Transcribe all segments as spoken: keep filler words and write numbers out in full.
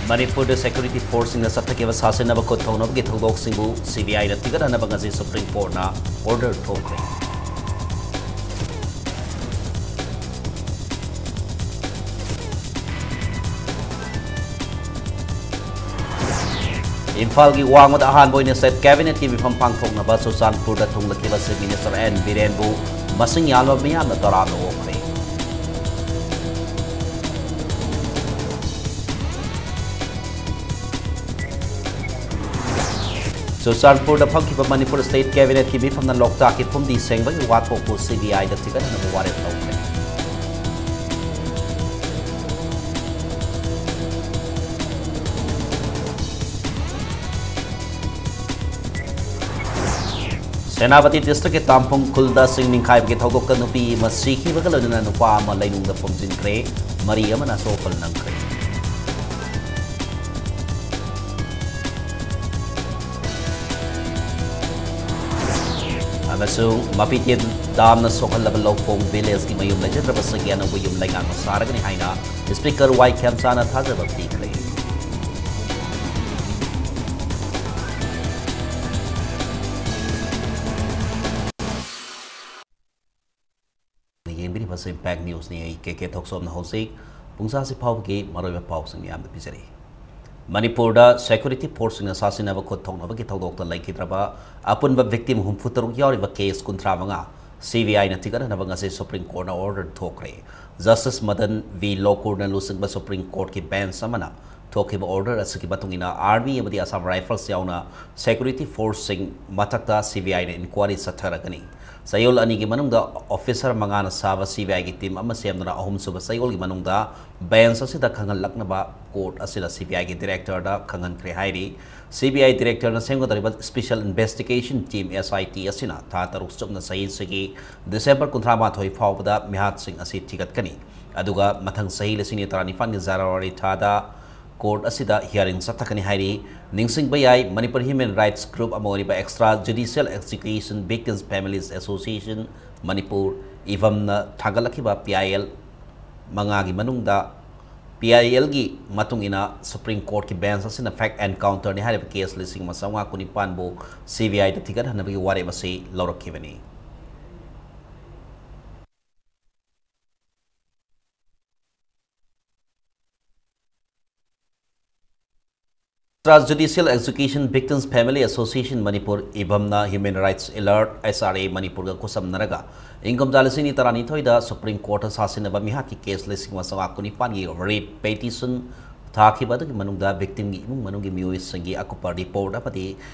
ꯃꯅꯤꯄꯨꯔꯗ ꯁꯦꯀ꯭ꯌꯨꯔꯤꯇꯤ ꯐꯣꯔꯁꯁꯤꯡꯅ ꯆꯠꯊꯈꯤꯕ ꯁꯥꯁꯤꯟꯅꯕ ꯈꯨꯠ ꯊꯧꯅꯕꯒꯤ ꯊꯧꯗꯣꯛꯁꯤꯡꯕꯨ C B ꯑꯥꯏꯅ ꯊꯤꯒꯠꯍꯟꯅꯕ ꯉꯁꯤ ꯁꯨꯄ꯭ꯔꯤꯝ ꯀꯣꯔꯠꯅ ꯑꯣꯔꯗꯔ ꯊꯣꯛꯈ꯭ꯔꯦ꯫ ꯏꯝꯐꯥꯜꯒꯤ ꯋꯥꯡꯃꯗ ꯑꯍꯥꯟꯕ ꯑꯣꯏꯅ ꯁ꯭ꯇꯦꯠ ꯀꯦꯕꯤꯅꯦꯠꯀꯤ ꯃꯤꯐꯝ ꯄꯥꯡꯊꯣꯛꯅꯕ ꯆꯨꯔꯆꯥꯟꯄꯨꯔꯗ ꯊꯨꯡꯂꯈꯤꯕ ꯆꯤꯐ ꯃꯤꯅꯤꯁꯇꯔ ꯑꯦꯟ ꯕꯤꯔꯦꯟꯕꯨ ꯃꯁꯤꯡ ꯌꯥꯝꯂꯕ ꯃꯤꯌꯥꯝꯅ ꯇꯔꯥꯝꯅ ꯑꯣꯛꯈ꯭ꯔꯦ꯫ ꯆꯨꯔꯆꯥꯟꯄꯨꯔꯗ ꯐꯝꯈꯤꯕ ꯃꯅꯤꯄꯨꯔ ꯁ꯭ꯇꯦꯠ ꯀꯦꯕꯤꯅꯦꯠꯀꯤ ꯃꯤꯐꯝꯅ ꯂꯣꯛꯇꯥꯛꯀꯤ ꯐꯨꯝꯗꯤ ꯁꯦꯡꯕꯒꯤ ꯋꯥꯊꯣꯛꯄꯨ ꯁꯤ ꯕꯤ ꯑꯥꯏꯗ ꯊꯤꯒꯠꯅꯅꯕ ꯋꯥꯔꯦꯞ ꯂꯧꯈ꯭ꯔꯦ꯫ ꯁꯦꯅꯥꯄꯇꯤ ꯗꯤꯁꯇ꯭ꯔꯤꯛꯀꯤ ꯇꯥꯝꯐꯨꯡ ꯈꯨꯜꯗ ꯁꯤꯡ ꯅꯤꯡꯈꯥꯏꯕꯒꯤ ꯊꯧꯗꯣꯛꯇ ꯅꯨꯄꯤ ꯑꯃ ꯁꯤꯈꯤꯕꯒ ꯂꯣꯏꯅꯅ ꯅꯨꯄꯥ ꯑꯃ ꯂꯩꯅꯨꯡꯗ ꯐꯨꯝꯖꯤꯟꯈ꯭ꯔꯦ꯫ ꯃꯔꯤ ꯑꯃꯅ ꯑꯁꯣꯛ ꯑꯄꯟ ꯅꯪꯈ꯭ꯔꯦ꯫ ꯑꯃꯁꯨꯡ ꯃꯄꯤꯇꯦꯟ ꯗꯥꯝꯅ ꯁꯣꯛꯍꯜꯂꯕ ꯂꯧꯈꯣꯡ ꯚꯤꯂꯦꯖꯀꯤ ꯃꯌꯨꯝ ꯂꯩꯖꯗ꯭ꯔꯕꯁꯤꯡꯒꯤ ꯑꯅꯧꯕ ꯌꯨꯝ ꯂꯩꯉꯥꯛꯅ ꯁꯥꯔꯒꯅꯤ ꯍꯥꯏꯅ ꯁ꯭ꯄꯤꯀꯔ ꯋꯥꯏ ꯈꯦꯝꯆꯥꯅ ꯊꯥꯖꯕ ꯄꯤꯈ꯭ꯔꯦ꯫ ꯌꯦꯡꯕꯤꯔꯤꯕꯁꯤ ꯏꯝꯄꯦꯛ ꯅ꯭ꯌꯨꯁꯅꯤ꯫ ꯑꯩ ꯀꯦ ꯀꯦ ꯊꯣꯛꯆꯣꯝꯅ ꯍꯧꯖꯤꯛ ꯄꯨꯡ ꯆꯥꯁꯤ ꯐꯥꯎꯕꯒꯤ ꯃꯔꯨꯑꯣꯏꯕ ꯄꯥꯎꯁꯤꯡ ꯃꯌꯥꯝꯗ ꯄꯤꯖꯔꯤ꯫ ꯃꯅꯤꯄꯨꯔꯗ ꯁꯦꯀ꯭ꯌꯨꯔꯤꯇꯤ ꯐꯣꯔꯁꯁꯤꯡꯅ ꯁꯥꯁꯤꯟꯅꯕ ꯈꯨꯠ ꯊꯧꯅꯕꯒꯤ ꯊꯧꯗꯣꯛꯇ ꯂꯩꯈꯤꯗ꯭ꯔꯕ ꯑꯄꯨꯟꯕ ꯚꯤꯛꯇꯤꯝ ꯍꯨꯝꯐꯨ ꯇꯔꯨꯛ ꯌꯥꯎꯔꯤꯕ ꯀꯦꯁ ꯀꯨꯟꯊ꯭ꯔꯥ ꯃꯉꯥ ꯁꯤ ꯕꯤ ꯑꯥꯏꯅ ꯊꯤꯒꯠꯅꯅꯕ ꯉꯁꯤ ꯁꯨꯄ꯭ꯔꯤꯝ ꯀꯣꯔꯠꯅ ꯑꯣꯔꯗꯔ ꯊꯣꯛꯈ꯭ꯔꯦ꯫ ꯖꯁꯇꯤꯁ ꯃꯗꯟ ꯚꯤ ꯂꯣꯀꯨꯔꯅ ꯂꯨꯆꯤꯡꯕ ꯁꯨꯄ꯭ꯔꯤꯝ ꯀꯣꯔꯠꯀꯤ ꯕꯦꯟꯆ ꯑꯃꯅ ꯊꯣꯛꯈꯤꯕ ꯑꯣꯔꯗꯔ ꯑꯁꯤꯒꯤ ꯃꯇꯨꯡ ꯏꯟꯅ, ꯑꯥꯔꯃꯤ ꯑꯃꯗꯤ ꯑꯁꯥꯝ ꯔꯥꯏꯐꯜꯁ ꯌꯥꯎꯅ ꯁꯦꯀ꯭ꯌꯨꯔꯤꯇꯤ ꯐꯣꯔꯁꯁꯤꯡ ꯃꯊꯛꯇ ꯁꯤ ꯕꯤ ꯑꯥꯏꯅ ꯏꯟꯀ꯭ꯋꯥꯔꯤ ꯆꯠꯊꯔꯒꯅꯤ꯫ ꯆꯌꯣꯜ ꯑꯅꯤꯒꯤ ꯃꯅꯨꯡꯗ ꯑꯣꯐꯤꯁꯔ ꯃꯉꯥꯅ ꯁꯥꯕ ꯁꯤ ꯕꯤ ꯑꯥꯏꯒꯤ ꯇꯤꯝ ꯑꯃ ꯁꯦꯝꯗꯨꯅ ꯑꯍꯨꯝꯁꯨꯕ ꯆꯌꯣꯜꯒꯤ ꯃꯅꯨꯡꯗ ꯕꯦꯟꯆ ꯑꯁꯤꯗ ꯈꯪꯍꯜꯂꯛꯅꯕ ꯀꯣꯔꯠ ꯑꯁꯤꯅ ꯁꯤ ꯕꯤ ꯑꯥꯏꯒꯤ ꯗꯤꯔꯦꯛꯇꯔꯗ ꯈꯪꯍꯟꯈ꯭ꯔꯦ ꯍꯥꯏꯔꯤ꯫ ꯁꯤ ꯕꯤ ꯑꯥꯏ ꯗꯤꯔꯦꯛꯇꯔꯅ ꯁꯦꯝꯒꯗꯧꯔꯤꯕ ꯁ꯭ꯄꯤꯁꯦꯜ ꯏꯟꯚꯦꯁꯇꯤꯒꯦꯁꯟ ꯇꯤꯝ, ꯑꯦꯁ ꯑꯥꯏ ꯇꯤ, ꯑꯁꯤꯅ ꯊꯥ ꯇꯔꯨꯛ ꯆꯨꯞꯅ ꯆꯍꯤꯁꯤꯒꯤ ꯗꯤꯁꯦꯝꯕꯔ ꯀꯨꯟꯊ꯭ꯔꯥ ꯃꯥꯊꯣꯏ ꯐꯥꯎꯕꯗ ꯃꯤꯍꯥꯠꯁꯤꯡ ꯑꯁꯤ ꯊꯤꯒꯠꯀꯅꯤ꯫ ꯑꯗꯨꯒ ꯃꯊꯪ ꯆꯍꯤ ꯂꯤꯁꯤꯡ ꯑꯅꯤ ꯇꯔꯥꯅꯤꯄꯥꯟꯒꯤ ꯖꯅꯋꯥꯔꯤ ꯊꯥꯗ ꯀꯣꯔꯠ ꯑꯁꯤꯗ ꯍꯤꯌꯥꯔꯤꯡ ꯆꯠꯊꯒꯅꯤ ꯍꯥꯏꯔꯤ꯫ ꯅꯤꯡꯁꯤꯡꯕ ꯌꯥꯏ, ꯃꯅꯤꯄꯨꯔ ꯍ꯭ꯌꯨꯃꯦꯟ ꯔꯥꯏꯠꯁ ꯒ꯭ꯔꯨꯞ ꯑꯃ ꯑꯣꯏꯔꯤꯕ extra judicial execution victims families association Manipur, ꯏꯚꯝꯅ ꯊꯥꯡꯒꯠꯂꯛꯈꯤꯕ ꯄꯤ ꯑꯥꯏ ꯑꯦꯜ ꯃꯉꯥꯒꯤ ꯃꯅꯨꯡꯗ ꯄꯤ ꯑꯥꯏ ꯑꯦꯜꯒꯤ ꯃꯇꯨꯡ ꯏꯟꯅ ꯁꯨꯄ꯭ꯔꯤꯝ ꯀꯣꯔꯠꯀꯤ ꯕꯦꯟꯁ ꯑꯁꯤꯅ ꯐꯦꯛ ꯑꯦꯟꯀꯥꯎꯟꯇꯔꯅꯤ ꯍꯥꯏꯔꯤꯕ ꯀꯦꯁ ꯂꯤꯁꯤꯡ ꯑꯃ ꯆꯥꯝꯃꯉꯥ ꯀꯨꯟꯅꯤꯄꯥꯟꯕꯨ ꯁꯤ ꯕꯤ ꯑꯥꯏꯗ ꯊꯤꯒꯠꯍꯟꯅꯕꯒꯤ ꯋꯥꯔꯦꯞ ꯑꯁꯤ ꯂꯧꯔꯛꯈꯤꯕꯅꯤ꯫ Extrajudicial Execution Victims Family Association Manipur, ꯏꯚꯝꯅ Human Rights Alert, S R A, ꯃꯅꯤꯄꯨꯔꯒ ꯈꯨꯠꯁꯝꯅꯔꯒ ꯏꯪꯀꯨꯝꯖꯥ ꯂꯤꯁꯤꯡ ꯑꯅꯤ ꯇꯔꯥꯅꯤꯊꯣꯏꯗ ꯁꯨꯄ꯭ꯔꯤꯝ ꯀꯣꯔꯠꯇ ꯁꯥꯁꯤꯟꯅꯕ ꯃꯤꯍꯥꯠꯀꯤ ꯀꯦꯁ ꯂꯤꯁꯤꯡ ꯑꯃ ꯆꯥꯝꯃꯉꯥ ꯀꯨꯟꯅꯤꯄꯥꯟꯒꯤ ꯔꯤꯠ ꯄꯦꯇꯤꯁꯟ ꯊꯥꯈꯤꯕ ꯑꯗꯨꯒꯤ ꯃꯅꯨꯡꯗ ꯚꯤꯛꯇꯤꯝꯒꯤ ꯏꯃꯨꯡ ꯃꯅꯨꯡꯒꯤ ꯃꯤꯑꯣꯏꯁꯤꯡꯒꯤ ꯑꯀꯨꯞꯄ ꯔꯤꯄꯣꯔꯠ ꯑꯃꯗꯤ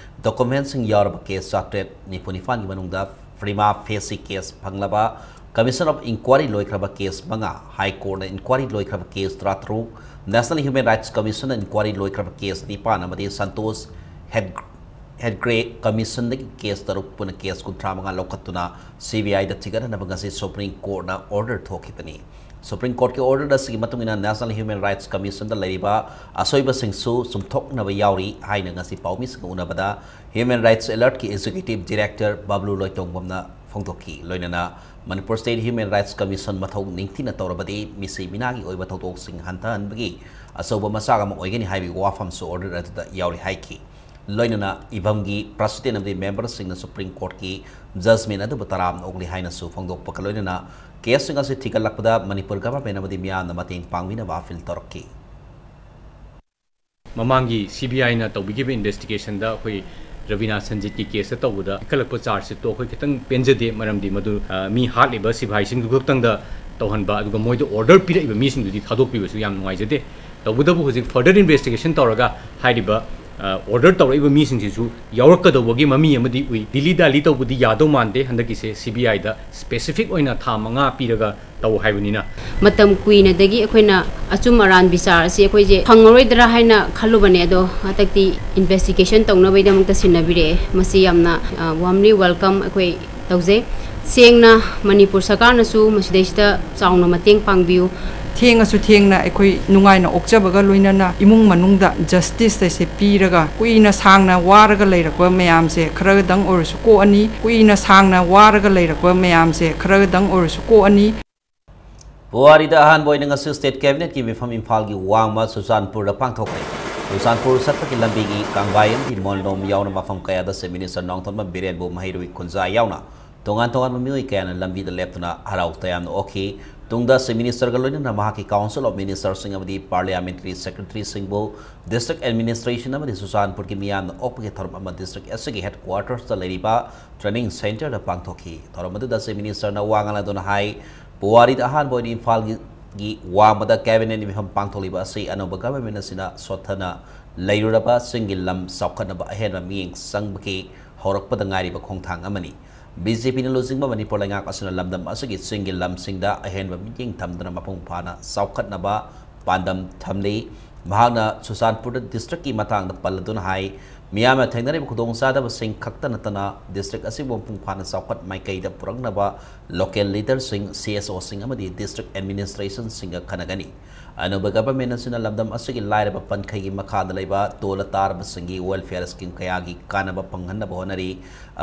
ꯗꯣꯀꯨꯃꯦꯟꯁꯤꯡ ꯌꯥꯎꯔꯕ ꯀꯦꯁ ꯆꯥꯇ꯭ꯔꯦꯠ ꯅꯤꯐꯨ ꯅꯤꯄꯥꯟꯒꯤ ꯃꯅꯨꯡꯗ ꯄ꯭ꯔꯤꯃꯥ ꯐꯦꯁꯤ ꯀꯦꯁ ꯐꯪꯂꯕ, ꯀꯃꯤꯁꯟ ꯑꯣꯐ ꯏꯟꯀ꯭ꯋꯥꯔꯤ ꯂꯣꯏꯈ꯭ꯔꯕ ꯀꯦꯁ ꯃꯉꯥ, ꯍꯥꯏ ꯀꯣꯔꯠꯅ ꯏꯟꯀ꯭ꯋꯥꯔꯤ ꯂꯣꯏꯈ꯭ꯔꯕ ꯀꯦꯁ ꯇꯔꯥꯇꯔꯨꯛ, ꯅꯦꯁꯅꯦꯜ ꯍ꯭ꯌꯨꯃꯦꯟ ꯔꯥꯏꯠꯁ ꯀꯃꯤꯁꯟꯅ ꯏꯟꯀ꯭ꯋꯥꯔꯤ ꯂꯣꯏꯈ꯭ꯔꯕ ꯀꯦꯁ ꯅꯤꯄꯥꯟ ꯑꯃꯗꯤ ꯁꯟꯇꯣꯁ ꯍꯦꯗ-, ꯍꯦꯗꯒ꯭ꯔꯦ ꯀꯃꯤꯁꯟꯗꯒꯤ ꯀꯦꯁ ꯇꯔꯨꯛ, ꯄꯨꯟꯅ ꯀꯦꯁ ꯀꯨꯟꯊ꯭ꯔꯥ ꯃꯉꯥ ꯂꯧꯈꯠꯇꯨꯅ ꯁꯤ ꯕꯤ ꯑꯥꯏꯗ ꯊꯤꯒꯠꯅꯅꯕ ꯉꯁꯤ ꯁꯨꯄ꯭ꯔꯤꯝ ꯀꯣꯔꯠꯅ ꯑꯣꯔꯗꯔ ꯊꯣꯛꯈꯤꯕꯅꯤ꯫ ꯁꯨꯄ꯭ꯔꯤꯝ ꯀꯣꯔꯠꯀꯤ ꯑꯣꯔꯗꯔ ꯑꯁꯤꯒꯤ ꯃꯇꯨꯡ ꯏꯟꯅ ꯅꯦꯁꯅꯦꯜ ꯍ꯭ꯌꯨꯃꯦꯟ ꯔꯥꯏꯠꯁ ꯀꯃꯤꯁꯟꯗ ꯂꯩꯔꯤꯕ ꯑꯁꯣꯏꯕꯁꯤꯡꯁꯨ ꯆꯨꯝꯊꯣꯛꯅꯕ ꯌꯥꯎꯔꯤ ꯍꯥꯏꯅ ꯉꯁꯤ ꯄꯥꯎꯃꯤꯁꯤꯡꯒ ꯎꯅꯕꯗ ꯍ꯭ꯌꯨꯃꯦꯟ ꯔꯥꯏꯠꯁ ꯑꯦꯂꯔꯠꯀꯤ ꯑꯦꯛꯖꯤꯀ꯭ꯌꯨꯇꯤꯚ ꯗꯤꯔꯦꯛꯇꯔ ꯕꯕ꯭ꯂꯨ ꯂꯣꯏꯇꯣꯡꯕꯝꯅ ꯐꯣꯡꯗꯣꯛꯈꯤ꯫ ꯂꯣꯏꯅꯅ Manipur state human rights commission ꯃꯊꯧ ꯅꯤꯡꯊꯤꯅ ꯇꯧꯔꯕꯗꯤ ꯃꯤꯁꯤ ꯃꯤꯅꯥꯒꯤ ꯑꯣꯏꯕ ꯊꯧꯗꯣꯛꯁꯤꯡ ꯍꯟꯊꯍꯟꯕꯒꯤ ꯑꯆꯧꯕ ꯃꯆꯥꯛ ꯑꯃ ꯑꯣꯏꯒꯅꯤ ꯍꯥꯏꯕꯒꯤ ꯋꯥꯐꯝꯁꯨ ꯑꯣꯔꯗꯔ ꯑꯗꯨꯗ ꯌꯥꯎꯔꯤ ꯍꯥꯏꯈꯤ꯫ ꯂꯣꯏꯅꯅ ꯏꯚꯝꯒꯤ ꯄ꯭ꯔꯁꯤꯗꯦꯟ ꯑꯃꯗꯤ ꯃꯦꯝꯕꯔꯁꯤꯡꯅ ꯁꯨꯄ꯭ꯔꯤꯝ ꯀꯣꯔꯠꯀꯤ ꯖꯖꯃꯦꯟ ꯑꯗꯨꯕꯨ ꯇꯔꯥꯝꯅ ꯑꯣꯛꯂꯤ ꯍꯥꯏꯅꯁꯨ ꯐꯣꯡꯗꯣꯛꯄꯒ ꯂꯣꯏꯅꯅ ꯀꯦꯁꯁꯤꯡ ꯑꯁꯤ ꯊꯤꯒꯠꯂꯛꯄꯗ ꯃꯅꯤꯄꯨꯔ ꯒꯚꯔꯟꯃꯦꯟꯠ ꯑꯃꯗꯤ ꯃꯤꯌꯥꯝꯅ ꯃꯇꯦꯡ ꯄꯥꯡꯕꯤꯅꯕ ꯑꯄꯤꯜ ꯇꯧꯔꯛꯈꯤ꯫ ꯃꯃꯥꯡꯒꯤ ꯁꯤ ꯕꯤ ꯑꯥꯏꯅ ꯇꯧꯕꯤꯈꯤꯕ ꯏꯟꯚꯦꯁꯇꯤꯒꯦꯁꯟꯗ ꯑꯩꯈꯣꯏ ꯔꯕꯤꯅꯥ ꯁꯟꯖꯤꯠꯀꯤ ꯀꯦꯁꯇ ꯇꯧꯕꯗ ꯄꯤꯈꯠꯂꯛꯄ ꯆꯥꯔꯖꯁꯤꯠꯇꯣ ꯑꯩꯈꯣꯏ ꯈꯤꯇꯪ ꯄꯦꯟꯖꯗꯦ꯫ ꯃꯔꯝꯗꯤ ꯃꯗꯨ, ꯑ, ꯃꯤ ꯍꯥꯠꯂꯤꯕ ꯁꯤꯐꯥꯏꯁꯤꯡꯗꯨ ꯈꯛꯇꯪꯗ ꯇꯧꯍꯟꯕ, ꯑꯗꯨꯒ ꯃꯣꯏꯗ ꯑꯣꯔꯗꯔ ꯄꯤꯔꯛꯏꯕ ꯃꯤꯁꯤꯡꯗꯨꯗꯤ ꯊꯥꯗꯣꯛꯄꯤꯕꯁꯨ ꯌꯥꯝ ꯅꯨꯡꯉꯥꯏꯖꯗꯦ꯫ ꯇꯧꯕꯇꯕꯨ ꯍꯧꯖꯤꯛ ꯐꯔꯗꯔ ꯏꯟꯚꯦꯁꯇꯤꯒꯦꯁꯟ ꯇꯧꯔꯒ ꯍꯥꯏꯔꯤꯕ, ꯑ, ꯑꯣꯔꯗꯔ ꯇꯧꯔꯛꯏꯕ ꯃꯤꯁꯤꯡꯁꯤꯁꯨ ꯌꯥꯎꯔꯛꯀꯗꯧꯕꯒꯤ ꯃꯃꯤ ꯑꯃꯗꯤ ꯎꯏ꯫ ꯗꯤꯂꯤ ꯗꯥꯂꯤ ꯇꯧꯕꯗꯤ ꯌꯥꯗꯧ ꯃꯥꯟꯗꯦ꯫ ꯍꯟꯗꯛꯀꯤꯁꯦ ꯁꯤ ꯕꯤ ꯑꯥꯏꯗ ꯁ꯭ꯄꯦꯁꯤꯐꯤꯛ ꯑꯣꯏꯅ ꯊꯥ ꯃꯉꯥ ꯄꯤꯔꯒ ꯇꯧ ꯍꯥꯏꯕꯅꯤꯅ꯫ ꯃꯇꯝ ꯀꯨꯏꯅꯗꯒꯤ ꯑꯩꯈꯣꯏꯅ ꯑꯆꯨꯝ ꯑꯔꯥꯟ ꯕꯤꯆꯥꯔ ꯑꯁꯤ ꯑꯩꯈꯣꯏꯁꯦ ꯐꯪꯉꯔꯣꯏꯗ꯭ꯔꯥ ꯍꯥꯏꯅ ꯈꯜꯂꯨꯕꯅꯦ, ꯑꯗꯣ ꯍꯟꯗꯛꯇꯤ ꯏꯟꯚꯦꯁꯇꯤꯒꯦꯁꯟ ꯇꯧꯅꯕꯒꯤꯗꯃꯛꯇ ꯁꯤꯟꯅꯕꯤꯔꯛꯑꯦ꯫ ꯃꯁꯤ ꯌꯥꯝꯅ, ꯑ, ꯋꯥꯔꯝꯂꯤ ꯋꯦꯜꯀꯝ ꯑꯩꯈꯣꯏ ꯇꯧꯖꯩ꯫ ꯁꯦꯡꯅ ꯃꯅꯤꯄꯨꯔ ꯁꯔꯀꯥꯔꯅꯁꯨ ꯃꯁꯤꯗꯩꯁꯤꯗ ꯆꯥꯎꯅ ꯃꯇꯦꯡ ꯄꯥꯡꯕꯤꯌꯨ꯫ ꯊꯦꯡꯉꯁꯨ ꯊꯦꯡꯅ ꯑꯩꯈꯣꯏ ꯅꯨꯡꯉꯥꯏꯅ ꯑꯣꯛꯆꯕꯒ ꯂꯣꯏꯅꯅ ꯏꯃꯨꯡ ꯃꯅꯨꯡꯗ ꯖꯁꯇꯤꯁ ꯑꯁꯦ ꯄꯤꯔꯒ, ꯀꯨꯏꯅ ꯁꯥꯡꯅ ꯋꯥꯔꯒ ꯂꯩꯔꯛꯄ ꯃꯌꯥꯝꯁꯦ ꯈꯔꯗꯪ ꯑꯣꯏꯔꯁꯨ ꯀꯣꯛꯑꯅꯤ꯫ ꯀꯨꯏꯅ ꯁꯥꯡꯅ ꯋꯥꯔꯒ ꯂꯩꯔꯛꯄ ꯃꯌꯥꯝꯁꯦ ꯈꯔꯗꯪ ꯑꯣꯏꯔꯁꯨ ꯀꯣꯛꯑꯅꯤ꯫ ꯄꯨꯋꯥꯔꯤꯗ ꯑꯍꯥꯟꯕ ꯑꯣꯏꯅ ꯉꯁꯤ State Cabinet ꯀꯤ ꯃꯤꯐꯝ ꯏꯝꯐꯥꯜꯒꯤ ꯋꯥꯡꯃ ꯆꯨꯔꯆꯥꯟꯄꯨꯔꯗ ꯄꯥꯡꯊꯣꯛꯈ꯭ꯔꯦ꯫ ꯆꯨꯔꯆꯥꯟꯄꯨꯔ ꯆꯠꯄꯒꯤ ꯂꯝꯕꯤꯒꯤ ꯀꯥꯡꯕꯥꯏ ꯑꯃꯗꯤ ꯃꯣꯟꯂꯣꯝ ꯌꯥꯎꯅ ꯃꯐꯝ ꯀꯌꯥꯗ Chief Minister ꯅꯣꯡꯊꯣꯝꯕꯝ ꯕꯤꯔꯦꯟꯕꯨ ꯃꯍꯩꯔꯣꯏ ꯈꯨꯟꯖꯥ ꯌꯥꯎꯅ ꯇꯣꯉꯥꯟ ꯇꯣꯉꯥꯟꯕ ꯃꯤꯑꯣꯏ ꯀꯌꯥꯅ ꯂꯝꯕꯤꯗ ꯂꯦꯞꯇꯨꯅ ꯍꯔꯥꯎ ꯇꯌꯥꯝꯅ ꯑꯣꯛꯈꯤ꯫ ꯇꯨꯡꯗ Chief Minister ꯒ ꯂꯣꯏꯅꯅ ꯃꯍꯥꯛꯀꯤ Council of Minister ꯁꯤꯡ ꯑꯃꯗꯤ Parliamentary Secretary ꯁꯤꯡꯕꯨ, District Administration ꯑꯃꯗꯤ ꯆꯨꯔꯆꯥꯟꯄꯨꯔꯒꯤ ꯃꯤꯌꯥꯝꯅ ꯑꯣꯛꯄꯒꯤ ꯊꯧꯔꯝ ꯑꯃ district ꯑꯁꯤꯒꯤ headquarters ꯇ ꯂꯩꯔꯤꯕ training center ꯗ ꯄꯥꯡꯊꯣꯛꯈꯤ꯫ ꯊꯧꯔꯝ ꯑꯗꯨꯗ Chief Minister ꯅ ꯋꯥ ꯉꯥꯡꯂꯗꯨꯅ ꯍꯥꯏ, ꯄꯨꯋꯥꯔꯤꯗ ꯑꯍꯥꯟꯕ ꯑꯣꯏꯅ ꯏꯝꯐꯥꯜꯒꯤ ꯒꯤ ꯋꯥꯡꯃꯗ Cabinet ꯃꯤꯐꯝ ꯄꯥꯡꯊꯣꯛꯂꯤꯕ ꯑꯁꯤ ꯑꯅꯧꯕ government ꯑꯁꯤꯅ ꯁꯣꯠꯊꯅ ꯂꯩꯔꯨꯔꯕ ꯆꯤꯡꯒꯤ ꯂꯝ ꯆꯥꯎꯈꯠꯅꯕ ꯑꯍꯦꯟꯕ ꯃꯤꯠꯌꯦꯡ ꯆꯪꯕꯒꯤ ꯍꯧꯔꯛꯄꯗ ꯉꯥꯏꯔꯤꯕ ꯈꯣꯡꯊꯥꯡ ꯑꯃꯅꯤ꯫ B J P ꯅ ꯂꯨꯆꯤꯡꯕ ꯃꯅꯤꯄꯨꯔ ꯂꯩꯉꯥꯛ ꯑꯁꯤꯅ ꯂꯝꯗꯝ ꯑꯁꯤꯒꯤ ꯆꯤꯡꯒꯤ ꯂꯝꯁꯤꯡꯗ ꯑꯍꯦꯟꯕ ꯃꯤꯠꯌꯦꯡ ꯊꯝꯗꯨꯅ ꯃꯄꯨꯡ ꯐꯥꯅ ꯆꯥꯎꯈꯠꯅꯕ ꯄꯥꯟꯗꯝ ꯊꯝꯂꯤ꯫ ꯃꯍꯥꯛꯅ ꯆꯨꯔꯆꯥꯟꯄꯨꯔꯗ district ꯀꯤ ꯃꯇꯥꯡꯗ ꯄꯜꯂꯗꯨꯅ ꯍꯥꯏ, ꯃꯤꯌꯥꯝꯅ ꯊꯦꯡꯅꯔꯤꯕ ꯈꯨꯗꯣꯡꯆꯥꯗꯕꯁꯤꯡ ꯈꯛꯇ ꯅꯠꯇꯅ district ꯑꯁꯤꯕꯨ ꯃꯄꯨꯡ ꯐꯥꯅ ꯆꯥꯎꯈꯠ ꯃꯥꯏꯀꯩꯗ ꯄꯨꯔꯛꯅꯕ local leader ꯁꯤꯡ, C S O ꯁꯤꯡ ꯑꯃꯗꯤ district administration ꯁꯤꯡꯒ ꯈꯟꯅꯒꯅꯤ꯫ ꯑꯅꯧꯕ government ꯑꯁꯤꯅ ꯂꯝꯗꯝ ꯑꯁꯤꯒꯤ ꯂꯥꯏꯔꯕ ꯄꯟꯈꯩꯒꯤ ꯃꯈꯥꯗ ꯂꯩꯕ ꯇꯣꯜꯂ ꯇꯥꯔꯕꯁꯤꯡꯒꯤ welfare scheme ꯀꯌꯥꯒꯤ ꯀꯥꯟꯅꯕ ꯐꯪꯍꯟꯅꯕ ꯍꯣꯠꯅꯔꯤ꯫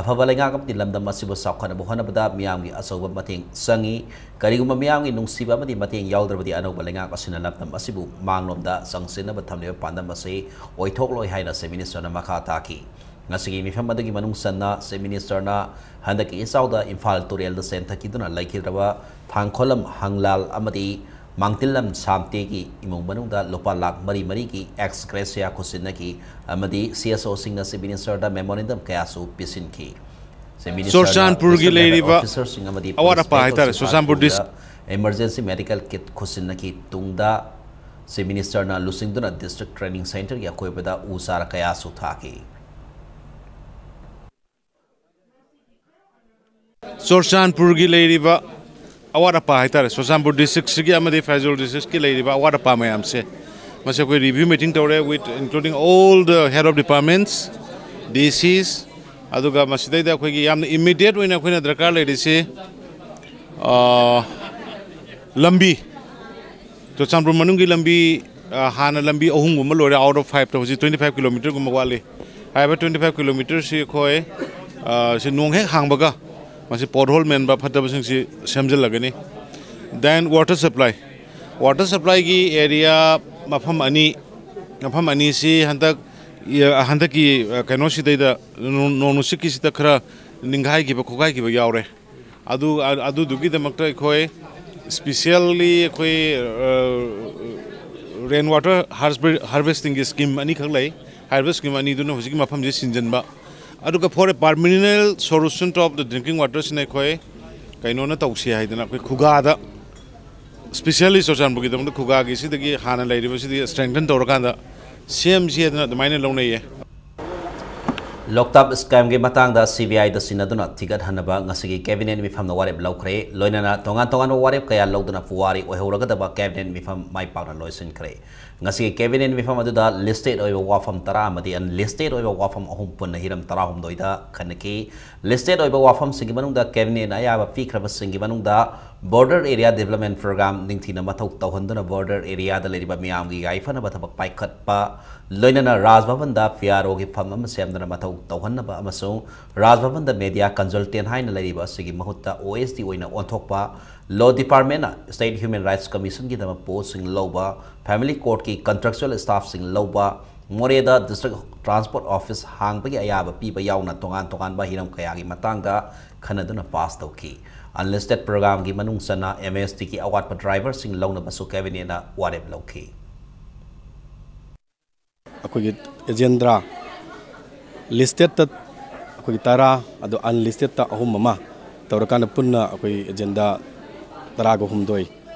ꯑꯐꯕ ꯂꯩꯉꯥꯛ ꯑꯃꯗꯤ ꯂꯝꯗꯝ ꯑꯁꯤꯕꯨ ꯆꯥꯎꯈꯠꯅꯕ ꯍꯣꯠꯅꯕꯗ ꯃꯤꯌꯥꯝꯒꯤ ꯑꯆꯧꯕ ꯃꯇꯦꯡ ꯆꯪꯏ꯫ ꯀꯔꯤꯒꯨꯝꯕ ꯃꯤꯌꯥꯝꯒꯤ ꯅꯨꯡꯁꯤꯕ ꯑꯃꯗꯤ ꯃꯇꯦꯡ ꯌꯥꯎꯗ꯭ꯔꯕꯗꯤ ꯑꯅꯧꯕ ꯂꯩꯉꯥꯛ ꯑꯁꯤꯅ ꯂꯝꯗꯝ ꯑꯁꯤꯕꯨ ꯃꯥꯡꯂꯣꯝꯗ ꯆꯪꯁꯤꯟꯅꯕ ꯊꯝꯂꯤꯕ ꯄꯥꯟꯗꯝ ꯑꯁꯤ ꯑꯣꯏꯊꯣꯛꯂꯣꯏ ꯍꯥꯏꯅ Chief Minister ꯅ ꯃꯈꯥ ꯇꯥꯈꯤ꯫ ꯉꯁꯤꯒꯤ ꯃꯤꯐꯝ ꯑꯗꯨꯒꯤ ꯃꯅꯨꯡ ꯆꯟꯅ Chief Minister ꯅ ꯍꯟꯗꯛꯀꯤ ꯏꯆꯥꯎꯗ ꯏꯝꯐꯥꯜ ꯇꯨꯔꯦꯜꯗ ꯆꯦꯟꯊꯈꯤꯗꯨꯅ ꯂꯩꯈꯤꯗ꯭ꯔꯕ ꯊꯥꯡꯈꯣꯂꯝ ꯍꯪꯂꯥꯜ ꯑꯃꯗꯤ ꯃꯥꯡꯇꯤꯜꯂꯝ ꯁꯥꯝꯇꯦꯒꯤ ꯏꯃꯨꯡ ꯃꯅꯨꯡꯗ ꯂꯨꯄꯥ ꯂꯥꯈ ꯃꯔꯤ ꯃꯔꯤꯒꯤ ex gratia ꯈꯨꯠꯁꯤꯟꯅꯈꯤ ꯑꯃꯗꯤ C S O ꯁꯤꯡꯅ Chief Minister ꯗ memorandum ꯀꯌꯥꯁꯨ ꯄꯤꯁꯤꯟꯈꯤ꯫ Chief Minister ꯅ ꯆꯨꯔꯆꯥꯟꯄꯨꯔꯒꯤ district level ꯂꯩꯔꯤꯕ officer ꯁꯤꯡ ꯑꯃꯗꯤ ꯑꯋꯥꯠ police ꯑꯄꯥ ꯍꯥꯏꯇꯥꯔꯦ, ꯃꯦꯀꯜꯁꯤꯡ ꯆꯨꯔꯆꯥꯟꯄꯨꯔ ꯄꯥꯡꯊꯣꯛꯂꯒ emergency medical kit ꯈꯨꯠꯁꯤꯟꯅꯈꯤ꯫ ꯇꯨꯡꯗ Chief Minister ꯅ ꯂꯨꯆꯤꯡꯗꯨꯅ district training center ꯒꯤ ꯑꯀꯣꯏꯕꯗ ꯎ ꯆꯥꯔ ꯀꯌꯥꯁꯨ ꯊꯥꯈꯤ꯫ ꯆꯨꯔꯆꯥꯟꯄꯨꯔꯒꯤ ꯂꯩꯔꯤꯕ ꯑꯋꯥꯠ ꯑꯄꯥ ꯍꯥꯏꯇꯥꯔꯦ, ꯆꯨꯔꯆꯥꯟꯄꯨꯔ district ꯁꯤꯒꯤ ꯑꯃꯗꯤ ꯐꯦꯔꯖꯥꯜ district ꯀꯤ ꯂꯩꯔꯤꯕ ꯑꯋꯥꯠ ꯑꯄꯥ ꯃꯌꯥꯝꯁꯦ, ꯃꯁꯤ ꯑꯩꯈꯣꯏ review meeting ꯇꯧꯔꯦ, with including all the head of departments, D Cs, ꯑꯗꯨꯒ ꯃꯁꯤꯗꯩꯗ ꯑꯩꯈꯣꯏꯒꯤ ꯌꯥꯝꯅ immediate ꯑꯣꯏꯅ ꯑꯩꯈꯣꯏꯅ ꯗꯔꯀꯥꯔ ꯂꯩꯔꯤꯁꯤ, ꯑ, ꯂꯝꯕꯤ, ꯆꯨꯔꯆꯥꯟꯄꯨꯔ ꯃꯅꯨꯡꯒꯤ ꯂꯝꯕꯤ, ꯑ, ꯍꯥꯟꯅ ꯂꯝꯕꯤ ꯑꯍꯨꯝꯒꯨꯝꯕ ꯂꯣꯏꯔꯦ, out of five ꯇ ꯍꯧꯖꯤꯛ twenty five kilometre ꯒꯨꯝꯕ ꯋꯥꯠꯂꯤ꯫ ꯍꯥꯏꯔꯤꯕ twenty five kilometre ꯁꯤ ꯑꯩꯈꯣꯏ, ꯑ, ꯁꯤ ꯅꯣꯡ ꯍꯦꯛ ꯍꯥꯡꯕꯒ ꯃꯁꯤ pothole ꯃꯦꯟꯕ ꯐꯠꯇꯕꯁꯤꯡꯁꯤ ꯁꯦꯝꯖꯤꯜꯂꯒꯅꯤ꯫ Then water supply, water supplyꯒꯤ area ꯃꯐꯝ ꯑꯅꯤ, ꯃꯐꯝ ꯑꯅꯤꯁꯤ ꯍꯟꯗꯛ, ꯍꯟꯗꯛꯀꯤ ꯀꯩꯅꯣꯁꯤꯗꯩꯗ, ꯅꯣꯡ ꯅꯨꯡꯁꯤꯠꯀꯤꯁꯤꯗ ꯈꯔ ꯅꯤꯡꯈꯥꯏꯈꯤꯕ ꯈꯣꯠꯀꯥꯏꯈꯤꯕ ꯌꯥꯎꯔꯦ꯫ ꯑꯗꯨ ꯑꯗꯨꯗꯨꯒꯤꯗꯃꯛꯇ ꯑꯩꯈꯣꯏ specially ꯑꯩꯈꯣꯏ rain water harvestingꯒꯤ scheme ꯑꯅꯤꯈꯛ ꯂꯩ꯫ ꯍꯥꯏꯔꯤꯕ scheme ꯑꯅꯤꯗꯨꯅ ꯍꯧꯖꯤꯛꯀꯤ ꯃꯐꯝꯁꯤ ꯁꯤꯟꯖꯟꯕ꯫ ꯑꯗꯨꯒ for a permanent solution of the drinking waterꯁꯤꯅ ꯑꯩꯈꯣꯏ ꯀꯩꯅꯣꯅ ꯇꯧꯁꯤ ꯍꯥꯏꯗꯅ ꯑꯩꯈꯣꯏ ꯈꯨꯒꯥꯗ, specially ꯆꯨꯔꯆꯥꯟꯄꯨꯔꯒꯤꯗꯃꯛꯇ ꯈꯨꯒꯥꯒꯤ ꯁꯤꯗꯒꯤ ꯍꯥꯟꯅ ꯂꯩꯔꯤꯕꯁꯤꯗꯤ strengthen ꯇꯧꯔꯀꯥꯟꯗ ꯁꯦꯝꯁꯤ ꯍꯥꯏꯗꯅ ꯑꯗꯨꯃꯥꯏꯅ ꯂꯧꯅꯩꯌꯦ꯫ ꯂꯣꯛꯇꯥꯛ scamꯒꯤ ꯃꯇꯥꯡꯗ CBIꯗ ꯁꯤꯟꯅꯗꯨꯅ ꯊꯤꯒꯠꯍꯟꯅꯕ ꯉꯁꯤꯒꯤ cabinet ꯃꯤꯐꯝꯅ ꯋꯥꯔꯦꯞ ꯂꯧꯈ꯭ꯔꯦ꯫ ꯂꯣꯏꯅꯅ ꯇꯣꯉꯥꯟ ꯇꯣꯉꯥꯟꯕ ꯋꯥꯔꯦꯞ ꯀꯌꯥ ꯂꯧꯗꯨꯅ ꯄꯨꯋꯥꯔꯤ ꯑꯣꯏꯍꯧꯔꯒꯗꯕ cabinet ꯃꯤꯐꯝ ꯃꯥꯏ ꯄꯥꯛꯅ ꯂꯣꯏꯁꯤꯟꯈ꯭ꯔꯦ꯫ ꯉꯁꯤꯒꯤ cabinet ꯃꯤꯐꯝ ꯑꯗꯨꯗ listed ꯑꯣꯏꯕ ꯋꯥꯐꯝ ꯇꯔꯥ ꯑꯃꯗꯤ unlisted ꯑꯣꯏꯕ ꯋꯥꯐꯝ ꯑꯍꯨꯝ ꯄꯨꯟꯅ ꯍꯤꯔꯝ ꯇꯔꯥꯍꯨꯝꯗꯣꯏꯗ ꯈꯟꯅꯈꯤ꯫ Listed ꯑꯣꯏꯕ ꯋꯥꯐꯝꯁꯤꯡꯒꯤ ꯃꯅꯨꯡꯗ cabinetꯅ ꯑꯌꯥꯕ ꯄꯤꯈ꯭ꯔꯕꯁꯤꯡꯒꯤ ꯃꯅꯨꯡꯗ border area development program ꯅꯤꯡꯊꯤꯅ ꯃꯊꯧ ꯇꯧꯍꯟꯗꯨꯅ border areaꯗ ꯂꯩꯔꯤꯕ ꯃꯤꯌꯥꯝꯒꯤ ꯌꯥꯏꯐꯅꯕ ꯊꯕꯛ ꯄꯥꯏꯈꯠꯄ, ꯂꯣꯏꯅꯅ ꯔꯥꯖ ꯚꯕꯟꯗ PROꯒꯤ ꯐꯝ ꯑꯃ ꯁꯦꯝꯗꯨꯅ ꯃꯊꯧ ꯇꯧꯍꯟꯅꯕ ꯑꯃꯁꯨꯡ ꯔꯥꯖ ꯚꯕꯟꯗ media consultant ꯍꯥꯏꯅ ꯂꯩꯔꯤꯕ ꯑꯁꯤꯒꯤ ꯃꯍꯨꯠꯇ OSD ꯑꯣꯏꯅ ꯑꯣꯟꯊꯣꯛꯄ, Law Departmentꯅ State Human Rights Commissionꯒꯤꯗꯃꯛ postꯁꯤꯡ ꯂꯧꯕ, family courtꯀꯤ contractual staffꯁꯤꯡ ꯂꯧꯕ, ꯃꯣꯔꯦꯗ district transport office ꯍꯥꯡꯕꯒꯤ ꯑꯌꯥꯕ ꯄꯤꯕ ꯌꯥꯎꯅ ꯇꯣꯉꯥꯟ ꯇꯣꯉꯥꯟꯕ ꯍꯤꯔꯝ ꯀꯌꯥꯒꯤ ꯃꯇꯥꯡꯗ ꯈꯟꯅꯗꯨꯅ pass ꯇꯧꯈꯤ꯫ Unlisted programꯒꯤ ꯃꯅꯨꯡ ꯆꯟꯅ MSTꯒꯤ ꯑꯋꯥꯠꯄ driverꯁꯤꯡ ꯂꯧꯅꯕꯁꯨ cabinetꯅ ꯋꯥꯔꯦꯞ ꯂꯧꯈꯤ꯫ ꯑꯩꯈꯣꯏꯒꯤ agenda listedꯇ ꯑꯩꯈꯣꯏꯒꯤ ꯇꯔꯥ, ꯑꯗꯣ unlistedꯇ ꯑꯍꯨꯝ ꯑꯃ ꯇꯧꯔꯀꯥꯟꯗ ꯄꯨꯟꯅ ꯑꯩꯈꯣꯏ agenda ꯇꯔꯥꯒ ꯍꯨꯝꯗꯣꯏ,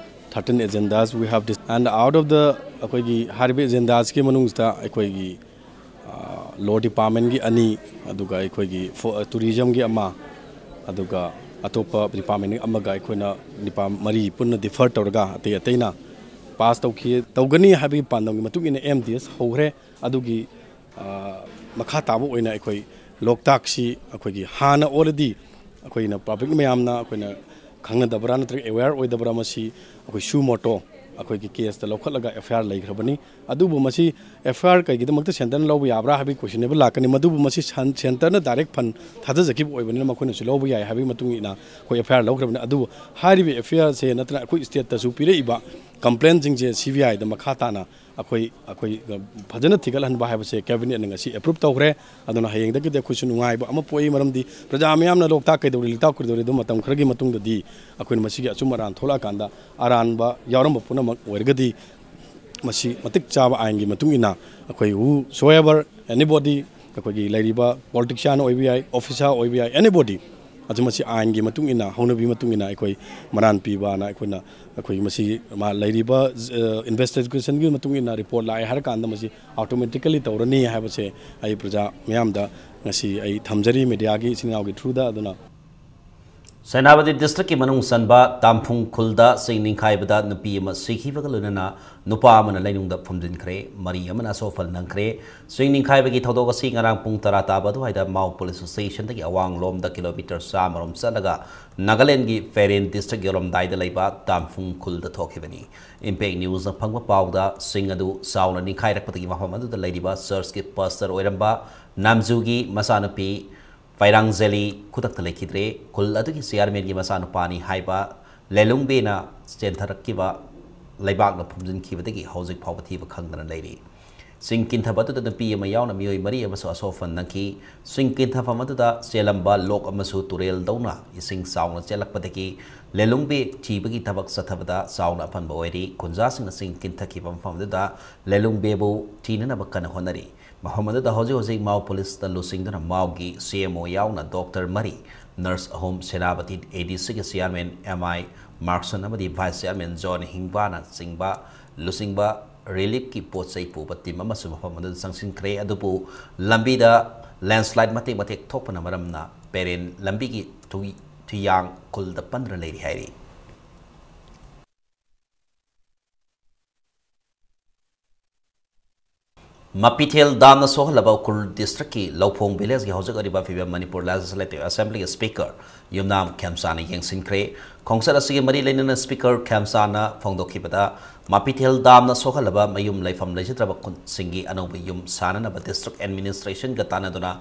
thirteen agendas we have dis-, and out of the ꯑꯩꯈꯣꯏꯒꯤ ꯍꯥꯏꯔꯤꯕ agendaꯁꯤꯒꯤ ꯃꯅꯨꯡꯁꯤꯗ ꯑꯩꯈꯣꯏꯒꯤ law departmentꯀꯤ ꯑꯅꯤ, ꯑꯗꯨꯒ ꯑꯩꯈꯣꯏꯒꯤ tourismꯒꯤ ꯑꯃ, ꯑꯗꯨꯒ ꯑꯇꯣꯞꯄ department ꯑꯃꯒ ꯑꯩꯈꯣꯏꯅ department ꯃꯔꯤ ꯄꯨꯟꯅ defer ꯇꯧꯔꯒ ꯑꯇꯩ ꯑꯇꯩꯅ pass ꯇꯧꯈꯤ꯫ ꯇꯧꯒꯅꯤ ꯍꯥꯏꯕꯒꯤ ꯄꯥꯟꯗꯝꯒꯤ ꯃꯇꯨꯡ ꯏꯟꯅ MDS ꯍꯧꯈ꯭ꯔꯦ꯫ ꯑꯗꯨꯒꯤ ꯃꯈꯥ ꯇꯥꯕ ꯑꯣꯏꯅ ꯑꯩꯈꯣꯏ ꯂꯣꯛꯇꯥꯛꯁꯤ ꯑꯩꯈꯣꯏꯒꯤ ꯍꯥꯟꯅ already ꯑꯩꯈꯣꯏꯅ public ꯃꯌꯥꯝꯅ ꯑꯩꯈꯣꯏꯅ ꯈꯪꯅꯗꯕ꯭ꯔꯥ ꯅꯠꯇ꯭ꯔꯒ aware ꯑꯣꯏꯗꯕ꯭ꯔꯥ, ꯃꯁꯤ ꯑꯩꯈꯣꯏ suo motu ꯑꯩꯈꯣꯏꯒꯤ ꯀꯦꯁꯇ ꯂꯧꯈꯠꯂꯒ ꯑꯦꯐ ꯑꯥꯏ ꯑꯥꯔ ꯂꯩꯈ꯭ꯔꯕꯅꯤ꯫ ꯑꯗꯨꯕꯨ ꯃꯁꯤ ꯑꯦꯐ ꯑꯥꯏ ꯑꯥꯔ ꯀꯩꯒꯤꯗꯃꯛꯇ ꯁꯦꯟꯇꯔꯅ ꯂꯧꯕ ꯌꯥꯕ꯭ꯔꯥ ꯍꯥꯏꯕꯒꯤ ꯀꯣꯏꯁꯟꯅꯦꯕꯜ ꯂꯥꯛꯀꯅꯤ꯫ ꯃꯗꯨꯕꯨ ꯃꯁꯤ ꯁꯟ-, ꯁꯦꯟꯇꯔꯅ ꯗꯥꯏꯔꯦꯛ ꯐꯟ ꯊꯥꯗꯖꯈꯤꯕ ꯑꯣꯏꯕꯅꯤꯅ ꯃꯈꯣꯏꯅꯁꯨ ꯂꯧꯕ ꯌꯥꯏ ꯍꯥꯏꯕꯒꯤ ꯃꯇꯨꯡ ꯏꯟꯅ ꯑꯩꯈꯣꯏ ꯑꯦꯐ ꯑꯥꯏ ꯑꯥꯔ ꯂꯧꯈ꯭ꯔꯕꯅꯤ꯫ ꯑꯗꯨꯕꯨ ꯍꯥꯏꯔꯤꯕ ꯑꯦꯐ ꯑꯥꯏ ꯑꯥꯔꯁꯦ ꯅꯠꯇꯅ ꯑꯩꯈꯣꯏ ꯁ꯭ꯇꯦꯠꯇꯁꯨ ꯄꯤꯔꯛꯏꯕ ꯀꯝꯄ꯭ꯂꯦꯟꯁꯤꯡꯁꯦ ꯁꯤ ꯕꯤ ꯑꯥꯏꯗ ꯃꯈꯥ ꯇꯥꯅ ꯑꯩꯈꯣꯏ, ꯑꯩꯈꯣꯏ ꯐꯖꯅ ꯊꯤꯒꯠꯍꯟꯕ ꯍꯥꯏꯕꯁꯦ ꯀꯦꯕꯤꯅꯦꯠꯅ ꯉꯁꯤ ꯑꯦꯄ꯭ꯔꯨꯞ ꯇꯧꯈ꯭ꯔꯦ꯫ ꯑꯗꯨꯅ ꯍꯌꯦꯡꯗꯒꯤꯗꯤ ꯑꯩꯈꯣꯏꯁꯨ ꯅꯨꯡꯉꯥꯏꯕ ꯑꯃ ꯄꯣꯛꯏ, ꯃꯔꯝꯗꯤ ꯄ꯭ꯔꯖꯥ ꯃꯤꯌꯥꯝꯅ ꯂꯣꯛꯇꯥꯛ ꯀꯩꯗꯧꯔꯤ, ꯂꯣꯛꯇꯥꯛ ꯀꯩꯗꯧꯔꯤ ꯑꯗꯨ ꯃꯇꯝ ꯈꯔꯒꯤ ꯃꯇꯨꯡꯗꯗꯤ ꯑꯩꯈꯣꯏꯅ ꯃꯁꯤꯒꯤ ꯑꯆꯨꯝ ꯑꯔꯥꯟ ꯊꯣꯛꯂꯛꯑꯀꯥꯟꯗ ꯑꯔꯥꯟꯕ ꯌꯥꯎꯔꯝꯕ ꯄꯨꯝꯅꯃꯛ ꯑꯣꯏꯔꯒꯗꯤ ꯃꯁꯤ ꯃꯇꯤꯛ ꯆꯥꯕ ꯑꯥꯏꯟꯒꯤ ꯃꯇꯨꯡ ꯏꯟꯅ ꯑꯩꯈꯣꯏ whosoever, anybody, ꯑꯩꯈꯣꯏꯒꯤ ꯂꯩꯔꯤꯕ ꯄꯣꯂꯤꯇꯤꯛꯁꯤꯌꯥꯟ ꯑꯣꯏꯕ ꯌꯥꯏ, ꯑꯣꯐꯤꯁꯥꯔ ꯑꯣꯏꯕ ꯌꯥꯏ, anybody, ꯑꯗꯨ ꯃꯁꯤ ꯑꯥꯏꯟꯒꯤ ꯃꯇꯨꯡ ꯏꯟꯅ, ꯍꯧꯅꯕꯤ ꯃꯇꯨꯡ ꯏꯟꯅ ꯑꯩꯈꯣꯏ ꯃꯔꯥꯟ ꯄꯤꯕꯅ ꯑꯩꯈꯣꯏꯅ, ꯑꯩꯈꯣꯏ ꯃꯁꯤ ꯃꯥ ꯂꯩꯔꯤꯕ, ꯑ, ꯏꯟꯚꯦꯁꯇꯤꯒꯦꯁꯟꯒꯤ ꯃꯇꯨꯡ ꯏꯟꯅ ꯔꯤꯄꯣꯔꯠ ꯂꯥꯛꯑꯦ ꯍꯥꯏꯔ ꯀꯥꯟꯗ ꯃꯁꯤ ꯑꯣꯇꯣꯃꯦꯇꯤꯀꯦꯂꯤ ꯇꯧꯔꯅꯤ ꯍꯥꯏꯕꯁꯦ ꯑꯩ ꯄ꯭ꯔꯖꯥ ꯃꯤꯌꯥꯝꯗ ꯉꯁꯤ ꯑꯩ ꯊꯝꯖꯔꯤ, ꯃꯦꯗꯤꯌꯥꯒꯤ ꯏꯆꯤꯟ ꯏꯅꯥꯎꯒꯤ ꯊ꯭ꯔꯨꯗ꯫ ꯑꯗꯨꯅ ꯁꯦꯅꯥꯄꯇꯤ ꯗꯤꯁꯇ꯭ꯔꯤꯛꯀꯤ ꯃꯅꯨꯡ ꯆꯟꯕ ꯇꯥꯝꯐꯨꯡ ꯈꯨꯜꯗ ꯆꯤꯡ ꯅꯤꯡꯈꯥꯏꯕꯗ ꯅꯨꯄꯤ ꯑꯃ ꯁꯤꯈꯤꯕꯒ ꯂꯣꯏꯅꯅ ꯅꯨꯄꯥ ꯑꯃꯅ ꯂꯩꯅꯨꯡꯗ ꯐꯨꯝꯖꯤꯟꯈ꯭ꯔꯦ, ꯃꯔꯤ ꯑꯃꯅ ꯑꯁꯣꯛ ꯑꯄꯟ ꯅꯪꯈ꯭ꯔꯦ꯫ ꯆꯤꯡ ꯅꯤꯡꯈꯥꯏꯕꯒꯤ ꯊꯧꯗꯣꯛ ꯑꯁꯤ ꯉꯔꯥꯡ ꯄꯨꯡ ꯇꯔꯥ ꯇꯥꯕ ꯑꯗꯨꯋꯥꯏꯗ ꯃꯥꯎ ꯄꯨꯂꯤꯁ ꯁ꯭ꯇꯦꯁꯟꯗꯒꯤ ꯑꯋꯥꯡꯂꯣꯝꯗ ꯀꯤꯂꯣꯃꯤꯇꯔ ꯆꯥꯝꯃ ꯔꯣꯝ ꯆꯠꯂꯒ ꯅꯥꯒꯥꯂꯦꯟꯗꯒꯤ ꯄꯦꯔꯦꯟ ꯗꯤꯁꯇ꯭ꯔꯤꯛ ꯌꯧꯔꯝꯗꯥꯏꯗ ꯂꯩꯕ ꯇꯥꯝꯐꯨꯡ ꯈꯨꯜꯗ ꯊꯣꯛꯈꯤꯕꯅꯤ꯫ ꯏꯝꯄꯦꯛ ꯅ꯭ꯌꯨꯁꯅ ꯐꯪꯕ ꯄꯥꯎꯗ ꯆꯤꯡ ꯑꯗꯨ ꯆꯥꯎꯅ ꯅꯤꯡꯈꯥꯏꯔꯛꯄꯗꯒꯤ ꯃꯐꯝ ꯑꯗꯨꯗ ꯂꯩꯔꯤꯕ ꯆꯔꯆꯀꯤ ꯄꯥꯁꯇꯔ ꯑꯣꯏꯔꯝꯕ ꯅꯥꯝꯖꯨꯒꯤ ꯃꯆꯥꯅꯨꯄꯤ ꯄꯥꯏꯔꯥꯡꯖꯦꯂꯤ ꯈꯨꯗꯛꯇ ꯂꯩꯈꯤꯗ꯭ꯔꯦ꯫ ꯈꯨꯜ ꯑꯗꯨꯒꯤ ꯆꯤꯌꯥꯔꯃꯦꯟꯒꯤ ꯃꯆꯥꯅꯨꯄꯥꯅꯤ ꯍꯥꯏꯕ ꯂꯦꯂꯨꯡꯕꯦꯅ ꯆꯦꯟꯊꯔꯛꯈꯤꯕ ꯂꯩꯕꯥꯛꯅ ꯐꯨꯝꯖꯤꯟꯈꯤꯕꯗꯒꯤ ꯍꯧꯖꯤꯛ ꯐꯥꯎꯕ ꯊꯤꯕ ꯈꯪꯗꯅ ꯂꯩꯔꯤ꯫ ꯆꯤꯡ ꯀꯤꯟꯊꯕ ꯑꯗꯨꯗ ꯅꯨꯄꯤ ꯑꯃ ꯌꯥꯎꯅ ꯃꯤꯑꯣꯏ ꯃꯔꯤ ꯑꯃꯁꯨ ꯑꯁꯣꯛ ꯑꯄꯟ ꯅꯪꯈꯤ꯫ ꯆꯤꯡ ꯀꯤꯟꯊꯐꯝ ꯑꯗꯨꯗ ꯆꯦꯜꯂꯝꯕ ꯂꯣꯛ ꯑꯃꯁꯨ ꯇꯨꯔꯦꯜꯗꯧꯅ ꯏꯁꯤꯡ ꯆꯥꯎꯅ ꯆꯦꯜꯂꯛꯄꯗꯒꯤ ꯂꯦꯂꯨꯡꯕꯦ ꯊꯤꯕꯒꯤ ꯊꯕꯛ ꯆꯠꯊꯕꯗ ꯆꯥꯎꯅ ꯑꯄꯟꯕ ꯑꯣꯏꯔꯤ꯫ ꯈꯨꯟꯖꯥꯁꯤꯡꯅ ꯆꯤꯡ ꯀꯤꯟꯊꯈꯤꯕ ꯃꯐꯝ ꯑꯗꯨꯗ ꯂꯦꯂꯨꯡꯕꯦꯕꯨ ꯊꯤꯅꯅꯕ ꯀꯟꯅ ꯍꯣꯠꯅꯔꯤ꯫ ꯃꯐꯝ ꯑꯗꯨꯗ ꯍꯧꯖꯤꯛ ꯍꯧꯖꯤꯛ ꯃꯥꯎ ꯄꯨꯂꯤꯁꯇ ꯂꯨꯆꯤꯡꯗꯨꯅ ꯃꯥꯎꯒꯤ ꯁꯤ ꯑꯦꯝ ꯑꯣ ꯌꯥꯎꯅ ꯗꯣꯛꯇꯔ ꯃꯔꯤ, ꯅꯔꯁ ꯑꯍꯨꯝ, ꯁꯦꯅꯥꯄꯇꯤ ꯑꯦ ꯗꯤ ꯁꯤꯒꯤ ꯆꯤꯌꯥꯔꯃꯦꯟ ꯑꯦꯝ ꯑꯥꯏ ꯃꯥꯔꯛꯁꯟ ꯑꯃꯗꯤ ꯚꯥꯏꯁ ꯆꯤꯌꯥꯔꯃꯦꯟ ꯖꯣꯟ ꯍꯤꯡꯕꯥꯅꯆꯤꯡꯕ ꯂꯨꯆꯤꯡꯕ ꯔꯤꯂꯤꯐꯀꯤ ꯄꯣꯠ ꯆꯩ ꯄꯨꯕ ꯇꯤꯝ ꯑꯃꯁꯨ ꯃꯐꯝ ꯑꯗꯨꯗ ꯆꯪꯁꯤꯟꯈ꯭ꯔꯦ꯫ ꯑꯗꯨꯕꯨ ꯂꯝꯕꯤꯗ ꯂꯦꯟꯁ꯭ꯂꯥꯏꯗ ꯃꯇꯦꯛ ꯃꯇꯦꯛ ꯊꯣꯛꯄꯅ ꯃꯔꯝꯅ ꯄꯦꯔꯦꯟ ꯂꯝꯕꯤꯒꯤ ꯊꯨꯏ-, ꯊꯨꯌꯥꯡ ꯈꯨꯜꯗ ꯄꯟꯗꯨꯅ ꯂꯩꯔꯤ ꯍꯥꯏꯔꯤ꯫ ꯃꯄꯤꯊꯦꯜ ꯗꯥꯝꯅ ꯁꯣꯛꯍꯜꯂꯕ ꯎꯈ꯭ꯔꯨꯜ ꯗꯤꯁꯇ꯭ꯔꯤꯛꯀꯤ ꯂꯧꯐꯣꯡ ꯚꯤꯂꯦꯖꯀꯤ ꯍꯧꯖꯤꯛ ꯑꯣꯏꯔꯤꯕ ꯐꯤꯕꯝ ꯃꯅꯤꯄꯨꯔ ꯂꯦꯖꯤꯁꯂꯦꯇꯤꯚ ꯑꯦꯁꯦꯝꯕ꯭ꯂꯤꯒꯤ ꯁ꯭ꯄꯤꯀꯔ ꯌꯨꯝꯅꯥꯝ ꯈꯦꯝꯆꯥꯅ ꯌꯦꯡꯁꯤꯟꯈ꯭ꯔꯦ꯫ ꯈꯣꯡꯆꯠ ꯑꯁꯤꯒꯤ ꯃꯔꯤ ꯂꯩꯅꯅ ꯁ꯭ꯄꯤꯀꯔ ꯈꯦꯝꯆꯥꯅ ꯐꯣꯡꯗꯣꯛꯈꯤꯕꯗ, ꯃꯄꯤꯊꯦꯜ ꯗꯥꯝꯅ ꯁꯣꯛꯍꯜꯂꯕ ꯃꯌꯨꯝ ꯂꯩꯐꯝ ꯂꯩꯖꯗ꯭ꯔꯕ ꯈꯨꯟꯁꯤꯡꯒꯤ ꯑꯅꯧꯕ ꯌꯨꯝ ꯁꯥꯅꯅꯕ ꯗꯤꯁꯇ꯭ꯔꯤꯛ ꯑꯦꯗꯃꯤꯅꯤꯁꯇ꯭ꯔꯦꯁꯟꯒ ꯇꯥꯟꯅꯗꯨꯅ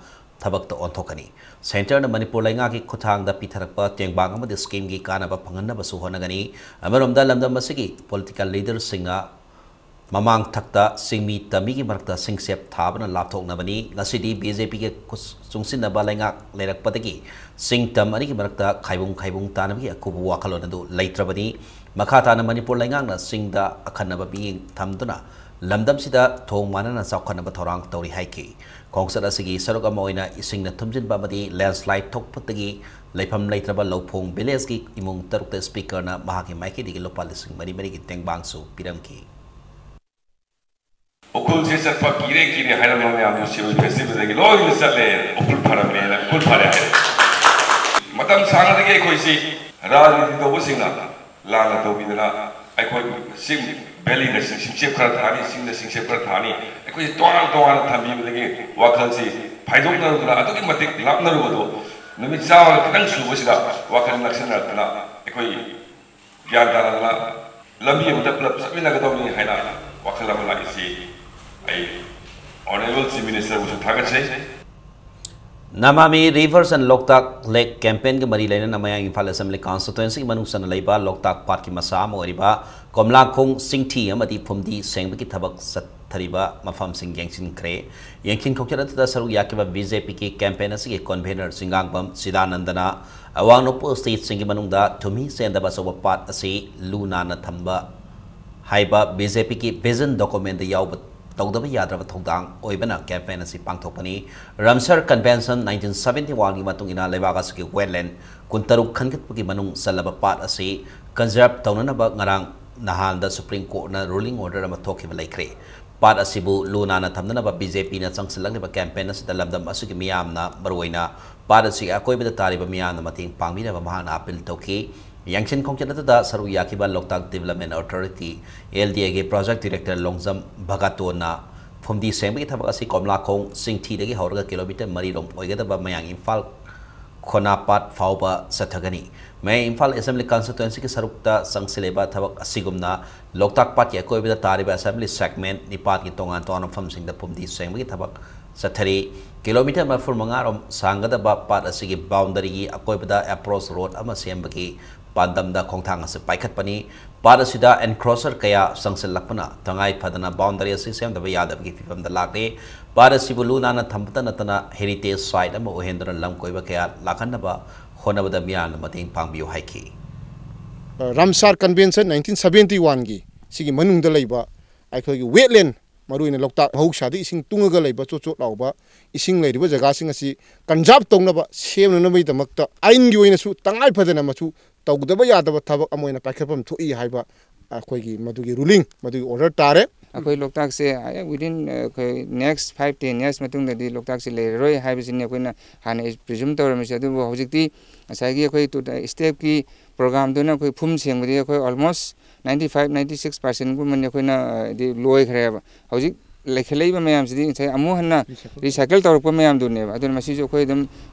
ꯊꯕꯛꯇ ꯑꯣꯟꯊꯣꯛꯀꯅꯤ꯫ ꯁꯦꯟꯇꯔꯅ ꯃꯅꯤꯄꯨꯔ ꯂꯩꯉꯥꯛꯀꯤ ꯈꯨꯠꯊꯥꯡꯗ ꯄꯤꯊꯔꯛꯄ ꯇꯦꯡꯕꯥꯡ ꯑꯃꯗꯤ ꯁ꯭ꯀꯤꯝꯒꯤ ꯀꯥꯟꯅꯕ ꯐꯪꯍꯟꯅꯕꯁꯨ ꯍꯣꯠꯅꯒꯅꯤ꯫ ꯑꯃꯔꯣꯝꯗ, ꯂꯝꯗꯝ ꯑꯁꯤꯒꯤ ꯄꯣꯂꯤꯇꯤꯀꯦꯜ ꯂꯤꯗꯔꯁꯤꯡꯅ ꯃꯃꯥꯡ ꯊꯛꯇ ꯆꯤꯡꯃꯤ ꯇꯝꯃꯤꯒꯤ ꯃꯔꯛꯇ ꯁꯤꯡꯆꯦꯞ ꯊꯥꯕꯅ ꯂꯥꯞꯊꯣꯛꯅꯕꯅꯤ꯫ ꯉꯁꯤꯗꯤ ꯕꯤ ꯖꯦ ꯄꯤꯒ ꯈꯨꯠ-, ꯆꯨꯡꯁꯤꯟꯅꯕ ꯂꯩꯉꯥꯛ ꯂꯩꯔꯛꯄꯗꯒꯤ ꯆꯤꯡ ꯇꯝ ꯑꯅꯤꯒꯤ ꯃꯔꯛꯇ ꯈꯥꯏꯕꯨꯡ ꯈꯥꯏꯕꯨꯡ ꯇꯥꯅꯕꯒꯤ ꯑꯀꯨꯕ ꯋꯥꯈꯜꯂꯣꯟ ꯑꯗꯨ ꯂꯩꯇ꯭ꯔꯕꯅꯤ꯫ ꯃꯈꯥ ꯇꯥꯅ ꯃꯅꯤꯄꯨꯔ ꯂꯩꯉꯥꯛꯅ ꯆꯤꯡꯗ ꯑꯈꯟꯅꯕ ꯃꯤꯠꯌꯦꯡ ꯊꯝꯗꯨꯅ ꯂꯝꯗꯝꯁꯤꯗ ꯊꯣꯡ ꯃꯥꯟꯅꯅ ꯆꯥꯎꯈꯠꯅꯕ ꯊꯧꯔꯥꯡ ꯇꯧꯔꯤ ꯍꯥꯏꯈꯤ꯫ ꯈꯣꯡꯆꯠ ꯑꯁꯤꯒꯤ ꯁꯔꯨꯛ ꯑꯃ ꯑꯣꯏꯅ ꯏꯁꯤꯡꯅ ꯊꯨꯝꯖꯤꯟꯕ ꯑꯃꯗꯤ ꯂꯦꯟꯁꯂꯥꯏꯗ ꯊꯣꯛꯄꯗꯒꯤ ꯂꯩꯐꯝ ꯂꯩꯇ꯭ꯔꯕ ꯂꯧꯐꯣꯡ ꯚꯤꯂꯦꯖꯀꯤ ꯏꯃꯨꯡ ꯇꯔꯨꯛꯇ ꯁ꯭ꯄꯤꯀꯔꯅ ꯃꯍꯥꯛꯀꯤ ꯃꯥꯏꯀꯩꯗꯒꯤ ꯂꯨꯄꯥ ꯂꯤꯁꯤꯡ ꯃꯔꯤ ꯃꯔꯤꯒꯤ ꯇꯦꯡꯕꯥꯡꯁꯨ ꯄꯤꯔꯝꯈꯤ꯫ ꯎꯈ꯭ꯔꯨꯜꯁꯦ ꯆꯠꯄ ꯀꯤꯔꯦ ꯀꯤꯔꯦ ꯍꯥꯏꯔꯝꯕ ꯃꯌꯥꯝꯗꯨ ꯁꯤꯔꯣꯏ ꯐꯦꯁꯇꯤꯚꯦꯜꯗꯒꯤ ꯂꯣꯏꯅ ꯆꯠꯂꯦ, ꯎꯈ꯭ꯔꯨꯜ ꯐꯔꯝꯃꯦꯅ, ꯎꯈ꯭ꯔꯨꯜ ꯐꯔꯦ ꯍꯥꯏꯔꯦ꯫ ꯃꯇꯝ ꯁꯥꯡꯅꯗꯒꯤ ꯑꯩꯈꯣꯏꯁꯤ ꯔꯥꯖꯅꯤꯇꯤ ꯇꯧꯕꯁꯤꯡꯅ ꯂꯥꯟꯅ ꯇꯧꯕꯤꯗꯅ ꯑꯩꯈꯣꯏ ꯆꯤꯡ ꯚꯦꯂꯤꯅ ꯁꯤꯡ-, ꯁꯤꯡꯆꯦꯞ ꯈꯔ ꯊꯥꯅꯤ, ꯆꯤꯡꯗ ꯁꯤꯡꯆꯦꯞ ꯈꯔ ꯊꯥꯅꯤ, ꯑꯩꯈꯣꯏꯁꯤ ꯇꯣꯉꯥꯟ ꯇꯣꯉꯥꯟꯅ ꯊꯝꯕꯤꯕꯗꯒꯤ ꯋꯥꯈꯜꯁꯤ ꯐꯥꯏꯗꯣꯛꯅꯔꯨꯗꯅ ꯑꯗꯨꯛꯀꯤ ꯃꯇꯤꯛ ꯂꯥꯞꯅꯔꯨꯕꯗꯣ ꯅꯨꯃꯤꯠ ꯆꯥꯝꯃꯒ ꯈꯤꯇꯪ ꯁꯨꯕꯁꯤꯗ ꯋꯥꯈꯜ ꯅꯛꯁꯤꯟꯅꯔꯛꯇꯅ ꯑꯩꯈꯣꯏ ꯒ꯭ꯌꯥꯟ ꯇꯥꯅꯗꯅ ꯂꯝꯕꯤ ꯑꯃꯗ ꯄꯨꯂꯞ ꯆꯠꯃꯤꯟꯅꯒꯗꯧꯅꯤ ꯍꯥꯏꯅ ꯋꯥꯈꯜ ꯑꯃ ꯂꯥꯛꯏꯁꯤ ꯑꯩ Honourable Chief Minister ꯕꯨꯁꯨ ꯊꯥꯒꯠꯆꯩ꯫ ꯅꯃꯥꯃꯤ Rivers and Loktak Lake campaign ꯒ ꯃꯔꯤ ꯂꯩꯅꯅ ꯃꯌꯥꯡ ꯏꯝꯐꯥꯜ Assembly constituency ꯒꯤ ꯃꯅꯨꯡ ꯆꯟꯅ ꯂꯩꯕ ꯂꯣꯛꯇꯥꯛ ꯄꯥꯠꯀꯤ ꯃꯆꯥ ꯑꯃ ꯑꯣꯏꯔꯤꯕ ꯀꯣꯝꯂꯥꯈꯣꯡ ꯆꯤꯡꯊꯤ ꯑꯃꯗꯤ ꯐꯨꯝꯗꯤ ꯁꯦꯡꯕꯒꯤ ꯊꯕꯛ ꯆꯠꯊꯔꯤꯕ ꯃꯐꯝꯁꯤꯡ ꯌꯦꯡꯁꯤꯟꯈ꯭ꯔꯦ꯫ ꯌꯦꯡꯁꯤꯟ ꯈꯣꯡꯆꯠ ꯑꯗꯨꯗ ꯁꯔꯨꯛ ꯌꯥꯈꯤꯕ ꯕꯤ ꯖꯦ ꯄꯤꯒꯤ campaign ꯑꯁꯤꯒꯤ convener ꯆꯤꯡꯉꯥꯡꯕꯝ ꯁꯤꯗꯥꯅꯟꯗꯅ ꯑꯋꯥꯡ ꯅꯣꯡꯄꯣꯛ state ꯁꯤꯡꯒꯤ ꯃꯅꯨꯡꯗ ꯊꯨꯝꯍꯤ ꯆꯦꯟꯗꯕ ꯑꯆꯧꯕ ꯄꯥꯠ ꯑꯁꯤ ꯂꯨ ꯅꯥꯟꯅ ꯊꯝꯕ ꯍꯥꯏꯕ ꯕꯤ ꯖꯦ ꯄꯤꯒꯤ vision document ꯇ ꯌꯥꯎꯕ ꯇꯧꯗꯕ ꯌꯥꯗ꯭ꯔꯕ ꯊꯧꯗꯥꯡ ꯑꯣꯏꯕꯅ campaign ꯑꯁꯤ ꯄꯥꯡꯊꯣꯛꯄꯅꯤ꯫ ꯔꯥꯝꯁꯥꯔ Convention nineteen seventy one ꯒꯤ ꯃꯇꯨꯡ ꯏꯟꯅ ꯂꯩꯕꯥꯛ ꯑꯁꯤꯒꯤ wetland ꯀꯨꯟꯇꯔꯨꯛ ꯈꯟꯒꯠꯄꯒꯤ ꯃꯅꯨꯡ ꯆꯜꯂꯕ ꯄꯥꯠ ꯑꯁꯤ conserve ꯇꯧꯅꯅꯕ ꯉꯔꯥꯡ ꯅꯍꯥꯟꯗ Supreme Court ꯅ ruling order ꯑꯃ ꯊꯣꯛꯈꯤꯕ ꯂꯩꯈ꯭ꯔꯦ꯫ ꯄꯥꯠ ꯑꯁꯤꯕꯨ ꯂꯨ ꯅꯥꯟꯅ ꯊꯝꯅꯅꯕ ꯕꯤ ꯖꯦ ꯄꯤꯅ ꯆꯪꯁꯤꯜꯂꯛꯂꯤꯕ campaign ꯑꯁꯤꯗ ꯂꯝꯗꯝ ꯑꯁꯤꯒꯤ ꯃꯤꯌꯥꯝꯅ, ꯃꯔꯨꯑꯣꯏꯅ ꯄꯥꯠ ꯑꯁꯤꯒꯤ ꯑꯀꯣꯏꯕꯗ ꯇꯥꯔꯤꯕ ꯃꯤꯌꯥꯝꯅ ꯃꯇꯦꯡ ꯄꯥꯡꯕꯤꯅꯕ ꯃꯍꯥꯛꯅ appeal ꯇꯧꯈꯤ꯫ ꯌꯦꯡꯁꯤꯟ ꯈꯣꯡꯆꯠ ꯑꯗꯨꯗ ꯁꯔꯨꯛ ꯌꯥꯈꯤꯕ ꯂꯣꯛꯇꯥꯛ Development Authority, ꯑꯦꯜ ꯗꯤ ꯑꯦ ꯒꯤ project director ꯂꯣꯡꯖꯝ ꯚꯒꯇꯣꯟꯅ ꯐꯨꯝꯗꯤ ꯁꯦꯡꯕꯒꯤ ꯊꯕꯛ ꯑꯁꯤ ꯀꯣꯝꯂꯥꯈꯣꯡ ꯆꯤꯡꯊꯤꯗꯒꯤ ꯍꯧꯔꯒ ꯀꯤꯂꯣꯃꯤꯇꯔ ꯃꯔꯤ ꯔꯣꯝ ꯑꯣꯏꯒꯗꯕ ꯃꯌꯥꯡ ꯏꯝꯐꯥꯜ ꯈꯣꯅꯥꯄꯥꯠ ꯐꯥꯎꯕ ꯆꯠꯊꯒꯅꯤ꯫ ꯃꯌꯥꯡ ꯏꯝꯐꯥꯜ ꯑꯦꯁꯦꯝꯕ꯭ꯂꯤ ꯀꯟꯁꯇꯤꯇ꯭ꯋꯦꯟꯁꯤꯒꯤ ꯁꯔꯨꯛꯇ ꯆꯪꯁꯤꯜꯂꯤꯕ ꯊꯕꯛ ꯑꯁꯤꯒꯨꯝꯅ ꯂꯣꯛꯇꯥꯛ ꯄꯥꯠꯀꯤ ꯑꯀꯣꯏꯕꯗ ꯇꯥꯔꯤꯕ ꯑꯦꯁꯦꯝꯕ꯭ꯂꯤ ꯁꯦꯒꯃꯦꯟ ꯅꯤꯄꯥꯟꯒꯤ ꯇꯣꯉꯥꯟ ꯇꯣꯉꯥꯟꯕ ꯃꯐꯝꯁꯤꯡꯗ ꯐꯨꯝꯗꯤ ꯁꯦꯡꯕꯒꯤ ꯊꯕꯛ ꯆꯠꯊꯔꯤ꯫ ꯀꯤꯂꯣꯃꯤꯇꯔ ꯃꯔꯤꯐꯨ ꯃꯉꯥ ꯔꯣꯝ ꯁꯥꯡꯒꯗꯕ ꯄꯥꯠ ꯑꯁꯤꯒꯤ ꯕꯥꯎꯟꯗꯔꯤꯒꯤ ꯑꯀꯣꯏꯕꯗ ꯑꯦꯄ꯭ꯔꯣꯆ ꯔꯣꯗ ꯑꯃ ꯁꯦꯝꯕꯒꯤ ꯄꯥꯟꯗꯝꯗ ꯈꯣꯡꯊꯥꯡ ꯑꯁꯤ ꯄꯥꯏꯈꯠꯄꯅꯤ꯫ ꯄꯥꯠ ꯑꯁꯤꯗ ꯑꯦꯟꯀ꯭ꯔꯣꯆꯔ ꯀꯌꯥ ꯆꯪꯁꯤꯜꯂꯛꯄꯅ ꯇꯉꯥꯏ ꯐꯗꯅ ꯕꯥꯎꯟꯗꯔꯤ ꯑꯁꯤ ꯁꯦꯝꯗꯕ ꯌꯥꯗꯕꯒꯤ ꯐꯤꯕꯝꯗ ꯂꯥꯛꯂꯦ꯫ ꯄꯥꯠ ꯑꯁꯤꯕꯨ ꯂꯨ ꯅꯥꯟꯅ ꯊꯝꯕꯇ ꯅꯠꯇꯅ ꯍꯦꯔꯤꯇꯦꯖ ꯁꯥꯏꯠ ꯑꯃ ꯑꯣꯏꯍꯟꯗꯨꯅ ꯂꯝ ꯀꯣꯏꯕ ꯀꯌꯥ ꯂꯥꯛꯍꯟꯅꯕ ꯍꯣꯠꯅꯕꯗ ꯃꯤꯌꯥꯝꯅ ꯃꯇꯦꯡ ꯄꯥꯡꯕꯤꯌꯨ ꯍꯥꯏꯈꯤ꯫ ꯔꯥꯝꯁꯥꯔ ꯀꯟꯚꯦꯟꯁꯟ ꯅꯥꯏꯟꯇꯤꯟ ꯁꯚꯦꯟꯇꯤ ꯋꯥꯟꯒꯤ ꯁꯤꯒꯤ ꯃꯅꯨꯡꯗ ꯂꯩꯕ ꯑꯩꯈꯣꯏꯒꯤ ꯋꯦꯠꯂꯦꯟ, ꯃꯔꯨꯑꯣꯏꯅ ꯂꯣꯛꯇꯥꯛ ꯃꯍꯧꯁꯥꯗ ꯏꯁꯤꯡ ꯇꯨꯡꯉꯒ ꯂꯩꯕ ꯆꯣꯠ ꯆꯣꯠ ꯂꯥꯎꯕ ꯏꯁꯤꯡ ꯂꯩꯔꯤꯕ ꯖꯒꯥꯁꯤꯡ ꯑꯁꯤ ꯀꯟꯖꯥꯔꯕ ꯇꯧꯅꯕ ꯁꯦꯝꯅꯅꯕꯒꯤꯗꯃꯛꯇ ꯑꯥꯏꯟꯒꯤ ꯑꯣꯏꯅꯁꯨ ꯇꯉꯥꯏ ꯐꯗꯅ ꯃꯁꯨ ꯇꯧꯗꯕ ꯌꯥꯗꯕ ꯊꯕꯛ ꯑꯃ ꯑꯣꯏꯅ ꯄꯥꯏꯈꯠꯐꯝ ꯊꯣꯛꯏ ꯍꯥꯏꯕ ꯑꯩꯈꯣꯏꯒꯤ ꯃꯗꯨꯒꯤ ꯔꯨꯂꯤꯡ, ꯃꯗꯨꯒꯤ ꯑꯣꯔꯗꯔ ꯇꯥꯔꯦ꯫ ꯑꯩꯈꯣꯏ ꯂꯣꯛꯇꯥꯛꯁꯦ ꯋꯤꯗꯤꯟ ꯑꯩꯈꯣꯏ ꯅꯦꯛꯁ ꯐꯥꯏꯚ ꯇꯦꯟ ꯌꯔꯁ ꯃꯇꯨꯡꯗꯗꯤ ꯂꯣꯛꯇꯥꯛꯁꯦ ꯂꯩꯔꯔꯣꯏ ꯍꯥꯏꯕꯁꯤꯅꯤ ꯑꯩꯈꯣꯏꯅ ꯍꯥꯟꯅ ꯄ꯭ꯔꯤꯖꯨꯝ ꯇꯧꯔꯝꯃꯤꯁꯦ꯫ ꯑꯗꯨꯕꯨ ꯍꯧꯖꯤꯛꯇꯤ ꯉꯁꯥꯏꯒꯤ ꯑꯩꯈꯣꯏ ꯁ꯭ꯇꯦꯞꯀꯤ ꯄ꯭ꯔꯣꯒ꯭ꯔꯥꯝꯗꯨꯅ ꯑꯩꯈꯣꯏ ꯐꯨꯝ ꯁꯦꯡꯕꯗꯤ ꯑꯩꯈꯣꯏ almost ninety five ninety six ꯄꯥꯔꯁꯦꯟꯒꯨꯝꯕꯅꯤ ꯑꯩꯈꯣꯏꯅ ꯍꯥꯏꯗꯤ ꯂꯣꯏꯈ꯭ꯔꯦꯕ꯫ ꯍꯧꯖꯤꯛ ꯂꯩꯈꯠꯂꯛꯏꯕ ꯃꯌꯥꯝꯁꯤꯗꯤ ꯉꯁꯥꯏ ꯑꯃꯨꯛ ꯍꯟꯅ ꯔꯤꯁꯥꯏꯀꯜ ꯇꯧꯔꯛꯄ ꯃꯌꯥꯝꯗꯨꯅꯦꯕ꯫ ꯑꯗꯨꯅ ꯃꯁꯤꯁꯨ ꯑꯩꯈꯣꯏ ꯑꯗꯨꯝ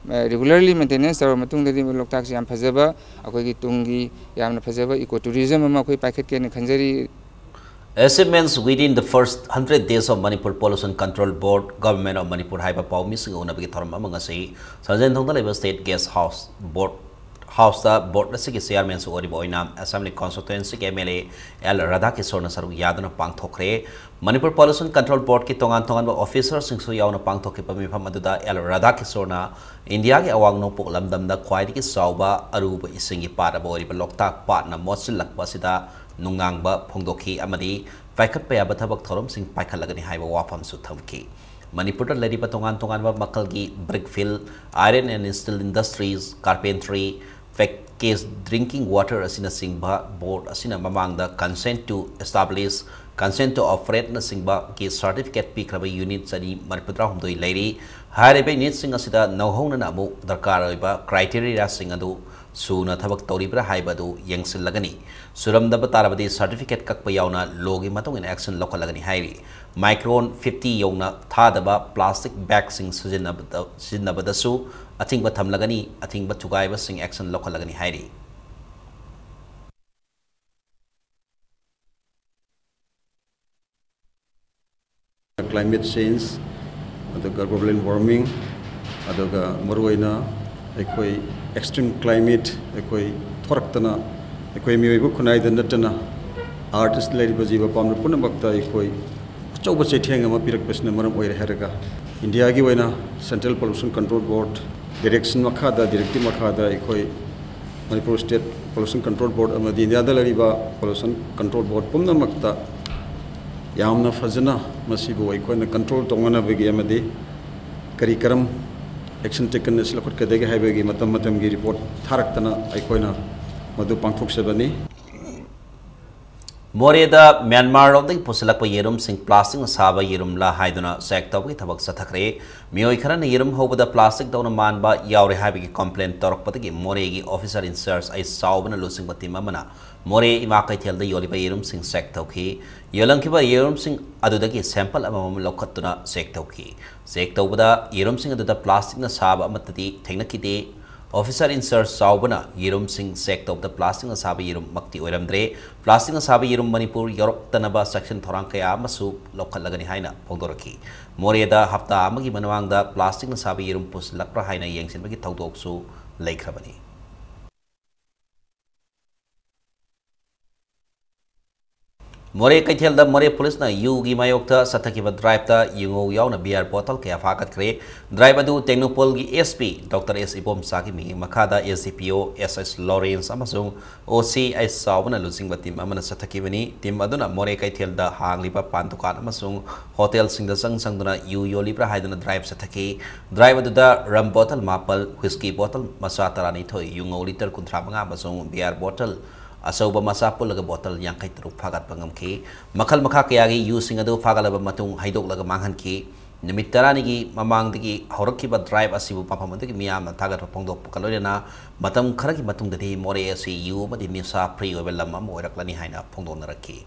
ꯔꯤꯒꯨꯂꯔꯂꯤ ꯃꯦꯟꯇꯦꯅꯦꯟꯁ ꯇꯧꯔꯕ ꯃꯇꯨꯡꯗꯗꯤ ꯂꯣꯛꯇꯥꯛꯁꯤ ꯌꯥꯝ ꯐꯖꯕ, ꯑꯩꯈꯣꯏꯒꯤ ꯇꯨꯡꯒꯤ ꯌꯥꯝꯅ ꯐꯖꯕ ꯏꯀꯣ ꯇꯨꯔꯤꯖꯝ ꯑꯃ ꯑꯩꯈꯣꯏ ꯄꯥꯏꯈꯠꯀꯦꯅ ꯈꯟꯖꯔꯤ꯫ Achievements within the first hundred days of Manipur Pollution Control Board, Government of Manipur ꯍꯥꯏꯕ ꯄꯥꯎꯃꯤꯁꯤꯡꯒ ꯎꯅꯕꯒꯤ ꯊꯧꯔꯝ ꯑꯃ ꯉꯁꯤ ꯁꯟꯖꯦꯟꯊꯣꯡꯗ ꯂꯩꯕ ꯁ꯭ꯇꯦꯠ ꯒꯦꯁ ꯍꯥꯎꯁ ꯕꯣꯔꯗ ꯍꯥꯎꯁꯇ ꯕꯣꯔꯗ ꯑꯁꯤꯒꯤ ꯆꯤꯌꯥꯔꯃꯦꯟꯁꯨ ꯑꯣꯏꯔꯤꯕ ꯑꯣꯏꯅꯥꯝ ꯑꯦꯁꯦꯝꯕ꯭ꯂꯤ ꯀꯣꯟꯁꯇꯤꯇ꯭ꯋꯦꯟꯁꯤꯒꯤ ꯑꯦꯝ ꯑꯦꯜ ꯑꯦ ꯑꯦꯜ ꯔꯥꯙꯥꯀꯤꯁꯣꯔꯅ ꯁꯔꯨꯛ ꯌꯥꯗꯨꯅ ꯄꯥꯡꯊꯣꯛꯈ꯭ꯔꯦ꯫ ꯃꯅꯤꯄꯨꯔ ꯄꯣꯂꯨꯁꯟ ꯀꯟꯇ꯭ꯔꯣꯜ ꯕꯣꯔꯗꯀꯤ ꯇꯣꯉꯥꯟ ꯇꯣꯉꯥꯟꯕ ꯑꯣꯐꯤꯁꯔꯁꯤꯡꯁꯨ ꯌꯥꯎꯅ ꯄꯥꯡꯊꯣꯛꯈꯤꯕ ꯃꯤꯐꯝ ꯑꯗꯨꯗ ꯑꯦꯜ ꯔꯥꯙꯥꯀꯤꯁꯣꯔꯅ ꯏꯟꯗꯤꯌꯥꯒꯤ ꯑꯋꯥꯡ ꯅꯣꯡꯄꯣꯛ ꯂꯝꯗꯝꯗ ꯈ꯭ꯋꯥꯏꯗꯒꯤ ꯆꯥꯎꯕ ꯑꯔꯨꯕ ꯏꯁꯤꯡꯒꯤ ꯄꯥꯠ ꯑꯃ ꯑꯣꯏꯔꯤꯕ ꯂꯣꯛꯇꯥꯛ ꯄꯥꯠꯅ ꯃꯣꯠꯁꯤꯜꯂꯛꯄ ꯑꯁꯤꯗ ꯅꯨꯡꯅꯥꯡꯕ ꯐꯣꯡꯗꯣꯛꯈꯤ ꯑꯃꯗꯤ ꯄꯥꯏꯈꯠꯄ ꯌꯥꯕ ꯊꯕꯛ ꯊꯧꯔꯝꯁꯤꯡ ꯄꯥꯏꯈꯠꯂꯒꯅꯤ ꯍꯥꯏꯕ ꯋꯥꯐꯝꯁꯨ ꯊꯝꯈꯤ꯫ ꯃꯅꯤꯄꯨꯔꯗ ꯂꯩꯔꯤꯕ ꯇꯣꯉꯥꯟ ꯇꯣꯉꯥꯟꯕ ꯃꯈꯜꯒꯤ brick fill, iron and steel industries, carpentry, packaged drinking water ꯑꯁꯤꯅꯆꯤꯡꯕ ꯕꯣꯔꯗ ꯑꯁꯤꯅ ꯃꯃꯥꯡꯗ consent to establish, consent to operateꯅꯆꯤꯡꯕꯒꯤ ꯁꯔꯇꯤꯐꯤꯀꯦꯠ ꯄꯤꯈ꯭ꯔꯕ ꯌꯨꯅꯤꯠ ꯆꯅꯤ ꯃꯔꯤꯐꯨꯇꯔꯥꯍꯨꯝꯗꯣꯏ ꯂꯩꯔꯤ꯫ ꯍꯥꯏꯔꯤꯕ unitꯁꯤꯡ ꯑꯁꯤꯗ ꯅꯧꯍꯧꯅꯅ ꯑꯃꯨꯛ ꯗꯔꯀꯥꯔ ꯑꯣꯏꯕ criteriaꯁꯤꯡ ꯑꯗꯨ ꯁꯨꯅ ꯊꯕꯛ ꯇꯧꯔꯤꯕ꯭ꯔꯥ ꯍꯥꯏꯕ ꯑꯗꯨ ꯌꯦꯡꯁꯤꯜꯂꯒꯅꯤ꯫ ꯁꯨꯔꯝꯗꯕ ꯇꯥꯔꯕꯗꯤ certificate ꯀꯛꯄ ꯌꯥꯎꯅ lawꯒꯤ ꯃꯇꯨꯡ ꯏꯟꯅ action ꯂꯧꯈꯠꯂꯒꯅꯤ ꯍꯥꯏꯔꯤ꯫ Micron fifty ꯌꯧꯅ ꯊꯥꯗꯕ plastic bagꯁꯤꯡ ꯁꯤꯖꯤꯟꯅꯕꯗ, ꯁꯤꯖꯤꯟꯅꯕꯗꯁꯨ ꯑꯊꯤꯡꯕ ꯊꯝꯂꯒꯅꯤ, ꯑꯊꯤꯡꯕ ꯊꯨꯒꯥꯏꯕꯁꯤꯡ action ꯂꯧꯈꯠꯂꯒꯅꯤ ꯍꯥꯏꯔꯤ꯫ Climate change, ꯑꯗꯨꯒ global warming, ꯑꯗꯨꯒ ꯃꯔꯨꯑꯣꯏꯅ ꯑꯩꯈꯣꯏ extreme climate ꯑꯩꯈꯣꯏ ꯊꯣꯔꯛꯇꯅ ꯑꯩꯈꯣꯏ ꯃꯤꯑꯣꯏꯕ ꯈꯨꯟꯅꯥꯏꯗ ꯅꯠꯇꯅ earthꯇ ꯂꯩꯔꯤꯕ ꯖꯤꯕ ꯄꯥꯟꯕ ꯄꯨꯝꯅꯃꯛꯇ ꯑꯩꯈꯣꯏ ꯑꯆꯧꯕ ꯆꯩꯊꯦꯡ ꯑꯃ ꯄꯤꯔꯛꯄꯁꯤꯅ ꯃꯔꯝ ꯑꯣꯏꯔꯦ ꯍꯥꯏꯔꯒ Indiaꯒꯤ ꯑꯣꯏꯅ Central Pollution Control Board direction ꯃꯈꯥꯗ, directive ꯃꯈꯥꯗ ꯑꯩꯈꯣꯏ Manipur State Pollution Control Board ꯑꯃꯗꯤ Indiaꯗ ꯂꯩꯔꯤꯕ Pollution Control Board ꯄꯨꯝꯅꯃꯛꯇ ꯌꯥꯝꯅ ꯐꯖꯅ ꯃꯁꯤꯕꯨ ꯑꯩꯈꯣꯏꯅ control ꯇꯧꯅꯅꯕꯒꯤ ꯑꯃꯗꯤ ꯀꯔꯤ ꯀꯔꯝ action taken ꯑꯁꯤ ꯂꯧꯈꯠꯀꯗꯒꯦ ꯍꯥꯏꯕꯒꯤ ꯃꯇꯝ ꯃꯇꯝꯒꯤ report ꯊꯥꯔꯛꯇꯅ ꯑꯩꯈꯣꯏꯅ ꯃꯗꯨ ꯄꯥꯡꯊꯣꯛꯆꯕꯅꯤ꯫ ꯃꯣꯔꯦꯗ ꯃ꯭ꯌꯥꯟꯃꯥꯔꯔꯣꯝꯗꯒꯤ ꯄꯨꯁꯤꯜꯂꯛꯄ ꯌꯦꯔꯨꯝꯁꯤꯡ plasticꯅ ꯁꯥꯕ ꯌꯦꯔꯨꯝꯂꯥ ꯍꯥꯏꯗꯨꯅ check ꯇꯧꯕꯒꯤ ꯊꯕꯛ ꯆꯠꯊꯈ꯭ꯔꯦ꯫ ꯃꯤꯑꯣꯏ ꯈꯔꯅ ꯌꯦꯔꯨꯝ ꯍꯧꯕꯗ plasticꯗꯧꯅ ꯃꯥꯟꯕ ꯌꯥꯎꯔꯦ ꯍꯥꯏꯕꯒꯤ complain ꯇꯧꯔꯛꯄꯗꯒꯤ ꯃꯣꯔꯦꯒꯤ officer in charge ꯑꯩ ꯆꯥꯎꯕꯅ ꯂꯨꯆꯤꯡꯕ team ꯑꯃꯅ ꯃꯣꯔꯦ ꯏꯃꯥ ꯀꯩꯊꯦꯜꯗ ꯌꯣꯜꯂꯤꯕ ꯌꯦꯔꯨꯝꯁꯤꯡ check ꯇꯧꯈꯤ꯫ ꯌꯣꯜꯂꯝꯈꯤꯕ ꯌꯦꯔꯨꯝꯁꯤꯡ ꯑꯗꯨꯗꯒꯤ sample ꯑꯃꯃꯝ ꯂꯧꯈꯠꯇꯨꯅ check ꯇꯧꯈꯤ꯫ Check ꯇꯧꯕꯗ ꯌꯦꯔꯨꯝꯁꯤꯡ ꯑꯗꯨꯗ plasticꯅ ꯁꯥꯕ ꯑꯃꯠꯇꯗꯤ ꯊꯦꯡꯅꯈꯤꯗꯦ꯫ Officer in charge ꯆꯥꯎꯕꯅ ꯌꯦꯔꯨꯝꯁꯤꯡ check ꯇꯧꯕꯗ plasticꯅ ꯁꯥꯕ ꯌꯦꯔꯨꯝꯃꯛꯇꯤ ꯑꯣꯏꯔꯝꯗ꯭ꯔꯦ꯫ Plasticꯅ ꯁꯥꯕ ꯌꯦꯔꯨꯝ ꯃꯅꯤꯄꯨꯔ ꯌꯧꯔꯛꯇꯅꯕ section ꯊꯧꯔꯥꯡ ꯀꯌꯥ ꯑꯃꯁꯨ ꯂꯧꯈꯠꯂꯒꯅꯤ ꯍꯥꯏꯅ ꯐꯣꯡꯗꯣꯔꯛꯈꯤ꯫ ꯃꯣꯔꯦꯗ ꯍꯞꯇꯥ ꯑꯃꯒꯤ ꯃꯃꯥꯡꯗ plasticꯅ ꯁꯥꯕ ꯌꯦꯔꯨꯝ ꯄꯨꯁꯤꯜꯂꯛꯄ꯭ꯔꯥ ꯍꯥꯏꯅ ꯌꯦꯡꯁꯤꯟꯕꯒꯤ ꯊꯧꯗꯣꯛꯁꯨ ꯂꯩꯈ꯭ꯔꯕꯅꯤ꯫ ꯃꯣꯔꯦ ꯀꯩꯊꯦꯜꯗ ꯃꯣꯔꯦ policeꯅ ꯌꯨꯒꯤ ꯃꯥꯌꯣꯛꯇ ꯆꯠꯊꯈꯤꯕ driveꯇ ꯌꯨꯉꯧ ꯌꯥꯎꯅ beer bottle ꯀꯌꯥ ꯐꯥꯒꯠꯈ꯭ꯔꯦ꯫ Drive ꯑꯗꯨ ꯇꯦꯡꯅꯧꯄꯜꯒꯤ SP Doctor S ꯏꯕꯣꯝꯆꯥꯒꯤ ꯃꯤꯠꯌꯦꯡ ꯃꯈꯥꯗ SDPO S H Lawrence ꯑꯃꯁꯨꯡ OC ꯑꯩꯆ ꯆꯥꯎꯕꯅ ꯂꯨꯆꯤꯡꯕ team ꯑꯃꯅ ꯆꯠꯊꯈꯤꯕꯅꯤ꯫ Team ꯑꯗꯨꯅ ꯃꯣꯔꯦ ꯀꯩꯊꯦꯜꯗ ꯍꯥꯡꯂꯤꯕ ꯄꯥꯟ ꯗꯨꯀꯥꯟ ꯑꯃꯁꯨꯡ hotelꯁꯤꯡꯗ ꯆꯪ ꯆꯪꯗꯨꯅ ꯌꯨ ꯌꯣꯜꯂꯤꯕ꯭ꯔꯥ ꯍꯥꯏꯗꯨꯅ drive ꯆꯠꯊꯈꯤ꯫ Drive ꯑꯗꯨꯗ rum bottle ꯃꯥꯄꯜ, whisky bottle ꯃꯆꯥ ꯇꯔꯥꯅꯤꯊꯣꯏ, ꯌꯨꯉꯧ litre ꯀꯨꯟꯊ꯭ꯔꯥ ꯃꯉꯥ ꯑꯃꯁꯨꯡ beer bottle ꯑꯆꯧꯕ ꯃꯆꯥ ꯄꯨꯜꯂꯒ bottle ꯌꯥꯡꯈꯩ ꯇꯔꯨꯛ ꯐꯥꯒꯠꯄ ꯉꯝꯈꯤ꯫ ꯃꯈꯜ ꯃꯈꯥ ꯀꯌꯥꯒꯤ ꯌꯨꯁꯤꯡ ꯑꯗꯨ ꯐꯥꯒꯠꯂꯕ ꯃꯇꯨꯡ ꯍꯩꯗꯣꯛꯂꯒ ꯃꯥꯡꯍꯟꯈꯤ꯫ ꯅꯨꯃꯤꯠ ꯇꯔꯥꯅꯤꯒꯤ ꯃꯃꯥꯡꯗꯒꯤ ꯍꯧꯔꯛꯈꯤꯕ ꯗ꯭ꯔꯥꯏꯚ ꯑꯁꯤꯕꯨ ꯃꯐꯝ ꯑꯗꯨꯒꯤ ꯃꯤꯌꯥꯝꯅ ꯊꯥꯒꯠꯄ ꯐꯣꯡꯗꯣꯛꯄꯒ ꯂꯣꯏꯅꯅ ꯃꯇꯝ ꯈꯔꯒꯤ ꯃꯇꯨꯡꯗꯗꯤ ꯃꯣꯔꯦ ꯑꯁꯤ ꯌꯨ ꯑꯃꯗꯤ ꯅꯤꯁꯥ ꯐ꯭ꯔꯤ ꯑꯣꯏꯕ ꯂꯝ ꯑꯃ ꯑꯣꯏꯔꯛꯂꯅꯤ ꯍꯥꯏꯅ ꯐꯣꯡꯗꯣꯛꯅꯔꯛꯈꯤ꯫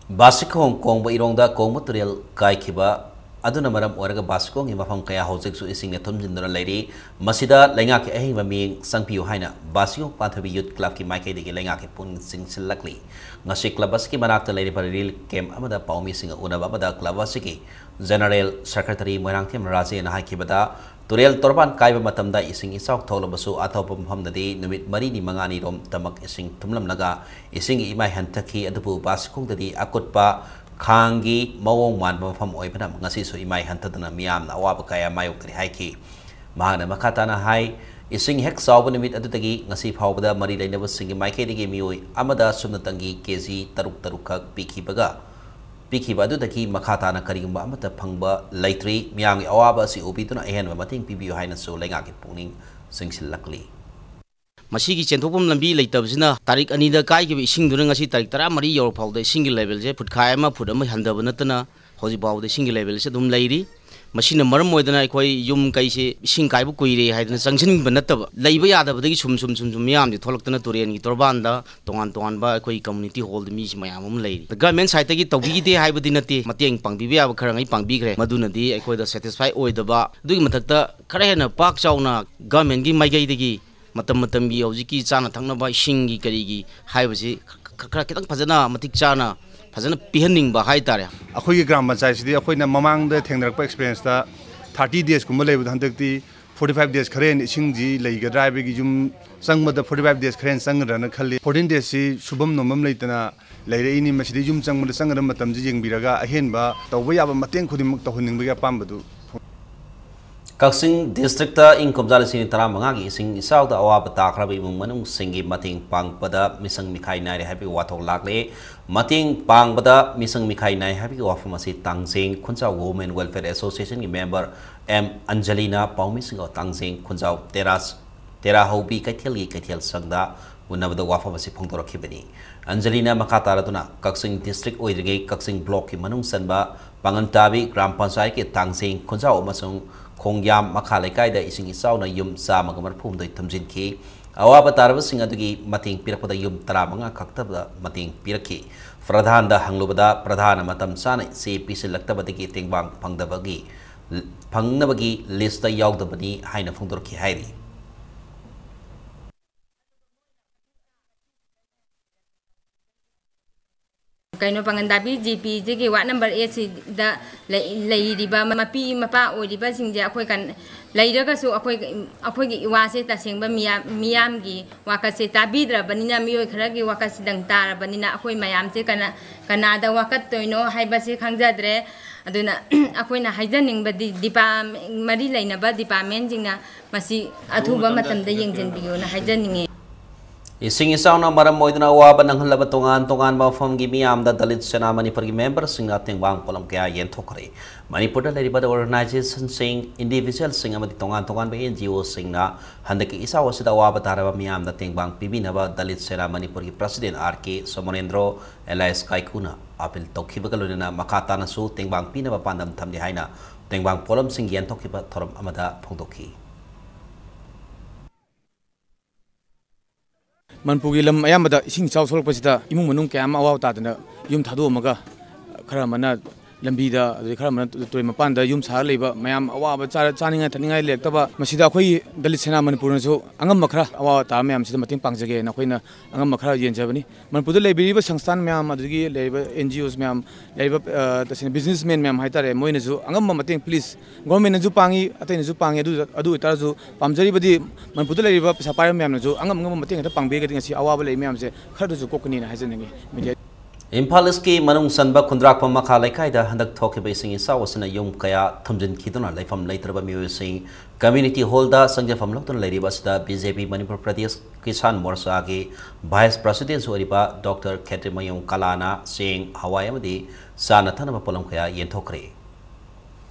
ꯕꯥꯁꯤꯈꯣꯡ ꯀꯣꯡꯕ ꯏꯔꯣꯡꯗ ꯀꯣꯡꯕ ꯇꯨꯔꯦꯜ ꯀꯥꯏꯈꯤꯕ ꯑꯗꯨꯅ ꯃꯔꯝ ꯑꯣꯏꯔꯒ ꯕꯥꯁꯤꯈꯣꯡꯒꯤ ꯃꯐꯝ ꯀꯌꯥ ꯍꯧꯖꯤꯛꯁꯨ ꯏꯁꯤꯡꯅ ꯊꯨꯝꯖꯤꯟꯗꯨꯅ ꯂꯩꯔꯤ꯫ ꯃꯁꯤꯗ ꯂꯩꯉꯥꯛꯀꯤ ꯑꯍꯤꯡꯕ ꯃꯤꯠꯌꯦꯡ ꯆꯪꯕꯤꯌꯨ ꯍꯥꯏꯅ ꯕꯥꯁꯤꯈꯣꯡ ꯄꯥꯟꯊꯣꯏꯕꯤ ꯌꯨꯠ ꯀ꯭ꯂꯕꯀꯤ ꯃꯥꯏꯀꯩꯗꯒꯤ ꯂꯩꯉꯥꯛꯀꯤ ꯄꯨꯛꯅꯤꯡ ꯆꯤꯡꯁꯤꯜꯂꯛꯂꯤ꯫ ꯉꯁꯤ ꯀ꯭ꯂꯕ ꯑꯁꯤꯒꯤ ꯃꯅꯥꯛꯇ ꯂꯩꯔꯤꯕ ꯔꯤꯂꯤꯐ ꯀꯦꯝꯞ ꯑꯃꯗ ꯄꯥꯎꯃꯤꯁꯤꯡꯒ ꯎꯅꯕ ꯑꯃꯗ ꯀ꯭ꯂꯕ ꯑꯁꯤꯒꯤ ꯖꯦꯅꯔꯦꯜ ꯁꯦꯀ꯭ꯔꯦꯇꯔꯤ ꯃꯣꯏꯔꯥꯡꯊꯦꯝ ꯔꯥꯖꯦꯅ ꯍꯥꯏꯈꯤꯕꯗ, ꯇꯨꯔꯦꯜ ꯇꯣꯔꯕꯥꯟ ꯀꯥꯏꯕ ꯃꯇꯝꯗ ꯏꯁꯤꯡ ꯏꯆꯥꯎ ꯊꯣꯛꯂꯕꯁꯨ, ꯑꯇꯣꯞꯄ ꯃꯐꯝꯗꯗꯤ ꯅꯨꯃꯤꯠ ꯃꯔꯤꯅꯤ ꯃꯉꯥꯅꯤꯔꯣꯝ ꯇꯃꯛ ꯏꯁꯤꯡ ꯊꯨꯝꯂꯝꯂꯒ ꯏꯁꯤꯡꯒꯤ ꯏꯃꯥꯏ ꯍꯟꯊꯈꯤ꯫ ꯑꯗꯨꯕꯨ ꯕꯥꯁꯤꯈꯣꯡꯗꯗꯤ ꯑꯀꯨꯠꯄ ꯈꯥꯡꯒꯤ ꯃꯑꯣꯡ ꯃꯥꯟꯕ ꯃꯐꯝ ꯑꯣꯏꯕꯅ ꯉꯁꯤꯁꯨ ꯏꯃꯥꯏ ꯍꯟꯊꯗꯨꯅ ꯃꯤꯌꯥꯝꯅ ꯑꯋꯥꯕ ꯀꯌꯥ ꯃꯥꯌꯣꯛꯅꯔꯤ ꯍꯥꯏꯈꯤ꯫ ꯃꯍꯥꯛꯅ ꯃꯈꯥ ꯇꯥꯅ ꯍꯥꯏ, ꯏꯁꯤꯡ ꯍꯦꯛ ꯆꯥꯎꯕ ꯅꯨꯃꯤꯠ ꯑꯗꯨꯗꯒꯤ ꯉꯁꯤ ꯐꯥꯎꯕꯗ ꯃꯔꯤ ꯂꯩꯅꯕꯁꯤꯡꯒꯤ ꯃꯥꯏꯀꯩꯗꯒꯤ ꯃꯤꯑꯣꯏ ꯑꯃꯗ ꯁꯨꯞꯅꯇꯪꯒꯤ ꯀꯦ ꯖꯤ ꯇꯔꯨꯛ ꯇꯔꯨꯛꯈꯛ ꯄꯤꯈꯤꯕꯒ, ꯄꯤꯈꯤꯕ ꯑꯗꯨꯗꯒꯤ ꯃꯈꯥ ꯇꯥꯅ ꯀꯔꯤꯒꯨꯝꯕ ꯑꯃꯠꯇ ꯐꯪꯕ ꯂꯩꯇ꯭ꯔꯤ꯫ ꯃꯤꯌꯥꯝꯒꯤ ꯑꯋꯥꯕ ꯑꯁꯤ ꯎꯕꯤꯗꯨꯅ ꯑꯍꯦꯟꯕ ꯃꯇꯦꯡ ꯄꯤꯕꯤꯌꯨ ꯍꯥꯏꯅꯁꯨ ꯂꯩꯉꯥꯛꯀꯤ ꯄꯨꯛꯅꯤꯡ ꯆꯤꯡꯁꯤꯜꯂꯛꯂꯤ꯫ ꯃꯁꯤꯒꯤ ꯆꯦꯟꯊꯣꯛꯐꯝ ꯂꯝꯕꯤ ꯂꯩꯇꯕꯁꯤꯅ ꯇꯥꯔꯤꯛ ꯑꯅꯤꯗ ꯀꯥꯏꯈꯤꯕ ꯏꯁꯤꯡꯗꯨꯅ ꯉꯁꯤ ꯇꯥꯔꯤꯛ ꯇꯔꯥꯃꯔꯤ ꯌꯧꯔ ꯐꯥꯎꯗ ꯏꯁꯤꯡꯒꯤ ꯂꯦꯚꯦꯜꯁꯦ ꯐꯨꯠꯈꯥꯏ ꯑꯃ, ꯐꯨꯠ ꯑꯃ ꯍꯟꯊꯕ ꯅꯠꯇꯅ ꯍꯧꯖꯤꯛ ꯐꯥꯎꯗ ꯏꯁꯤꯡꯒꯤ ꯂꯦꯚꯦꯜꯁꯦ ꯑꯗꯨꯝ ꯂꯩꯔꯤ꯫ ꯃꯁꯤꯅ ꯃꯔꯝ ꯑꯣꯏꯗꯅ ꯑꯩꯈꯣꯏ ꯌꯨꯝ ꯀꯩꯁꯦ ꯏꯁꯤꯡ ꯀꯥꯏꯕ ꯀꯨꯏꯔꯦ ꯍꯥꯏꯗꯅ ꯆꯪꯁꯤꯟꯕ ꯅꯠꯇꯕ, ꯂꯩꯕ ꯌꯥꯗꯕꯗꯒꯤ ꯁꯨꯝ ꯁꯨꯝ ꯁꯨꯝ ꯁꯨꯝ ꯃꯤꯌꯥꯝꯁꯦ ꯊꯣꯛꯂꯛꯇꯅ ꯇꯨꯔꯦꯟꯒꯤ ꯇꯣꯔꯕꯥꯟꯗ ꯇꯣꯉꯥꯟ ꯇꯣꯉꯥꯟꯕ ꯑꯩꯈꯣꯏ ꯀꯝꯃ꯭ꯌꯨꯅꯤꯇꯤ ꯍꯣꯜꯗ ꯃꯤꯁꯤ ꯃꯌꯥꯝ ꯑꯃ ꯂꯩꯔꯤ꯫ ꯒꯚꯔꯟꯃꯦꯟ ꯁꯥꯏꯠꯇꯒꯤ ꯇꯧꯕꯤꯗꯦ ꯍꯥꯏꯕꯗꯤ ꯅꯠꯇꯦ, ꯃꯇꯦꯡ ꯄꯥꯡꯕꯤꯕ ꯌꯥꯕ ꯈꯔ ꯉꯩ ꯄꯥꯡꯕꯤꯈ꯭ꯔꯦ꯫ ꯃꯗꯨꯅꯗꯤ ꯑꯩꯈꯣꯏꯗ ꯁꯦꯇꯤꯁꯐꯥꯏ ꯑꯣꯏꯗꯕ, ꯑꯗꯨꯒꯤ ꯃꯊꯛꯇ ꯈꯔ ꯍꯦꯟꯅ ꯄꯥꯛ ꯆꯥꯎꯅ ꯒꯚꯔꯟꯃꯦꯟꯒꯤ ꯃꯥꯏꯀꯩꯗꯒꯤ ꯃꯇꯝ ꯃꯇꯝꯒꯤ ꯍꯧꯖꯤꯛꯀꯤ ꯆꯥꯅ ꯊꯛꯅꯕ ꯏꯁꯤꯡꯒꯤ ꯀꯔꯤꯒꯤ ꯍꯥꯏꯕꯁꯤ ꯈ-, ꯈ-, ꯈꯔ ꯈꯤꯇꯪ ꯐꯖꯅ, ꯃꯇꯤꯛ ꯆꯥꯅ ꯐꯖꯅ ꯄꯤꯍꯟꯅꯤꯡꯕ ꯍꯥꯏꯇꯥꯔꯦ꯫ ꯑꯩꯈꯣꯏꯒꯤ ꯒ꯭ꯔꯥꯝ ꯄꯟꯆꯥꯌꯠꯁꯤꯗꯤ ꯑꯩꯈꯣꯏꯅ ꯃꯃꯥꯡꯗ ꯊꯦꯡꯅꯔꯛꯄ ꯑꯦꯛꯁꯄꯤꯔꯤꯌꯦꯟꯁꯇ ꯊꯥꯔꯇꯤ ꯗꯦꯖꯀꯨꯝꯕ ꯂꯩꯕꯗꯣ ꯍꯟꯗꯛꯇꯤ ꯐꯣꯔꯇꯤ ꯐꯥꯏꯚ ꯗꯦꯖ ꯈꯔ ꯍꯦꯟꯅ ꯏꯁꯤꯡꯁꯤ ꯂꯩꯒꯗ꯭ꯔꯥ ꯍꯥꯏꯕꯒꯤ ꯌꯨꯝ ꯆꯪꯕꯗ ꯐꯣꯔꯇꯤ ꯐꯥꯏꯚ ꯗꯦꯖ ꯈꯔ ꯍꯦꯟꯅ ꯆꯪꯒꯗ꯭ꯔꯥꯅ ꯈꯜꯂꯤ꯫ ꯐꯣꯔꯇꯤꯟ ꯗꯦꯖꯁꯤ ꯁꯨꯐꯝ ꯅꯣꯝꯐꯝ ꯂꯩꯇꯅ ꯂꯩꯔꯛꯏꯅꯤ꯫ ꯃꯁꯤꯗ ꯌꯨꯝ ꯆꯪꯕꯗ ꯆꯪꯒꯗꯕ ꯃꯇꯝꯁꯤ ꯌꯦꯡꯕꯤꯔꯒ ꯑꯍꯦꯟꯕ ꯇꯧꯕ ꯌꯥꯕ ꯃꯇꯦꯡ ꯈꯨꯗꯤꯡꯃꯛ ꯇꯧꯍꯟꯅꯤꯡꯕꯒꯤ ꯑꯄꯥꯝꯕꯗꯨ ꯐꯣꯡ- ꯀꯛꯆꯤꯡ ꯗꯤꯁꯇ꯭ꯔꯤꯛꯇ ꯏꯪ ꯀꯨꯝꯖꯥ ꯂꯤꯁꯤꯡ ꯑꯅꯤ ꯇꯔꯥꯃꯉꯥꯒꯤ ꯏꯁꯤꯡ ꯏꯆꯥꯎꯗ ꯑꯋꯥꯕ ꯇꯥꯈ꯭ꯔꯕ ꯏꯃꯨꯡ ꯃꯅꯨꯡꯁꯤꯡꯒꯤ ꯃꯇꯦꯡ ꯄꯥꯡꯕꯗ ꯃꯤꯁꯪ ꯃꯤꯈꯥꯏ ꯅꯥꯏꯔꯦ ꯍꯥꯏꯕꯒꯤ ꯋꯥꯊꯣꯛ ꯂꯥꯛꯂꯦ꯫ ꯃꯇꯦꯡ ꯄꯥꯡꯕꯗ ꯃꯤꯁꯪ ꯃꯤꯈꯥꯏ ꯅꯥꯏ ꯍꯥꯏꯕꯒꯤ ꯋꯥꯐꯝ ꯑꯁꯤ ꯇꯥꯡꯖꯦꯡ ꯈꯨꯟꯖꯥꯎ Women Welfare Associationꯒꯤ ꯃꯦꯝꯕꯔ ꯑꯦꯝ ꯑꯟꯖꯂꯤꯅ ꯄꯥꯎꯃꯤꯁꯤꯡ ꯇꯥꯡꯖꯦꯡ ꯈꯨꯟꯖꯥꯎ ꯇꯦꯔꯥꯁ, ꯇꯦꯔꯥ ꯍꯧꯕꯤ ꯀꯩꯊꯦꯜꯒꯤ ꯀꯩꯊꯦꯜ ꯁꯪꯗ ꯎꯅꯕꯗ ꯋꯥꯐꯝ ꯑꯁꯤ ꯐꯣꯡꯗꯣꯔꯛꯈꯤꯕꯅꯤ꯫ ꯑꯟꯖꯂꯤꯅ ꯃꯈꯥ ꯇꯥꯔꯗꯨꯅ ꯀꯛꯆꯤꯡ district ꯑꯣꯏꯗ꯭ꯔꯤꯉꯩ ꯀꯛꯆꯤꯡ blockꯀꯤ ꯃꯅꯨꯡ ꯆꯟꯕ ꯄꯥꯉꯟꯇꯥꯕꯤ ꯒ꯭ꯔꯥꯝ ꯄꯟꯆꯥꯌꯠꯀꯤ ꯇꯥꯡꯖꯦꯡ, ꯈꯨꯟꯖꯥꯎ ꯑꯃꯁꯨꯡ ꯈꯣꯡꯌꯥꯝ ꯃꯈꯥ ꯂꯩꯀꯥꯏꯗ ꯏꯁꯤꯡ ꯏꯆꯥꯎꯅ ꯌꯨꯝ ꯆꯥꯝꯃꯒ ꯃꯔꯤꯐꯨ ꯍꯨꯝꯗꯣꯏ ꯊꯨꯝꯖꯤꯟꯈꯤ꯫ ꯑꯋꯥꯕ ꯇꯥꯔꯕꯁꯤꯡ ꯑꯗꯨꯒꯤ ꯃꯇꯦꯡ ꯄꯤꯔꯛꯄꯗ ꯌꯨꯝ ꯇꯔꯥꯃꯉꯥ ꯈꯛꯇꯗ ꯃꯇꯦꯡ ꯄꯤꯔꯛꯈꯤ꯫ ꯄ꯭ꯔꯙꯥꯟꯗ ꯍꯪꯂꯨꯕꯗ ꯄ꯭ꯔꯙꯥꯟꯅ ꯃꯇꯝ ꯆꯥꯅ ꯆꯦ ꯄꯤꯁꯤꯜꯂꯛꯇꯕꯗꯒꯤ ꯇꯦꯡꯕꯥꯡ ꯐꯪꯗꯕꯒꯤ, ꯐꯪꯅꯕꯒꯤ listꯇ ꯌꯥꯎꯗꯕꯅꯤ ꯍꯥꯏꯅ ꯐꯣꯡꯗꯣꯔꯛꯈꯤ ꯍꯥꯏꯔꯤ꯫ ꯀꯩꯅꯣ, ꯄꯥꯉꯟꯗꯥꯕꯤ GPꯁꯤꯒꯤ ward number eightꯁꯤꯗ ꯂꯩ-, ꯂꯩꯔꯤꯕ ꯃꯄꯤ ꯃꯄꯥ ꯑꯣꯏꯔꯤꯕꯁꯤꯡꯁꯦ ꯑꯩꯈꯣꯏ ꯀꯟ-, ꯂꯩꯔꯒꯁꯨ ꯑꯩꯈꯣꯏ, ꯑꯩꯈꯣꯏꯒꯤ ꯏꯋꯥꯁꯦ ꯇꯁꯦꯡꯕ ꯃꯤꯌꯥꯝ, ꯃꯤꯌꯥꯝꯒꯤ ꯋꯥꯀꯠꯁꯦ ꯇꯥꯕꯤꯗ꯭ꯔꯕꯅꯤꯅ, ꯃꯤꯑꯣꯏ ꯈꯔꯒꯤ ꯋꯥꯀꯠꯁꯤꯗꯪ ꯇꯥꯔꯕꯅꯤꯅ ꯑꯩꯈꯣꯏ ꯃꯌꯥꯝꯁꯦ ꯀꯅꯥ, ꯀꯅꯥꯗ ꯋꯥꯀꯠꯇꯣꯏꯅꯣ ꯍꯥꯏꯕꯁꯦ ꯈꯪꯖꯗ꯭ꯔꯦ꯫ ꯑꯗꯨꯅ ꯑꯩꯈꯣꯏꯅ ꯍꯥꯏꯖꯅꯤꯡꯕꯗꯤ ꯗꯤꯄꯥ-, ꯃꯔꯤ ꯂꯩꯅꯕ departmentꯁꯤꯡꯅ ꯃꯁꯤ ꯑꯊꯨꯕ ꯃꯇꯝꯗ ꯌꯦꯡꯁꯤꯟꯕꯤꯌꯨꯅ ꯍꯥꯏꯖꯅꯤꯡꯉꯤ꯫ ꯏꯁꯤꯡ ꯏꯆꯥꯎꯅ ꯃꯔꯝ ꯑꯣꯏꯗꯨꯅ ꯑꯋꯥꯕ ꯅꯪꯍꯜꯂꯕ ꯇꯣꯉꯥꯟ ꯇꯣꯉꯥꯟꯕ ꯃꯐꯝꯒꯤ ꯃꯤꯌꯥꯝꯗ ꯗꯂꯤꯠ ꯁꯦꯅꯥ ꯃꯅꯤꯄꯨꯔꯒꯤ memberꯁꯤꯡꯅ ꯇꯦꯡꯕꯥꯡ ꯄꯣꯠꯂꯝ ꯀꯌꯥ ꯌꯦꯟꯊꯣꯛꯈ꯭ꯔꯦ꯫ ꯃꯅꯤꯄꯨꯔꯗ ꯂꯩꯔꯤꯕ organizationꯁꯤꯡ, individualꯁꯤꯡ ꯑꯃꯗꯤ ꯇꯣꯉꯥꯟ ꯇꯣꯉꯥꯟꯕ NGOꯁꯤꯡꯅ ꯍꯟꯗꯛꯀꯤ ꯏꯆꯥꯎ ꯑꯁꯤꯗ ꯑꯋꯥꯕ ꯇꯥꯔꯕ ꯃꯤꯌꯥꯝꯗ ꯇꯦꯡꯕꯥꯡ ꯄꯤꯕꯤꯅꯕ ꯗꯂꯤꯠ ꯁꯦꯅꯥ ꯃꯅꯤꯄꯨꯔꯒꯤ president R K ꯁꯣꯃꯣꯅꯦꯟꯗ꯭ꯔꯣ alias ꯀꯥꯏꯀꯨꯅ appeal ꯇꯧꯈꯤꯕꯒ ꯂꯣꯏꯅꯅ ꯃꯈꯥ ꯇꯥꯅꯁꯨ ꯇꯦꯡꯕꯥꯡ ꯄꯤꯅꯕ ꯄꯥꯟꯗꯝ ꯊꯝꯂꯤ ꯍꯥꯏꯅ ꯇꯦꯡꯕꯥꯡ ꯄꯣꯠꯂꯝꯁꯤꯡ ꯌꯦꯟꯊꯣꯛꯈꯤꯕ ꯊꯧꯔꯝ ꯑꯃꯗ ꯐꯣꯡꯗꯣꯛꯈꯤ꯫ ꯃꯅꯤꯄꯨꯔꯒꯤ ꯂꯝ ꯑꯌꯥꯝꯕꯗ ꯏꯁꯤꯡ ꯏꯆꯥꯎ ꯊꯣꯛꯂꯛꯄꯁꯤꯗ ꯏꯃꯨꯡ ꯃꯅꯨꯡ ꯀꯌꯥ ꯑꯃ ꯑꯋꯥꯕ ꯇꯥꯗꯅ ꯌꯨꯝ ꯊꯥꯗꯣꯛꯑꯝꯃꯒ, ꯈꯔ ꯑꯃꯅ ꯂꯝꯕꯤꯗ, ꯑꯗꯩ ꯈꯔ ꯑꯃꯅ ꯇꯨꯔꯦꯜ ꯃꯄꯥꯟꯗ ꯌꯨꯝ ꯁꯥꯔ ꯂꯩꯕ ꯃꯌꯥꯝ, ꯑꯋꯥꯕ, ꯆꯥꯔ-, ꯆꯥꯅꯤꯡꯉꯥꯏ ꯊꯛꯅꯤꯡꯉꯥꯏ ꯂꯩꯔꯛꯇꯕ, ꯃꯁꯤꯗ ꯑꯩꯈꯣꯏ ꯗꯂꯤꯠ ꯁꯦꯅꯥ ꯃꯅꯤꯄꯨꯔꯅꯁꯨ ꯑꯉꯝꯕ ꯈꯔ ꯑꯋꯥꯕ ꯇꯥꯕ ꯃꯌꯥꯝꯁꯤꯗ ꯃꯇꯦꯡ ꯄꯥꯡꯖꯒꯦꯅ ꯑꯩꯈꯣꯏꯅ ꯑꯉꯝꯕ ꯈꯔ ꯌꯦꯟꯖꯕꯅꯤ꯫ ꯃꯅꯤꯄꯨꯔꯗ ꯂꯩꯕꯤꯔꯤꯕ ꯁꯪꯁꯊꯥꯟ ꯃꯌꯥꯝ, ꯑꯗꯨꯗꯒꯤ ꯂꯩꯔꯤꯕ NGOs ꯃꯌꯥꯝ, ꯂꯩꯔꯤꯕ, ꯑ, ꯇꯁꯦꯡꯅ businessman ꯃꯌꯥꯝ ꯍꯥꯏꯇꯥꯔꯦ, ꯃꯣꯏꯅꯁꯨ ꯑꯉꯝꯕ ꯃꯇꯦꯡ, please, governmentꯅꯁꯨ ꯄꯥꯡꯉꯤ, ꯑꯇꯩꯅꯁꯨ ꯄꯥꯡꯉꯤ, ꯑꯗꯨ, ꯑꯗꯨ ꯑꯣꯏꯇꯥꯔꯁꯨ ꯄꯥꯝꯖꯔꯤꯕꯗꯤ ꯃꯅꯤꯄꯨꯔꯗ ꯂꯩꯔꯤꯕ ꯄꯩꯁꯥ ꯄꯥꯏꯕ ꯃꯌꯥꯝꯅꯁꯨ ꯑꯉꯝ ꯑꯉꯝꯕ ꯃꯇꯦꯡ ꯍꯦꯛꯇ ꯄꯥꯡꯕꯤꯔꯒꯗꯤ ꯉꯁꯤ ꯑꯋꯥꯕ ꯂꯩ ꯃꯌꯥꯝꯁꯦ ꯈꯔꯗꯁꯨ ꯀꯣꯛꯀꯅꯤꯅ ꯍꯥꯏꯖꯅꯤꯡꯉꯤ꯫ Media ꯏꯝꯐꯥꯜ ꯏꯁꯀꯤ ꯃꯅꯨꯡ ꯆꯟꯕ ꯈꯨꯟꯗ꯭ꯔꯥꯛꯄꯝ ꯃꯈꯥ ꯂꯩꯀꯥꯏꯗ ꯍꯟꯗꯛ ꯊꯣꯛꯈꯤꯕ ꯏꯁꯤꯡ ꯏꯆꯥꯎ ꯑꯁꯤꯅ ꯌꯨꯝ ꯀꯌꯥ ꯊꯨꯝꯖꯤꯟꯈꯤꯗꯨꯅ ꯂꯩꯐꯝ ꯂꯩꯇ꯭ꯔꯕ ꯃꯤꯑꯣꯏꯁꯤꯡ community hallꯗ ꯆꯪꯖꯐꯝ ꯂꯧꯗꯨꯅ ꯂꯩꯔꯤꯕ ꯑꯁꯤꯗ BJP ꯃꯅꯤꯄꯨꯔ ꯄ꯭ꯔꯗꯦꯁ ꯀꯤꯁꯥꯟ ꯃꯣꯔꯆꯥꯒꯤ vice presidentꯁꯨ ꯑꯣꯏꯔꯤꯕ Doctor ꯈꯦꯇ꯭ꯔꯤꯃꯌꯨꯝ ꯀꯂꯥꯅ ꯆꯦꯡ, ꯍꯋꯥꯏ ꯑꯃꯗꯤ ꯆꯥꯅ ꯊꯛꯅꯕ ꯄꯣꯠꯂꯝ ꯀꯌꯥ ꯌꯦꯟꯊꯣꯛꯈ꯭ꯔꯦ꯫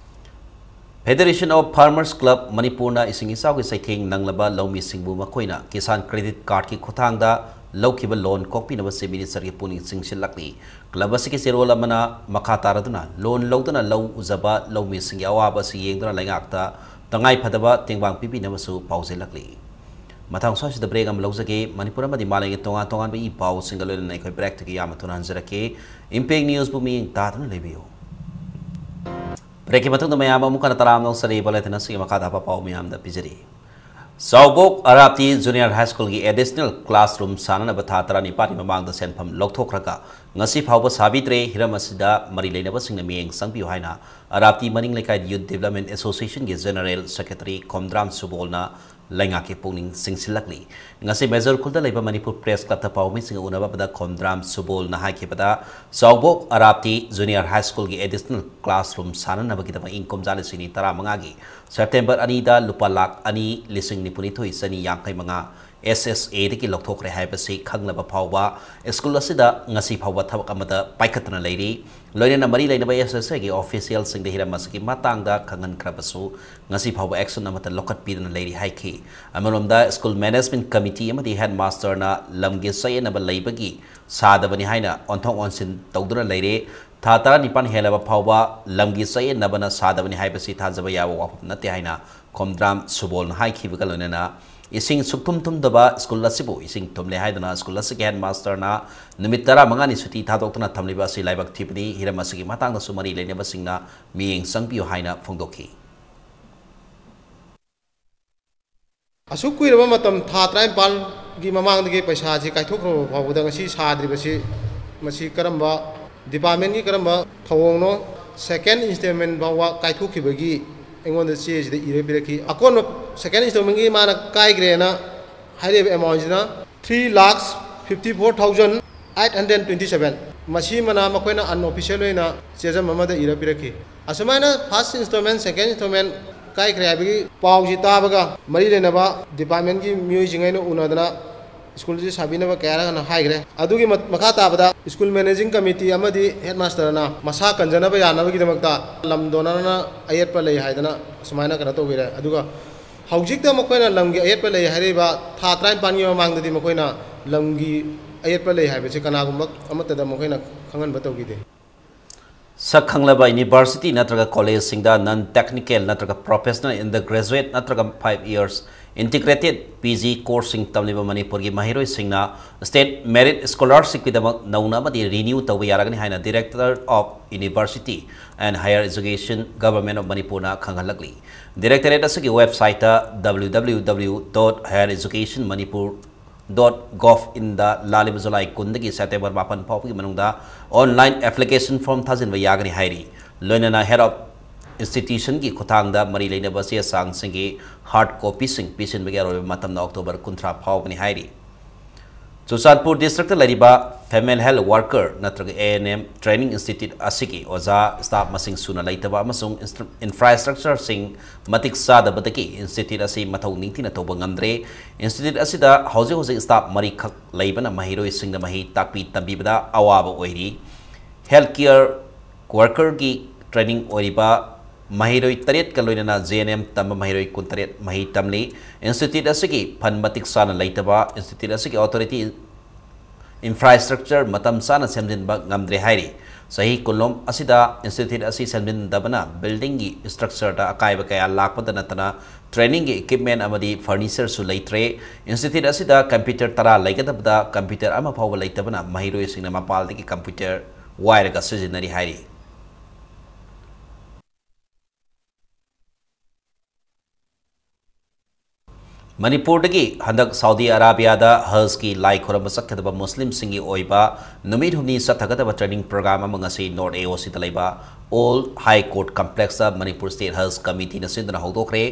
Federation of Farmers Club ꯃꯅꯤꯄꯨꯔꯅ ꯏꯁꯤꯡ ꯏꯆꯥꯎꯒꯤ ꯆꯩꯊꯦꯡ ꯅꯪꯂꯕ ꯂꯧꯃꯤꯁꯤꯡꯕꯨ ꯃꯈꯣꯏꯅ ꯀꯤꯁꯥꯟ ꯀ꯭ꯔꯦꯗꯤꯠ ꯀꯥꯔꯗꯀꯤ ꯈꯨꯠꯊꯥꯡꯗ ꯂꯧꯈꯤꯕ ꯂꯣꯟ ꯀꯣꯛꯄꯤꯅꯕ ꯆꯤꯐ ꯃꯤꯅꯤꯁꯇꯔꯒꯤ ꯄꯨꯛꯅꯤꯡ ꯆꯤꯡꯁꯤꯜꯂꯛꯂꯤ꯫ ꯀ꯭ꯂꯕ ꯑꯁꯤꯒꯤ ꯆꯦꯔꯣꯜ ꯑꯃꯅ ꯃꯈꯥ ꯇꯥꯔꯗꯨꯅ ꯂꯣꯟ ꯂꯧꯗꯨꯅ ꯂꯧ ꯎꯖꯕ ꯂꯧꯃꯤꯁꯤꯡꯒꯤ ꯑꯋꯥꯕ ꯑꯁꯤ ꯌꯦꯡꯗꯨꯅ ꯂꯩꯉꯥꯛꯇ ꯇꯉꯥꯏ ꯐꯗꯕ ꯇꯦꯡꯕꯥꯡ ꯄꯤꯕꯤꯅꯕꯁꯨ ꯄꯥꯎꯖꯦꯜꯂꯛꯂꯤ꯫ ꯃꯊꯪ ꯁ꯭ꯋꯥꯏꯁꯤꯗ ꯕ꯭ꯔꯦꯛ ꯑꯃ ꯂꯧꯖꯒꯦ꯫ ꯃꯅꯤꯄꯨꯔ ꯑꯃꯗꯤ ꯃꯥꯂꯦꯝꯒꯤ ꯇꯣꯉꯥꯟ ꯇꯣꯉꯥꯟꯕ ꯏ ꯄꯥꯎꯁꯤꯡꯒ ꯂꯣꯏꯅꯅ ꯑꯩꯈꯣꯏ ꯕ꯭ꯔꯦꯛꯇꯒꯤ ꯌꯥꯝꯅ ꯊꯨꯅ ꯍꯟꯖꯔꯛꯀꯦ꯫ ꯏꯝꯄꯦꯛ ꯅ꯭ꯌꯨꯁꯄꯨ ꯃꯤꯠꯌꯦꯡ ꯇꯥꯗꯨꯅ ꯂꯩꯕꯤꯌꯨ꯫ ꯕ꯭ꯔꯦꯛꯀꯤ ꯃꯇꯨꯡꯗ ꯃꯌꯥꯝ ꯑꯃꯨꯛ ꯍꯟꯅ ꯇꯔꯥꯝꯅ ꯑꯣꯛꯆꯔꯤ꯫ ꯕꯂꯦꯇꯤꯟ ꯑꯁꯤꯒꯤ ꯃꯈꯥꯗ ꯍꯥꯞꯄ ꯄꯥꯎ ꯃꯌꯥꯝꯗ ꯄꯤꯖꯔꯤ꯫ ꯆꯥꯎꯕꯣꯛ ꯑꯔꯥꯞꯇꯤ ꯖꯨꯅꯤꯌꯔ ꯍꯥꯏ ꯁ꯭ꯀꯨꯜꯒꯤ ꯑꯦꯗꯤꯁꯅꯦꯜ ꯀ꯭ꯂꯥꯁꯔꯨꯝ ꯁꯥꯅꯅꯕ ꯊꯥ ꯇꯔꯥꯅꯤꯄꯥꯟꯒꯤ ꯃꯃꯥꯡꯗ ꯁꯦꯟꯐꯝ ꯂꯧꯊꯣꯛꯈ꯭ꯔꯒ ꯉꯁꯤ ꯐꯥꯎꯕ ꯁꯥꯕꯤꯗ꯭ꯔꯦ꯫ ꯍꯤꯔꯝ ꯑꯁꯤꯗ ꯃꯔꯤ ꯂꯩꯅꯕꯁꯤꯡꯅ ꯃꯤꯠꯌꯦꯡ ꯆꯪꯕꯤꯌꯨ ꯍꯥꯏꯅ ꯑꯔꯥꯞꯇꯤ ꯃꯅꯤꯡ ꯂꯩꯀꯥꯏ ꯌꯨꯠ ꯗꯤꯕ꯭ꯂꯞꯃꯦꯟ ꯑꯦꯁꯣꯁꯤꯌꯦꯁꯟꯒꯤ ꯖꯦꯅꯔꯦꯜ ꯁꯦꯀ꯭ꯔꯦꯇꯔꯤ ꯈꯣꯝꯗ꯭ꯔꯥꯝ ꯁꯨꯕꯣꯜꯅ ꯂꯩꯉꯥꯛꯀꯤ ꯄꯨꯛꯅꯤꯡ ꯆꯤꯡꯁꯤꯜꯂꯛꯂꯤ꯫ ꯉꯁꯤ ꯃꯦꯖꯣꯔ ꯈꯨꯜꯗ ꯂꯩꯕ ꯃꯅꯤꯄꯨꯔ ꯄ꯭ꯔꯦꯁ ꯀ꯭ꯂꯕꯇ ꯄꯥꯎꯃꯤꯁꯤꯡꯒ ꯎꯅꯕꯗ ꯈꯣꯝꯗ꯭ꯔꯥꯝ ꯁꯨꯕꯣꯜꯅ ꯍꯥꯏꯈꯤꯕꯗ, ꯆꯥꯎꯕꯣꯛ ꯑꯔꯥꯞꯇꯤ ꯖꯨꯅꯤꯌꯔ ꯍꯥꯏ ꯁ꯭ꯀꯨꯜꯒꯤ ꯑꯦꯗꯤꯁꯅꯦꯜ ꯀ꯭ꯂꯥꯁꯔꯨꯝ ꯁꯥꯅꯅꯕꯒꯤꯗꯃꯛ ꯏꯪ ꯀꯨꯝꯖꯥ ꯂꯤꯁꯤꯡ ꯑꯅꯤ ꯇꯔꯥꯃꯉꯥꯒꯤ ꯁꯦꯞꯇꯦꯝꯕꯔ ꯑꯅꯤꯗ ꯂꯨꯄꯥ ꯂꯥꯈ ꯑꯅꯤ ꯂꯤꯁꯤꯡ ꯅꯤꯐꯨꯅꯤꯊꯣꯏ ꯆꯅꯤ ꯌꯥꯡꯈꯩ ꯃꯉꯥ ꯑꯦꯁ ꯑꯦꯁ ꯑꯦꯗꯒꯤ ꯂꯧꯊꯣꯛꯈ꯭ꯔꯦ ꯍꯥꯏꯕꯁꯤ ꯈꯪꯂꯕ ꯐꯥꯎꯕ ꯁ꯭ꯀꯨꯜ ꯑꯁꯤꯗ ꯉꯁꯤ ꯐꯥꯎꯕ ꯊꯕꯛ ꯑꯃꯠꯇ ꯄꯥꯏꯈꯠꯇꯅ ꯂꯩꯔꯤ꯫ ꯂꯣꯏꯅꯅ ꯃꯔꯤ ꯂꯩꯅꯕ ꯑꯦꯁ ꯑꯦꯁ ꯑꯦꯒꯤ ꯑꯣꯐꯤꯁꯤꯌꯦꯜꯁꯤꯡꯗ ꯍꯤꯔꯝ ꯑꯁꯤꯒꯤ ꯃꯇꯥꯡꯗ ꯈꯪꯍꯟꯈ꯭ꯔꯕꯁꯨ ꯉꯁꯤ ꯐꯥꯎꯕ ꯑꯦꯛꯁꯟ ꯑꯃꯠꯇ ꯂꯧꯈꯠꯄꯤꯗꯅ ꯂꯩꯔꯤ ꯍꯥꯏꯈꯤ꯫ ꯑꯃꯔꯣꯝꯗ ꯁ꯭ꯀꯨꯜ ꯃꯦꯅꯦꯖꯃꯦꯟꯠ ꯀꯃꯤꯇꯤ ꯑꯃꯗꯤ ꯍꯦꯗ ꯃꯥꯁꯇꯔꯅ ꯂꯝꯒꯤ ꯆꯌꯦꯠꯅꯕ ꯂꯩꯕꯒꯤ ꯁꯥꯗꯕꯅꯤ ꯍꯥꯏꯅ ꯑꯣꯟꯊꯣꯛ ꯑꯣꯟꯁꯤꯟ ꯇꯧꯗꯨꯅ ꯂꯩꯔꯦ꯫ ꯊꯥ ꯇꯔꯥꯅꯤꯄꯥꯟ ꯍꯦꯜꯂꯕ ꯐꯥꯎꯕ ꯂꯝꯒꯤ ꯆꯌꯦꯠꯅꯕꯅ ꯁꯥꯗꯕꯅꯤ ꯍꯥꯏꯕꯁꯤ ꯊꯥꯖꯕ ꯌꯥꯕ ꯋꯥꯐꯝ ꯅꯠꯇꯦ ꯍꯥꯏꯅ ꯈꯣꯝꯗ꯭ꯔꯥꯝ ꯁꯨꯕꯣꯜꯅ ꯍꯥꯏꯈꯤꯕꯒ ꯂꯣꯏꯅꯅ ꯏꯁꯤꯡ ꯁꯨꯛꯊꯨꯝ ꯊꯨꯝꯗꯕ ꯁ꯭ꯀꯨꯜ ꯑꯁꯤꯕꯨ ꯏꯁꯤꯡ ꯊꯨꯝꯂꯦ ꯍꯥꯏꯗꯨꯅ ꯁ꯭ꯀꯨꯜ ꯑꯁꯤꯒꯤ ꯍꯦꯗ ꯃꯥꯁꯇꯔꯅ ꯅꯨꯃꯤꯠ ꯇꯔꯥꯃꯉꯥꯅꯤ ꯁꯨꯇꯤ ꯊꯥꯗꯣꯛꯇꯨꯅ ꯊꯝꯂꯤꯕ ꯑꯁꯤ ꯂꯥꯏꯕꯛ ꯊꯤꯕꯅꯤ꯫ ꯍꯤꯔꯝ ꯑꯁꯤꯒꯤ ꯃꯇꯥꯡꯗꯁꯨ ꯃꯔꯤ ꯂꯩꯅꯕꯁꯤꯡꯅ ꯃꯤꯠꯌꯦꯡ ꯆꯪꯕꯤꯌꯨ ꯍꯥꯏꯅ ꯐꯣꯡꯗꯣꯛꯈꯤ꯫ ꯑꯁꯨꯛ ꯀꯨꯏꯔꯕ ꯃꯇꯝ, ꯊꯥ ꯇꯔꯥꯅꯤꯄꯥꯜꯒꯤ ꯃꯃꯥꯡꯗꯒꯤ ꯄꯩꯁꯥꯁꯤ ꯀꯥꯏꯊꯣꯛꯈ꯭ꯔꯕ ꯐꯥꯎꯕꯗ ꯉꯁꯤ ꯁꯥꯗ꯭ꯔꯤꯕꯁꯤ, ꯃꯁꯤ ꯀꯔꯝꯕ ꯗꯤꯄꯥꯔꯠꯃꯦꯟꯒꯤ ꯀꯔꯝꯕ ꯊꯧꯑꯣꯡꯅꯣ? ꯁꯦꯀꯦꯟ ꯏꯟꯁꯇꯣꯜꯃꯦꯟ ꯐꯥꯎꯕ ꯀꯥꯏꯊꯣꯛꯈꯤꯕꯒꯤ ꯑꯩꯉꯣꯟꯗ ꯆꯦꯁꯤꯗ ꯏꯔ ꯄꯤꯔꯛꯈꯤ꯫ ꯑꯀꯣꯟꯕ ꯁꯦꯀꯦꯟ ꯏꯟꯁꯇꯣꯜꯃꯦꯟꯒꯤ ꯃꯥꯅ ꯀꯥꯏꯈ꯭ꯔꯦꯅ ꯍꯥꯏꯔꯤꯕ ꯑꯦꯃꯥꯎꯟꯁꯤꯅ three lakhs fifty four thousand eight hundred twenty seven꯫ ꯃꯁꯤꯃꯅ ꯃꯈꯣꯏꯅ ꯑꯟꯑꯣꯐꯤꯁꯤꯌꯦꯜ ꯑꯣꯏꯅ ꯆꯦꯖꯝ ꯑꯃꯗ ꯏꯔ ꯄꯤꯔꯛꯈꯤ꯫ ꯑꯁꯨꯃꯥꯏꯅ ꯐꯥꯔꯁ ꯏꯟꯁꯇꯣꯜꯃꯦꯟ, ꯁꯦꯀꯦꯟ ꯏꯟꯁꯇꯣꯜꯃꯦꯟ ꯀꯥꯏꯈ꯭ꯔꯦ ꯍꯥꯏꯕꯒꯤ ꯄꯥꯎꯁꯤ ꯇꯥꯕꯒ, ꯃꯔꯤ ꯂꯩꯅꯕ ꯗꯤꯄꯥꯔꯠꯃꯦꯟꯒꯤ ꯃꯤꯑꯣꯏꯁꯤꯡ ꯑꯩꯅ ꯎꯅꯗꯅ ꯁ꯭ꯀꯨꯜꯁꯤ ꯁꯥꯕꯤꯅꯕ ꯀꯌꯥꯔꯛ ꯍꯥꯟꯅ ꯍꯥꯏꯈ꯭ꯔꯦ꯫ ꯑꯗꯨꯒꯤ ꯃ-, ꯃꯈꯥ ꯇꯥꯕꯗ ꯁ꯭ꯀꯨꯜ ꯃꯦꯅꯦꯖꯤꯡ ꯀꯃꯤꯇꯤ ꯑꯃꯗꯤ ꯍꯦꯗꯃꯥꯁꯇꯔꯅ ꯃꯁꯥ ꯀꯟꯖꯅꯕ ꯌꯥꯅꯕꯒꯤꯗꯃꯛꯇ ꯂꯝ ꯗꯣꯅꯔꯅ ꯑꯌꯦꯠꯄ ꯂꯩ ꯍꯥꯏꯗꯅ ꯁꯨꯃꯥꯏꯅ ꯀꯩꯅꯣ ꯇꯧꯕꯤꯔꯦ꯫ ꯑꯗꯨꯒ ꯍꯧꯖꯤꯛꯇ ꯃꯈꯣꯏꯅ ꯂꯝꯒꯤ ꯑꯌꯦꯠꯄ ꯂꯩ ꯍꯥꯏꯔꯤꯕ ꯊꯥ ꯇꯔꯥꯅꯤꯄꯥꯟꯒꯤ ꯃꯃꯥꯡꯗꯗꯤ ꯃꯈꯣꯏꯅ ꯂꯝꯒꯤ ꯑꯌꯦꯠꯄ ꯂꯩ ꯍꯥꯏꯕꯁꯤ ꯀꯅꯥꯒꯨꯝꯕ ꯑꯃꯠꯇꯗ ꯃꯈꯣꯏꯅ ꯈꯪꯍꯟꯕ ꯇꯧꯈꯤꯗꯦ꯫ ꯁꯛ ꯈꯪꯂꯕ ꯌꯨꯅꯤꯚꯔꯁꯤꯇꯤ ꯅꯠꯇ꯭ꯔꯒ ꯀꯣꯂꯦꯖꯁꯤꯡꯗ non technical ꯅꯠꯇ꯭ꯔꯒ professional undergraduate ꯅꯠꯇ꯭ꯔꯒ five years integrated P G courseꯁꯤꯡ ꯇꯝꯂꯤꯕ ꯃꯅꯤꯄꯨꯔꯒꯤ ꯃꯍꯩꯔꯣꯏꯁꯤꯡꯅ state merit scholarshipꯀꯤꯗꯃꯛ ꯅꯧꯅ ꯑꯃꯗꯤ renew ꯇꯧꯕ ꯌꯥꯔꯒꯅꯤ ꯍꯥꯏꯅ Director of University and Higher Education, Government of Manipurꯅ ꯈꯪꯍꯜꯂꯛꯂꯤ꯫ Directorate ꯑꯁꯤꯒꯤ websiteꯇ W W W dot higher education manipur dot gov inꯗ ꯂꯥꯛꯂꯤꯕ July ꯀꯨꯟꯗꯒꯤ September ꯃꯥꯄꯟ ꯐꯥꯎꯕꯒꯤ ꯃꯅꯨꯡꯗ online application form ꯊꯥꯖꯤꯟꯕ ꯌꯥꯒꯅꯤ ꯍꯥꯏꯔꯤ꯫ ꯂꯣꯏꯅꯅ head of institutionꯒꯤ ꯈꯨꯠꯊꯥꯡꯗ ꯃꯔꯤ ꯂꯩꯅꯕ ꯆꯦ ꯆꯥꯡꯁꯤꯡꯒꯤ hard copyꯁꯤꯡ ꯄꯤꯁꯤꯟꯕꯒꯤ ꯑꯔꯣꯏꯕ ꯃꯇꯝꯅ October ꯀꯨꯟꯊ꯭ꯔꯥ ꯐꯥꯎꯕꯅꯤ ꯍꯥꯏꯔꯤ꯫ ꯆꯨꯔꯆꯥꯟꯄꯨꯔ districtꯇ ꯂꯩꯔꯤꯕ female health worker ꯅꯠꯇ꯭ꯔꯒ A N M training institute ꯑꯁꯤꯒꯤ ꯑꯣꯖꯥ staff ꯃꯁꯤꯡ ꯁꯨꯅ ꯂꯩꯇꯕ ꯑꯃꯁꯨꯡ instru-, infrastructureꯁꯤꯡ ꯃꯇꯤꯛ ꯆꯥꯗꯕꯗꯒꯤ institute ꯑꯁꯤ ꯃꯊꯧ ꯅꯤꯡꯊꯤꯅ ꯇꯧꯕ ꯉꯝꯗ꯭ꯔꯦ꯫ Institute ꯑꯁꯤꯗ ꯍꯧꯖꯤꯛ ꯍꯧꯖꯤꯛ staff ꯃꯔꯤꯈꯛ ꯂꯩꯕꯅ ꯃꯍꯩꯔꯣꯏꯁꯤꯡꯗ ꯃꯍꯩ ꯇꯥꯛꯄꯤ ꯇꯝꯕꯤꯕꯗ ꯑꯋꯥꯕ ꯑꯣꯏꯔꯤ꯫ Health care workerꯒꯤ training ꯑꯣꯏꯔꯤꯕ ꯃꯍꯩꯔꯣꯏ ꯇꯔꯦꯠꯀ ꯂꯣꯏꯅꯅ J N M ꯇꯝꯕ ꯃꯍꯩꯔꯣꯏ ꯀꯨꯟꯇꯔꯦꯠ ꯃꯍꯩ ꯇꯝꯂꯤ꯫ Institute ꯑꯁꯤꯒꯤ fund ꯃꯇꯤꯛ ꯆꯥꯅ ꯂꯩꯇꯕ, institute ꯑꯁꯤꯒꯤ authority infrastructure ꯃꯇꯝ ꯆꯥꯅ ꯁꯦꯝꯖꯤꯟꯕ ꯉꯝꯗ꯭ꯔꯦ ꯍꯥꯏꯔꯤ꯫ ꯆꯍꯤ ꯀꯨꯟꯂꯣꯝ ꯑꯁꯤꯗ institute ꯑꯁꯤ ꯁꯦꯝꯖꯤꯟꯗꯕꯅ buildingꯒꯤ structureꯗ ꯑꯀꯥꯏꯕ ꯀꯌꯥ ꯂꯥꯛꯄꯗ ꯅꯠꯇꯅ trainingꯒꯤ equipment ꯑꯃꯗꯤ furnitureꯁꯨ ꯂꯩꯇ꯭ꯔꯦ꯫ Institute ꯑꯁꯤꯗ computer ꯇꯔꯥ ꯂꯩꯒꯗꯕꯗ computer ꯑꯃ ꯐꯥꯎꯕ ꯂꯩꯇꯕꯅ ꯃꯍꯩꯔꯣꯏꯁꯤꯡꯅ ꯃꯄꯥꯟꯗꯒꯤ computer ꯋꯥꯏꯔꯒ ꯁꯤꯖꯤꯟꯅꯔꯤ ꯍꯥꯏꯔꯤ꯫ ꯃꯅꯤꯄꯨꯔꯗꯒꯤ ꯍꯟꯗꯛ ꯁꯥꯎꯗꯤ ꯑꯔꯥꯕꯤꯌꯥꯗ ꯍꯖꯀꯤ ꯂꯥꯏ ꯈꯨꯔꯨꯝꯕ ꯆꯠꯀꯗꯕ ꯃꯨꯁꯂꯤꯝꯁꯤꯡꯒꯤ ꯑꯣꯏꯕ ꯅꯨꯃꯤꯠ ꯍꯨꯝꯅꯤ ꯆꯠꯊꯒꯗꯕ training program ꯑꯃ ꯉꯁꯤ North A O Cꯗ ꯂꯩꯕ All High Court Complexꯇ Manipur State Haj Committeeꯅ ꯁꯤꯟꯗꯨꯅ ꯍꯧꯗꯣꯛꯈ꯭ꯔꯦ꯫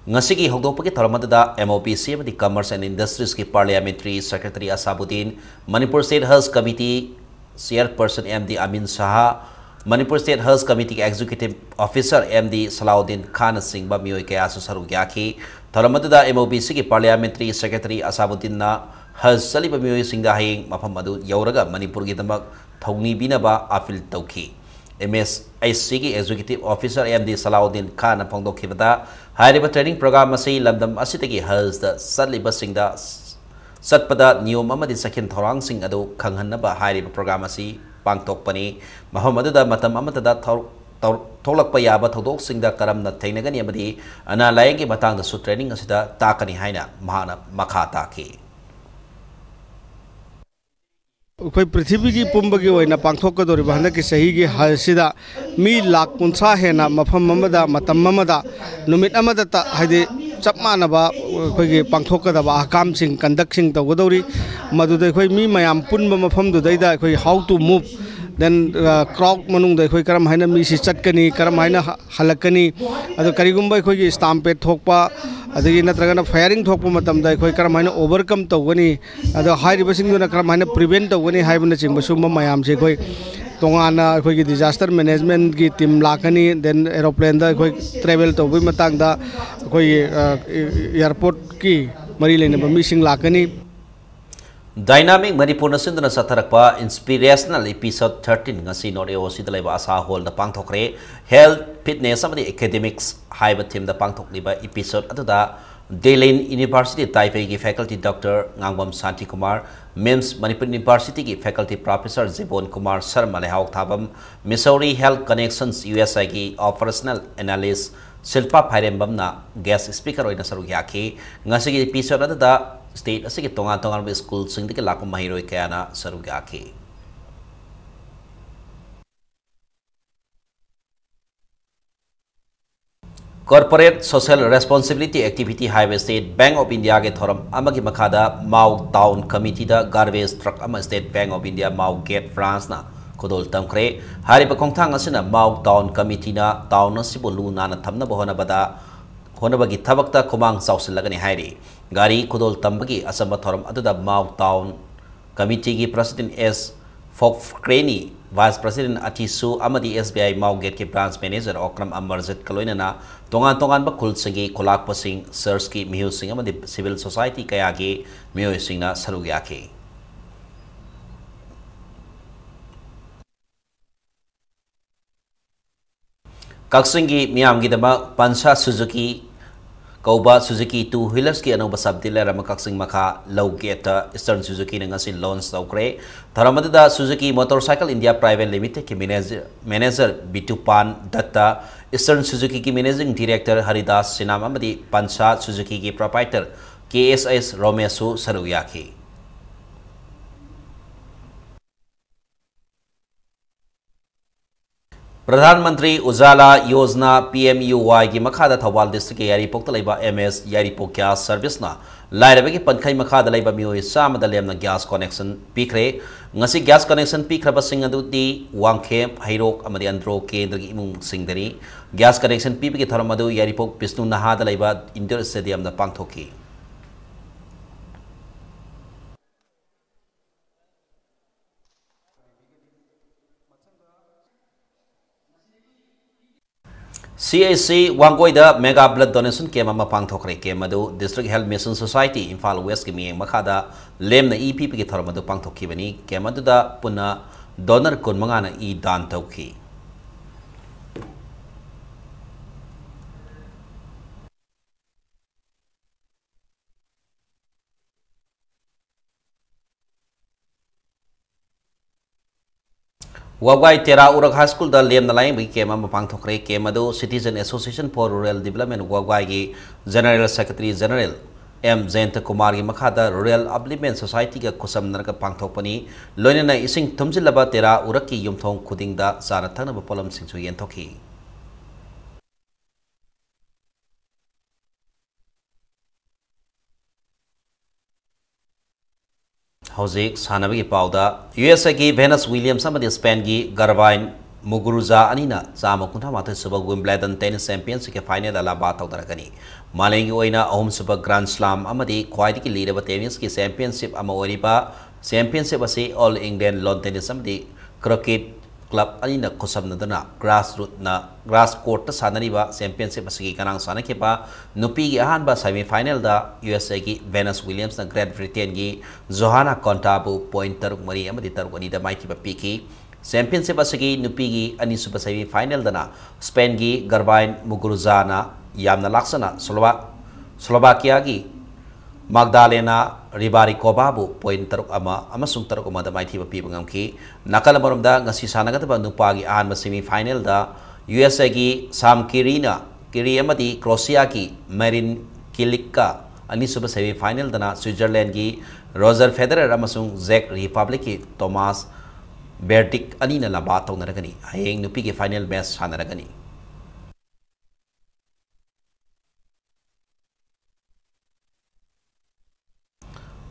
ꯉꯁꯤꯒꯤ ꯍꯧꯗꯣꯛꯄꯒꯤ ꯊꯧꯔꯝ ꯑꯗꯨꯗ M O P C ꯑꯃꯗꯤ Commerce and Industries ꯀꯤ Parliamentary Secretary ꯑꯁꯥꯕꯨꯗꯗꯤꯟ, Manipur State Haj Committee Chairperson M D ꯑꯃꯤꯟ ꯁꯍꯥ, Manipur State Haj Committeeꯒꯤ Executive Officer M D ꯁꯂꯥꯎꯗꯤꯟ ꯈꯥꯟꯅꯆꯤꯡꯕ ꯃꯤꯑꯣꯏ ꯀꯌꯥꯁꯨ ꯁꯔꯨꯛ ꯌꯥꯈꯤ꯫ ꯊꯧꯔꯝ ꯑꯗꯨꯗ M O P Cꯒꯤ Parliamentary Secretary ꯑꯁꯥꯕꯨꯗꯗꯤꯟꯅ ꯍꯖ ꯆꯠꯂꯤꯕ ꯃꯤꯑꯣꯏꯁꯤꯡꯗ ꯍꯌꯦꯡ ꯃꯐꯝ ꯑꯗꯨ ꯌꯧꯔꯒ ꯃꯅꯤꯄꯨꯔꯒꯤꯗꯃꯛ ꯊꯧꯅꯤꯕꯤꯅꯕ ꯑꯥꯄꯤꯜ ꯇꯧꯈꯤ꯫ ꯑꯦꯝ ꯑꯦꯁ ꯑꯥꯏ ꯁꯤꯒꯤ ꯑꯦꯛꯖꯤꯀ꯭ꯌꯨꯇꯤꯚ ꯑꯣꯐꯤꯁꯥꯔ ꯑꯦꯝ ꯗꯤ ꯁꯂꯥꯎꯗꯤꯟ ꯈꯥꯟꯅ ꯐꯣꯡꯗꯣꯛꯈꯤꯕꯗ, ꯍꯥꯏꯔꯤꯕ ꯇ꯭ꯔꯦꯅꯤꯡ ꯄ꯭ꯔꯣꯒ꯭ꯔꯥꯝ ꯑꯁꯤ ꯂꯝꯗꯝ ꯑꯁꯤꯗꯒꯤ ꯍꯖꯗ ꯆꯠꯂꯤꯕꯁꯤꯡꯗ ꯆꯠꯄꯗ ꯅꯤꯌꯣꯝ ꯑꯃꯗꯤ ꯆꯦꯛꯁꯤꯟ ꯊꯧꯔꯥꯡꯁꯤꯡ ꯑꯗꯨ ꯈꯪꯍꯟꯅꯕ ꯍꯥꯏꯔꯤꯕ ꯄ꯭ꯔꯣꯒ꯭ꯔꯥꯝ ꯑꯁꯤ ꯄꯥꯡꯊꯣꯛꯄꯅꯤ꯫ ꯃꯐꯝ ꯑꯗꯨꯗ ꯃꯇꯝ ꯑꯃꯠꯇꯗ ꯊꯧ-, ꯊꯧ-, ꯊꯣꯛꯂꯛꯄ ꯌꯥꯕ ꯊꯧꯗꯣꯛꯁꯤꯡꯗ ꯀꯔꯝꯅ ꯊꯦꯡꯅꯒꯅꯤ ꯑꯃꯗꯤ ꯑꯅꯥ ꯂꯥꯌꯦꯡꯒꯤ ꯃꯇꯥꯡꯗꯁꯨ ꯇ꯭ꯔꯦꯅꯤꯡ ꯑꯁꯤꯗ ꯇꯥꯛꯀꯅꯤ ꯍꯥꯏꯅ ꯃꯍꯥꯛꯅ ꯃꯈꯥ ꯇꯥꯈꯤ꯫ ꯑꯩꯈꯣꯏ ꯄ꯭ꯔꯤꯊꯤꯕꯤꯒꯤ ꯄꯨꯝꯕꯒꯤ ꯑꯣꯏꯅ ꯄꯥꯡꯊꯣꯛꯀꯗꯧꯔꯤꯕ ꯍꯟꯗꯛꯀꯤ ꯆꯍꯤꯒꯤ ꯍꯖꯁꯤꯗ ꯃꯤ ꯂꯥꯈ ꯀꯨꯟꯊ꯭ꯔꯥ ꯍꯦꯟꯅ ꯃꯐꯝ ꯑꯃꯗ, ꯃꯇꯝ ꯑꯃꯗ, ꯅꯨꯃꯤꯠ ꯑꯃꯗꯇ, ꯍꯥꯏꯗꯤ ꯆꯞ ꯃꯥꯟꯅꯕ ꯑꯩꯈꯣꯏꯒꯤ ꯄꯥꯡꯊꯣꯛꯀꯗꯕ ꯑꯍꯀꯥꯝꯁꯤꯡ, ꯀꯟꯗꯛꯁꯤꯡ ꯇꯧꯒꯗꯧꯔꯤ꯫ ꯃꯗꯨꯗ ꯑꯩꯈꯣꯏ ꯃꯤ ꯃꯌꯥꯝ ꯄꯨꯟꯕ ꯃꯐꯝꯗꯨꯗꯩꯗ ꯑꯩꯈꯣꯏ how to move, then, ꯑ, ꯀ꯭ꯔꯥꯎꯗ ꯃꯅꯨꯡꯗ ꯑꯩꯈꯣꯏ ꯀꯔꯝ ꯍꯥꯏꯅ ꯃꯤꯁꯤ ꯆꯠꯀꯅꯤ, ꯀꯔꯝ ꯍꯥꯏꯅ ꯍ-, ꯍꯜꯂꯛꯀꯅꯤ, ꯑꯗꯣ ꯀꯔꯤꯒꯨꯝꯕ ꯑꯩꯈꯣꯏꯒꯤ ꯁ꯭ꯇꯥꯝꯄꯦꯠ ꯊꯣꯛꯄ, ꯑꯗꯒꯤ ꯅꯠꯇ꯭ꯔꯒꯅ ꯐꯥꯌꯔꯤꯡ ꯊꯣꯛꯄ ꯃꯇꯝꯗ ꯑꯩꯈꯣꯏ ꯀꯔꯝ ꯍꯥꯏꯅ ꯑꯣꯚꯔꯀꯝ ꯇꯧꯒꯅꯤ, ꯑꯗꯣ ꯍꯥꯏꯔꯤꯕꯁꯤꯡꯗꯨꯅ ꯀꯔꯝ ꯍꯥꯏꯅ ꯄ꯭ꯔꯤꯚꯦꯟ ꯇꯧꯒꯅꯤ ꯍꯥꯏꯕꯅꯆꯤꯡꯕ ꯁꯨꯝꯕ ꯃꯌꯥꯝꯁꯦ ꯑꯩꯈꯣꯏ ꯇꯣꯉꯥꯟꯅ ꯑꯩꯈꯣꯏꯒꯤ ꯗꯤꯖꯥꯁꯇꯔ ꯃꯦꯅꯦꯖꯃꯦꯟꯒꯤ ꯇꯤꯝ ꯂꯥꯛꯀꯅꯤ, then ꯑꯦꯔꯣꯄ꯭ꯂꯦꯟꯗ ꯑꯩꯈꯣꯏ ꯇ꯭ꯔꯦꯚꯦꯜ ꯇꯧꯕꯒꯤ ꯃꯇꯥꯡꯗ ꯑꯩꯈꯣꯏꯒꯤ, ꯑ, ꯑꯦꯌꯥꯔꯄꯣꯔꯠꯀꯤ ꯃꯔꯤ ꯂꯩꯅꯕ ꯃꯤꯁꯤꯡ ꯂꯥꯛꯀꯅꯤ꯫ Dynamic ꯃꯅꯤꯄꯨꯔꯅ ꯁꯤꯟꯗꯨꯅ ꯆꯠꯊꯔꯛꯄ Inspirational Episode thirteen ꯉꯁꯤ North A O Cꯗ ꯂꯩꯕ ꯑꯁꯥ ꯍꯣꯜꯗ ꯄꯥꯡꯊꯣꯛꯈ꯭ꯔꯦ꯫ Health, Fitness ꯑꯃꯗꯤ Academics ꯍꯥꯏꯕ ꯊꯤꯝꯗ ꯄꯥꯡꯊꯣꯛꯂꯤꯕ ꯏꯄꯤꯁꯣꯗ ꯑꯗꯨꯗ ꯗꯦꯂꯤꯟ ꯌꯨꯅꯤꯚꯔꯁꯤꯇꯤ ꯇꯥꯏꯄꯦꯏꯒꯤ ꯐꯦꯀꯜꯇꯤ ꯗꯣꯛꯇꯔ ꯉꯥꯡꯕꯝ ꯁꯥꯟꯇꯤꯀꯨꯃꯥꯔ, ꯃꯤꯝꯁ ꯃꯅꯤꯄꯨꯔ ꯌꯨꯅꯤꯚꯔꯁꯤꯇꯤꯒꯤ faculty professor Jibon Kumar Sharma Leihao Thabam, Missouri Health Connections U S Aꯒꯤ ꯑꯣꯄꯔꯦꯁꯅꯦꯜ ꯑꯦꯅꯥꯂꯤꯁ ꯁꯤꯜꯄꯥ ꯐꯥꯏꯔꯦꯝꯕꯝꯅ ꯒꯦꯁ ꯁ꯭ꯄꯤꯀꯔ ꯑꯣꯏꯅ ꯁꯔꯨꯛ ꯌꯥꯈꯤ꯫ ꯉꯁꯤꯒꯤ ꯏꯄꯤꯁꯣꯗ ꯑꯗꯨꯗ ꯁ꯭ꯇꯦꯠ ꯑꯁꯤꯒꯤ ꯇꯣꯉꯥꯟ ꯇꯣꯉꯥꯟꯕ ꯁ꯭ꯀꯨꯜꯁꯤꯡꯗꯒꯤ ꯂꯥꯛꯄ ꯃꯍꯩꯔꯣꯏ ꯀꯌꯥꯅ ꯁꯔꯨꯛ ꯌꯥꯈꯤ꯫ Corporate Social Responsibility Activity ꯍꯥꯏꯕ State Bank of Indiaꯒꯤ ꯊꯧꯔꯝ ꯑꯃꯒꯤ ꯃꯈꯥꯗ ꯃꯥꯎ Town Committeeꯗ garbage truck ꯑꯃ State Bank of India Mao gate branchꯅ ꯈꯨꯗꯣꯜ ꯇꯝꯈ꯭ꯔꯦ꯫ ꯍꯥꯏꯔꯤꯕ ꯈꯣꯡꯊꯥꯡ ꯑꯁꯤꯅ ꯃꯥꯎ Town Committeeꯅ town ꯑꯁꯤꯕꯨ ꯂꯨ ꯅꯥꯟꯅ ꯊꯝꯅꯕ ꯍꯣꯠꯅꯕꯗ, ꯍꯣꯠꯅꯕꯒꯤ ꯊꯕꯛꯇ ꯈꯨꯃꯥꯡ ꯆꯥꯎꯁꯤꯜꯂꯒꯅꯤ ꯍꯥꯏꯔꯤ꯫ ꯒꯥꯔꯤ ꯈꯨꯗꯣꯜ ꯇꯝꯕꯒꯤ ꯑꯆꯝꯕ ꯊꯧꯔꯝ ꯑꯗꯨꯗ ꯃꯥꯎ Town Committeeꯒꯤ President S ꯐꯣꯛꯀ꯭ꯔꯦꯅꯤ, Vice President ꯑꯇꯤꯁꯨ ꯑꯃꯗꯤ S B I ꯃꯥꯎꯒꯦꯠꯀꯤ branch manager Okram ꯑꯃꯔꯖꯤꯠꯀ ꯂꯣꯏꯅꯅ ꯇꯣꯉꯥꯟ ꯇꯣꯉꯥꯟꯕ ꯈꯨꯜꯁꯤꯡꯒꯤ ꯈꯨꯂꯥꯛꯄꯁꯤꯡ, churchꯀꯤ ꯃꯤꯍꯨꯠꯁꯤꯡ ꯑꯃꯗꯤ civil society ꯀꯌꯥꯒꯤ ꯃꯤꯑꯣꯏꯁꯤꯡꯅ ꯁꯔꯨꯛ ꯌꯥꯈꯤ꯫ ꯀꯛꯆꯤꯡꯒꯤ ꯃꯤꯌꯥꯝꯒꯤꯗꯃꯛ ꯄꯟꯁꯥ ꯁꯨꯖꯨꯀꯤ ꯀꯧꯕ ꯁꯨꯖꯨꯀꯤ two wheelersꯀꯤ ꯑꯅꯧꯕ sub dealer ꯑꯃ ꯀꯛꯆꯤꯡ ꯃꯈꯥ ꯂꯧ ꯒꯦꯠꯇ Eastern Suzukiꯅ ꯉꯁꯤ launch ꯇꯧꯈ꯭ꯔꯦ꯫ ꯊꯧꯔꯝ ꯑꯗꯨꯗ Suzuki Motorcycle India Private Limitedꯀꯤ manager, manager ꯕꯤꯇꯨꯄꯥꯟ ꯗꯠꯇ, Eastern Suzukiꯒꯤ managing director ꯍꯔꯤꯗꯥꯁ ꯁꯤꯅꯥꯝ ꯑꯃꯗꯤ ꯄꯟꯁꯥ ꯁꯨꯖꯨꯀꯤꯒꯤ proprietor K S S ꯔꯣꯃꯦꯁꯁꯨ ꯁꯔꯨꯛ ꯌꯥꯈꯤ꯫ Pradhan Mantri Ujjwala Yojana, P M U Y ꯒꯤ ꯃꯈꯥꯗ ꯊꯧꯕꯥꯜ districtꯀꯤ ꯌꯥꯏꯔꯤꯄꯣꯛꯇ ꯂꯩꯕ M S ꯌꯥꯏꯔꯤꯄꯣꯛ gas serviceꯅ ꯂꯥꯏꯔꯕꯒꯤ ꯄꯟꯈꯩ ꯃꯈꯥꯗ ꯂꯩꯕ ꯃꯤꯑꯣꯏ ꯆꯥꯝꯃꯗ ꯂꯦꯝꯅ gas connection ꯄꯤꯈ꯭ꯔꯦ꯫ ꯉꯁꯤ gas connection ꯄꯤꯈ꯭ꯔꯕꯁꯤꯡ ꯑꯗꯨꯗꯤ ꯋꯥꯡꯈꯦꯝ, ꯍꯩꯔꯣꯛ ꯑꯃꯗꯤ ꯑꯟꯗ꯭ꯔꯣ ꯀꯦꯟꯗ꯭ꯔꯒꯤ ꯏꯃꯨꯡꯁꯤꯡꯗꯅꯤ꯫ Gas connection ꯄꯤꯕꯒꯤ ꯊꯧꯔꯝ ꯑꯗꯨ ꯌꯥꯏꯔꯤꯄꯣꯛ ꯕꯤꯁꯅꯨ ꯅꯍꯥꯗ ꯂꯩꯕ indoor stadiumꯗ ꯄꯥꯡꯊꯣꯛꯈꯤ꯫ C H C ꯋꯥꯡꯒꯣꯏꯗ mega blood donation camp ꯑꯃ ꯄꯥꯡꯊꯣꯛꯈ꯭ꯔꯦ꯫ Camp ꯑꯗꯨ District Health Mission Society Imphal Westꯀꯤ ꯃꯤꯠꯌꯦꯡ ꯃꯈꯥꯗ ꯂꯦꯝꯅ ꯏ ꯄꯤꯕꯒꯤ ꯊꯧꯔꯝ ꯑꯗꯨ ꯄꯥꯡꯊꯣꯛꯈꯤꯕꯅꯤ꯫ Camp ꯑꯗꯨꯗ ꯄꯨꯟꯅ donor ꯀꯨꯟꯃꯉꯥꯅ ꯏ ꯗꯥꯟ ꯇꯧꯈꯤ꯫ ꯋꯥꯕꯒꯥꯏ ꯇꯦꯔꯥ ꯎꯔꯛ High Schoolꯗ ꯂꯦꯝꯅ ꯂꯥꯌꯦꯡꯕꯒꯤ camp ꯑꯃ ꯄꯥꯡꯊꯣꯛꯈ꯭ꯔꯦ꯫ Camp ꯑꯗꯨ Citizen Association for Rural Development ꯋꯥꯕꯒꯥꯏꯒꯤ General Secretary General M ꯖꯌꯟꯇ ꯀꯨꯃꯥꯔꯒꯤ ꯃꯈꯥꯗ Rural Upliftment Societyꯒ ꯈꯨꯠꯁꯝꯅꯔꯒ ꯄꯥꯡꯊꯣꯛꯄꯅꯤ꯫ ꯂꯣꯏꯅꯅ ꯏꯁꯤꯡ ꯊꯨꯝꯖꯤꯜꯂꯕ ꯇꯦꯔꯥ ꯎꯔꯛꯀꯤ ꯌꯨꯝꯊꯣꯡ ꯈꯨꯗꯤꯡꯗ ꯆꯥꯅ ꯊꯛꯅꯕ ꯄꯣꯠꯂꯝꯁꯤꯡꯁꯨ ꯌꯦꯟꯊꯣꯛꯈꯤ꯫ ꯍꯧꯖꯤꯛ ꯁꯥꯟꯅꯕꯒꯤ ꯄꯥꯎꯗ, U S Aꯒꯤ Venus Williams ꯑꯃꯗꯤ Spainꯒꯤ Gervin Muguruza ꯑꯅꯤꯅ ꯆꯥꯝꯃ ꯀꯨꯟꯊ꯭ꯔꯥ ꯃꯥꯊꯣꯏ ꯁꯨꯕ Wimbledon Tennis Championshipꯀꯤ finalꯗ ꯂꯝꯕꯥ ꯇꯧꯅꯔꯛꯀꯅꯤ꯫ ꯃꯥꯂꯦꯝꯒꯤ ꯑꯣꯏꯅ ꯑꯍꯨꯝꯁꯨꯕ Grand Slam ꯑꯃꯗꯤ ꯈ꯭ꯋꯥꯏꯗꯒꯤ ꯂꯤꯔꯕ tennisꯀꯤ championship ꯑꯃ ꯑꯣꯏꯔꯤꯕ championship ꯑꯁꯤ All England Lawn Tennis ꯑꯃꯗꯤ Cricket club ꯑꯅꯤꯅ ꯈꯨꯠꯁꯝꯅꯗꯨꯅ grass rootꯅ, grass courtꯇ ꯁꯥꯟꯅꯔꯤꯕ championship ꯑꯁꯤꯒꯤ ꯉꯔꯥꯡ ꯁꯥꯟꯅꯈꯤꯕ ꯅꯨꯄꯤꯒꯤ ꯑꯍꯥꯟꯕ semifinalꯗ USAꯒꯤ Venus Williamsꯅ Great Britainꯒꯤ Johanna Kontaꯕꯨ point ꯇꯔꯨꯛ ꯃꯔꯤ ꯑꯃꯗꯤ ꯇꯔꯨꯛ ꯑꯅꯤꯗ ꯃꯥꯏꯊꯤꯕ ꯄꯤꯈꯤ꯫ Championship ꯑꯁꯤꯒꯤ ꯅꯨꯄꯤꯒꯤ ꯑꯅꯤꯁꯨꯕ semifinalꯗꯅ Spainꯒꯤ Gervain Muguruzaꯅ ꯌꯥꯝꯅ ꯂꯥꯛꯆꯅ Slova-, Slovakiaꯒꯤ Magdalena Ribarikovaꯕꯨ point ꯇꯔꯨꯛ ꯑꯃ ꯑꯃꯁꯨꯡ ꯇꯔꯨꯛ ꯑꯃꯗ ꯃꯥꯏꯊꯤꯕ ꯄꯤꯕ ꯉꯝꯈꯤ꯫ ꯅꯥꯀꯜ ꯑꯃꯔꯣꯝꯗ ꯉꯁꯤ ꯁꯥꯟꯅꯒꯗꯕ ꯅꯨꯄꯥꯒꯤ ꯑꯍꯥꯟꯕ semifinalꯗ USAꯒꯤ Sam Querreyꯅ, Querrey ꯑꯃꯗꯤ Croatiaꯒꯤ Marin Cilicka, ꯑꯅꯤꯁꯨꯕ semifinalꯗꯅ Switzerlandꯒꯤ Roger Federer ꯑꯃꯁꯨꯡ Czech Republicꯀꯤ Tomas Berdych ꯑꯅꯤꯅ ꯂꯝꯕꯥ ꯇꯧꯅꯔꯒꯅꯤ꯫ ꯍꯌꯦꯡ ꯅꯨꯄꯤꯒꯤ final match ꯁꯥꯟꯅꯔꯒꯅꯤ꯫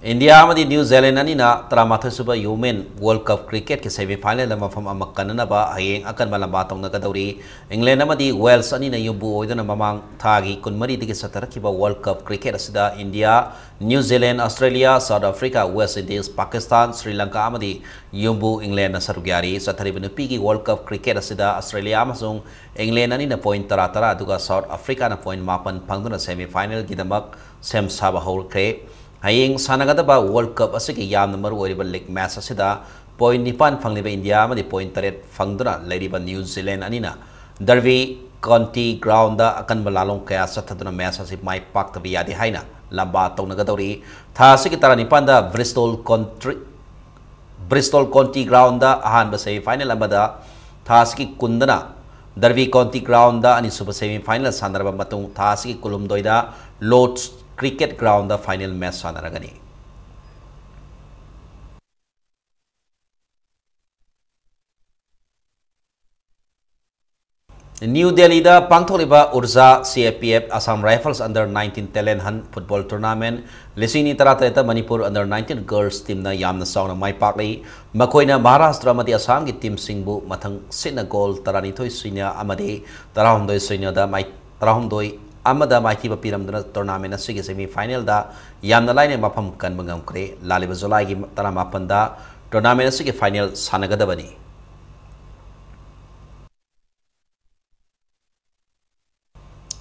ꯏꯟꯗꯤꯌꯥ ꯑꯃꯗꯤ ꯅ꯭ꯌꯨ ꯖꯤꯂꯦꯟ ꯑꯅꯤꯅ ꯇꯔꯥꯃꯥꯊꯣꯏ ꯁꯨꯕ Women World Cup cricketꯀꯤ semifinalꯗ ꯃꯐꯝ ꯑꯃ ꯀꯟꯅꯅꯕ ꯍꯌꯦꯡ ꯑꯀꯟꯕ ꯂꯝꯕꯥ ꯇꯧꯅꯒꯗꯧꯔꯤ꯫ ꯏꯪꯂꯦꯟ ꯑꯃꯗꯤ ꯋꯦꯜꯁ ꯑꯅꯤꯅ ꯌꯨꯝꯕꯨ ꯑꯣꯏꯗꯨꯅ ꯃꯃꯥꯡ ꯊꯥꯒꯤ ꯀꯨꯟꯃꯔꯤꯗꯒꯤ ꯆꯠꯊꯔꯛꯈꯤꯕ World Cup cricket ꯑꯁꯤꯗ India, New Zealand, Australia, South Africa, West Indies, Pakistan, Sri Lanka ꯑꯃꯗꯤ ꯌꯨꯝꯕꯨ ꯏꯪꯂꯦꯟꯅ ꯁꯔꯨꯛ ꯌꯥꯔꯤ꯫ ꯆꯠꯊꯔꯤꯕ ꯅꯨꯄꯤꯒꯤ World Cup cricket ꯑꯁꯤꯗ ꯑꯁꯇ꯭ꯔꯦꯂꯤꯌꯥ ꯑꯃꯁꯨꯡ ꯏꯪꯂꯦꯟ ꯑꯅꯤꯅ point ꯇꯔꯥ ꯇꯔꯥ, ꯑꯗꯨꯒ ꯁꯥꯎꯠ ꯑꯐ꯭ꯔꯤꯀꯥꯅ point ꯃꯥꯄꯟ ꯐꯪꯗꯨꯅ semifinalꯒꯤꯗꯃꯛ ꯁꯦꯝ ꯁꯥꯕ ꯍꯧꯈ꯭ꯔꯦ꯫ ꯍꯌꯦꯡ ꯁꯥꯟꯅꯒꯗꯕ World Cup ꯑꯁꯤꯒꯤ ꯌꯥꯝꯅ ꯃꯔꯨ ꯑꯣꯏꯔꯤꯕ league match ꯑꯁꯤꯗ point ꯅꯤꯄꯥꯟ ꯐꯪꯂꯤꯕ ꯏꯟꯗꯤꯌꯥ ꯑꯃꯗꯤ point ꯇꯔꯦꯠ ꯐꯪꯗꯨꯅ ꯂꯩꯔꯤꯕ ꯅ꯭ꯌꯨ ꯖꯤꯂꯦꯟ ꯑꯅꯤꯅ Derby County Groundꯗ ꯑꯀꯟꯕ ꯂꯥꯂꯣꯡ ꯀꯌꯥ ꯆꯠꯊꯗꯨꯅ match ꯑꯁꯤ ꯃꯥꯏ ꯄꯥꯛꯇꯕ ꯌꯥꯗꯦ ꯍꯥꯏꯅ ꯂꯝꯕꯥ ꯇꯧꯅꯒꯗꯧꯔꯤ꯫ ꯊꯥ ꯑꯁꯤꯒꯤ ꯇꯔꯥꯅꯤꯄꯥꯟꯗ Bristol Country, Bristol County Groundꯗ ꯑꯍꯥꯟꯕ semifinal ꯑꯃꯗ, ꯊꯥ ꯑꯁꯤꯒꯤ ꯀꯨꯟꯗꯅ Derby County Groundꯗ ꯑꯅꯤꯁꯨꯕ semifinal ꯁꯥꯟꯅꯔꯕ ꯃꯇꯨꯡ, ꯊꯥ ꯑꯁꯤꯒꯤ ꯀꯨꯟꯍꯨꯝꯗꯣꯏꯗ Lord's Cricket Groundꯗ final match ꯁꯥꯟꯅꯔꯒꯅꯤ꯫ ꯅ꯭ꯌꯨ ꯗꯦꯜꯂꯤꯗ ꯄꯥꯡꯊꯣꯛꯂꯤꯕ Urja CAPF Assam Rifles under nineteen talent hunt football tournament ꯂꯤꯁꯤꯡ ꯑꯅꯤ ꯇꯔꯥꯇꯔꯦꯠꯇ ꯃꯅꯤꯄꯨꯔ under nineteen girls teamꯅ ꯌꯥꯝꯅ ꯆꯥꯎꯅ ꯃꯥꯏ ꯄꯥꯛꯂꯤ꯫ ꯃꯈꯣꯏꯅ ꯃꯍꯥꯔꯥꯁꯇ꯭ꯔ ꯑꯃꯗꯤ ꯑꯁꯥꯝꯒꯤ teamꯁꯤꯡꯕꯨ ꯃꯊꯪ ꯁꯤꯠꯅ goal ꯇꯔꯥꯅꯤꯊꯣꯏ ꯁꯨꯏꯅ ꯑꯃꯗꯤ ꯇꯔꯥꯍꯨꯝꯗꯣꯏ ꯁꯨꯏꯅꯗ ꯃꯥꯏ-, ꯇꯔꯥꯍꯨꯝꯗꯣꯏ ꯑꯃꯗ ꯃꯥꯏꯊꯤꯕ ꯄꯤꯔꯝꯗꯨꯅ tournament ꯑꯁꯤꯒꯤ semifinalꯗ ꯌꯥꯝꯅ ꯂꯥꯏꯅ ꯃꯐꯝ ꯀꯟꯕ ꯉꯝꯈ꯭ꯔꯦ꯫ ꯂꯥꯛꯂꯤꯕ ꯖꯨꯂꯥꯏꯒꯤ ꯇꯔꯥꯃꯥꯄꯟꯗ tournament ꯑꯁꯤꯒꯤ final ꯁꯥꯟꯅꯒꯗꯕꯅꯤ꯫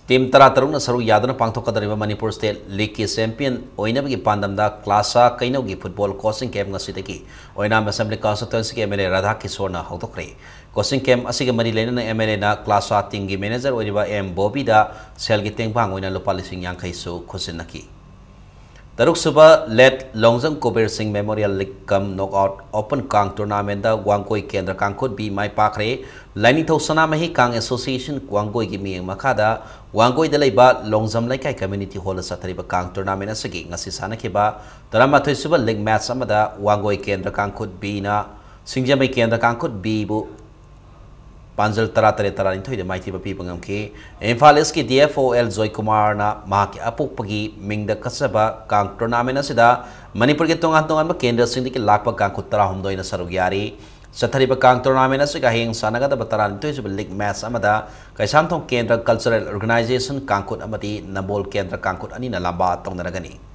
Team ꯇꯔꯥꯇꯔꯨꯛꯅ ꯁꯔꯨꯛ ꯌꯥꯗꯨꯅ ꯄꯥꯡꯊꯣꯛꯀꯗꯧꯔꯤꯕ Manipur State Leagueꯀꯤ champion ꯑꯣꯏꯅꯕꯒꯤ ꯄꯥꯟꯗꯝꯗ ꯀ꯭ꯂꯥꯁꯥ ꯀꯩꯅꯧꯒꯤ football coaching camp ꯉꯁꯤꯗꯒꯤ ꯑꯣꯏꯅꯥꯝ Assembly Constituencyꯒꯤ MLA Radha ꯀꯤꯁꯣꯔꯅ ꯍꯧꯗꯣꯛꯈ꯭ꯔꯦ꯫ Coaching camp ꯑꯁꯤꯒ ꯃꯔꯤ ꯂꯩꯅꯅ MLAꯅ ꯀ꯭ꯂꯥꯁꯥ teamꯒꯤ manager ꯑꯣꯏꯔꯤꯕ ꯑꯦꯝ ꯕꯣꯕꯤꯗ ꯁꯦꯜꯒꯤ ꯇꯦꯡꯕꯥꯡ ꯑꯣꯏꯅ ꯂꯨꯄꯥ ꯂꯤꯁꯤꯡ ꯌꯥꯡꯈꯩꯁꯨ ꯈꯨꯠꯁꯤꯟꯅꯈꯤ꯫ ꯇꯔꯨꯛꯁꯨꯕ Late ꯂꯣꯡꯖꯝ ꯀꯨꯕꯦꯔ ꯁꯤꯡ Memorial League cum Knockout Open ꯀꯥꯡ tournamentꯇ ꯋꯥꯡꯒꯣꯏ ꯀꯦꯟꯗ꯭ꯔ ꯀꯥꯡꯈꯨꯠ B ꯃꯥꯏ ꯄꯥꯛꯈ꯭ꯔꯦ꯫ ꯂꯥꯏꯅꯤꯡꯊꯧ ꯁꯅꯥꯃꯍꯤ ꯀꯥꯡ Association ꯋꯥꯡꯒꯣꯏꯒꯤ ꯃꯤꯠꯌꯦꯡ ꯃꯈꯥꯗ ꯋꯥꯡꯒꯣꯏꯗ ꯂꯩꯕ ꯂꯣꯡꯖꯝ ꯂꯩꯀꯥꯏ community hallꯗ ꯆꯠꯊꯔꯤꯕ ꯀꯥꯡ tournament ꯑꯁꯤꯒꯤ ꯉꯁꯤ ꯁꯥꯟꯅꯈꯤꯕ ꯇꯔꯥꯃꯥꯊꯣꯏꯁꯨꯕ league match ꯑꯃꯗ ꯋꯥꯡꯒꯣꯏ ꯀꯦꯟꯗ꯭ꯔ ꯀꯥꯡꯈꯨꯠ Bꯅ ꯁꯤꯡꯖꯃꯩ ꯀꯦꯟꯗ꯭ꯔ ꯀꯥꯡꯈꯨꯠ Bꯕꯨ ꯄꯥꯟꯖꯜ ꯇꯔꯥꯇꯔꯦꯠ ꯇꯔꯥꯅꯤꯊꯣꯏꯗ ꯃꯥꯏꯊꯤꯕ ꯄꯤꯕ ꯉꯝꯈꯤ꯫ ꯏꯝꯐꯥꯜ Eastꯀꯤ DFO ꯑꯦꯜ ꯖꯣꯏꯀꯨꯃꯥꯔꯅ ꯃꯍꯥꯛꯀꯤ ꯑꯄꯣꯛꯄꯒꯤ ꯃꯤꯡꯗ ꯀꯠꯆꯕ ꯀꯥꯡ tournament ꯑꯁꯤꯗ ꯃꯅꯤꯄꯨꯔꯒꯤ ꯇꯣꯉꯥꯟ ꯇꯣꯉꯥꯟꯕ ꯀꯦꯟꯗ꯭ꯔꯁꯤꯡꯗꯒꯤ ꯂꯥꯛꯄ ꯀꯥꯡꯈꯨꯠ ꯇꯔꯥꯍꯨꯝꯗꯣꯏꯅ ꯁꯔꯨꯛ ꯌꯥꯔꯤ꯫ ꯆꯠꯊꯔꯤꯕ ꯀꯥꯡ tournament ꯑꯁꯤꯒ ꯍꯌꯦꯡ ꯁꯥꯟꯅꯒꯗꯕ ꯇꯔꯥꯅꯤꯊꯣꯏꯁꯨꯕ league match ꯑꯃꯗ ꯀꯩꯁꯥꯝꯊꯣꯡ ꯀꯦꯟꯗ꯭ꯔ Cultural Organisation ꯀꯥꯡꯈꯨꯠ ꯑꯃꯗꯤ ꯅꯝꯕꯣꯜ ꯀꯦꯟꯗ꯭ꯔ ꯀꯥꯡꯈꯨꯠ ꯑꯅꯤꯅ ꯂꯝꯕꯥ ꯇꯧꯅꯔꯒꯅꯤ꯫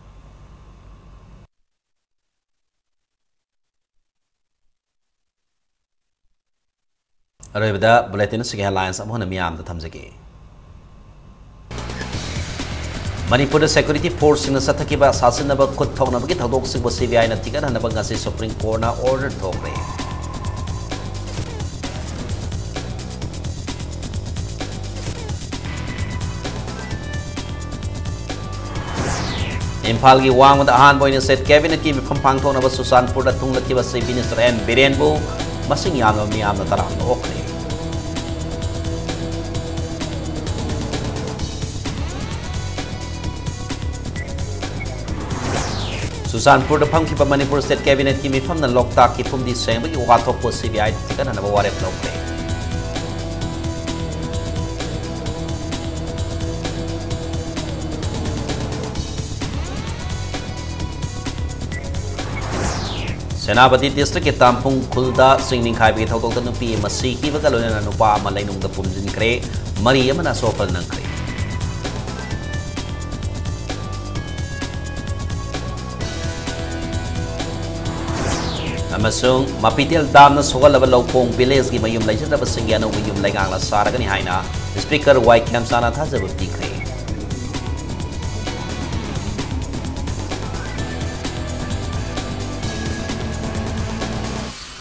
ꯑꯔꯣꯏꯕꯗ bulletin ꯑꯁꯤꯒꯤ headlines ꯑꯃꯨꯛ ꯍꯟꯅ ꯃꯤꯌꯥꯝꯗ ꯊꯝꯖꯒꯦ꯫ ꯃꯅꯤꯄꯨꯔꯗ security forceꯁꯤꯡꯅ ꯆꯠꯊꯈꯤꯕ ꯁꯥꯁꯤꯟꯅꯕ ꯈꯨꯠ ꯊꯣꯛꯅꯕꯒꯤ ꯊꯧꯗꯣꯛꯁꯤꯡꯕꯨ CBIꯅ ꯊꯤꯒꯠꯍꯟꯅꯕ ꯉꯁꯤ Supreme Courtꯅ order ꯊꯣꯛꯈ꯭ꯔꯦ꯫ ꯏꯝꯐꯥꯜꯒꯤ ꯋꯥꯡꯃꯗ ꯑꯍꯥꯟꯕ ꯑꯣꯏꯅ State Cabinetꯀꯤ ꯃꯤꯐꯝ ꯄꯥꯡꯊꯣꯛꯅꯕ ꯆꯨꯔꯆꯥꯟꯄꯨꯔꯗ ꯊꯨꯡꯂꯈꯤꯕ Chief Minister ꯑꯦꯟ ꯕꯤꯔꯦꯟꯕꯨ ꯃꯁꯤꯡ ꯌꯥꯝꯂꯕ ꯃꯤꯌꯥꯝꯅ ꯇꯔꯥꯝꯅ ꯑꯣꯛꯈ꯭ꯔꯦ꯫ ꯆꯨꯔꯆꯥꯟꯄꯨꯔꯗ ꯐꯝꯈꯤꯕ ꯃꯅꯤꯄꯨꯔ State Cabinetꯀꯤ ꯃꯤꯐꯝꯅ ꯂꯣꯛꯇꯥꯛꯀꯤ ꯐꯨꯝꯗꯤ ꯁꯦꯡꯕꯒꯤ ꯋꯥꯊꯣꯛꯄꯨ CBIꯗ ꯊꯤꯒꯠꯅꯅꯕ ꯋꯥꯔꯦꯞ ꯂꯧꯈ꯭ꯔꯦ꯫ ꯁꯦꯅꯥꯄꯇꯤ districtꯀꯤ ꯇꯥꯝꯄꯨꯡ ꯈꯨꯜꯗ ꯆꯤꯡ ꯅꯤꯡꯈꯥꯏꯕꯒꯤ ꯊꯧꯗꯣꯛꯇ ꯅꯨꯄꯤ ꯑꯃ ꯁꯤꯈꯤꯕꯒ ꯂꯣꯏꯅꯅ ꯅꯨꯄꯥ ꯑꯃ ꯂꯩꯅꯨꯡꯗ ꯐꯨꯝꯖꯤꯟꯈ꯭ꯔꯦ꯫ ꯃꯔꯤ ꯑꯃꯅ ꯑꯁꯣꯛ ꯑꯄꯟ ꯅꯪꯈ꯭ꯔꯦ꯫ ꯑꯃꯁꯨꯡ ꯃꯄꯤꯇꯦꯜ damꯅ ꯁꯣꯛꯍꯜꯂꯕ ꯂꯧꯈꯣꯡ villageꯀꯤ ꯃꯌꯨꯝ ꯂꯩꯖꯗꯕꯁꯤꯡꯒꯤ ꯑꯅꯧꯕ ꯌꯨꯝ ꯂꯩꯉꯥꯛꯅ ꯁꯥꯔꯒꯅꯤ ꯍꯥꯏꯅ ꯁ꯭ꯄꯤꯀꯔ ꯋꯥꯏ ꯈꯦꯝꯆꯥꯅ ꯊꯥꯖꯕ ꯄꯤꯈ꯭ꯔꯦ꯫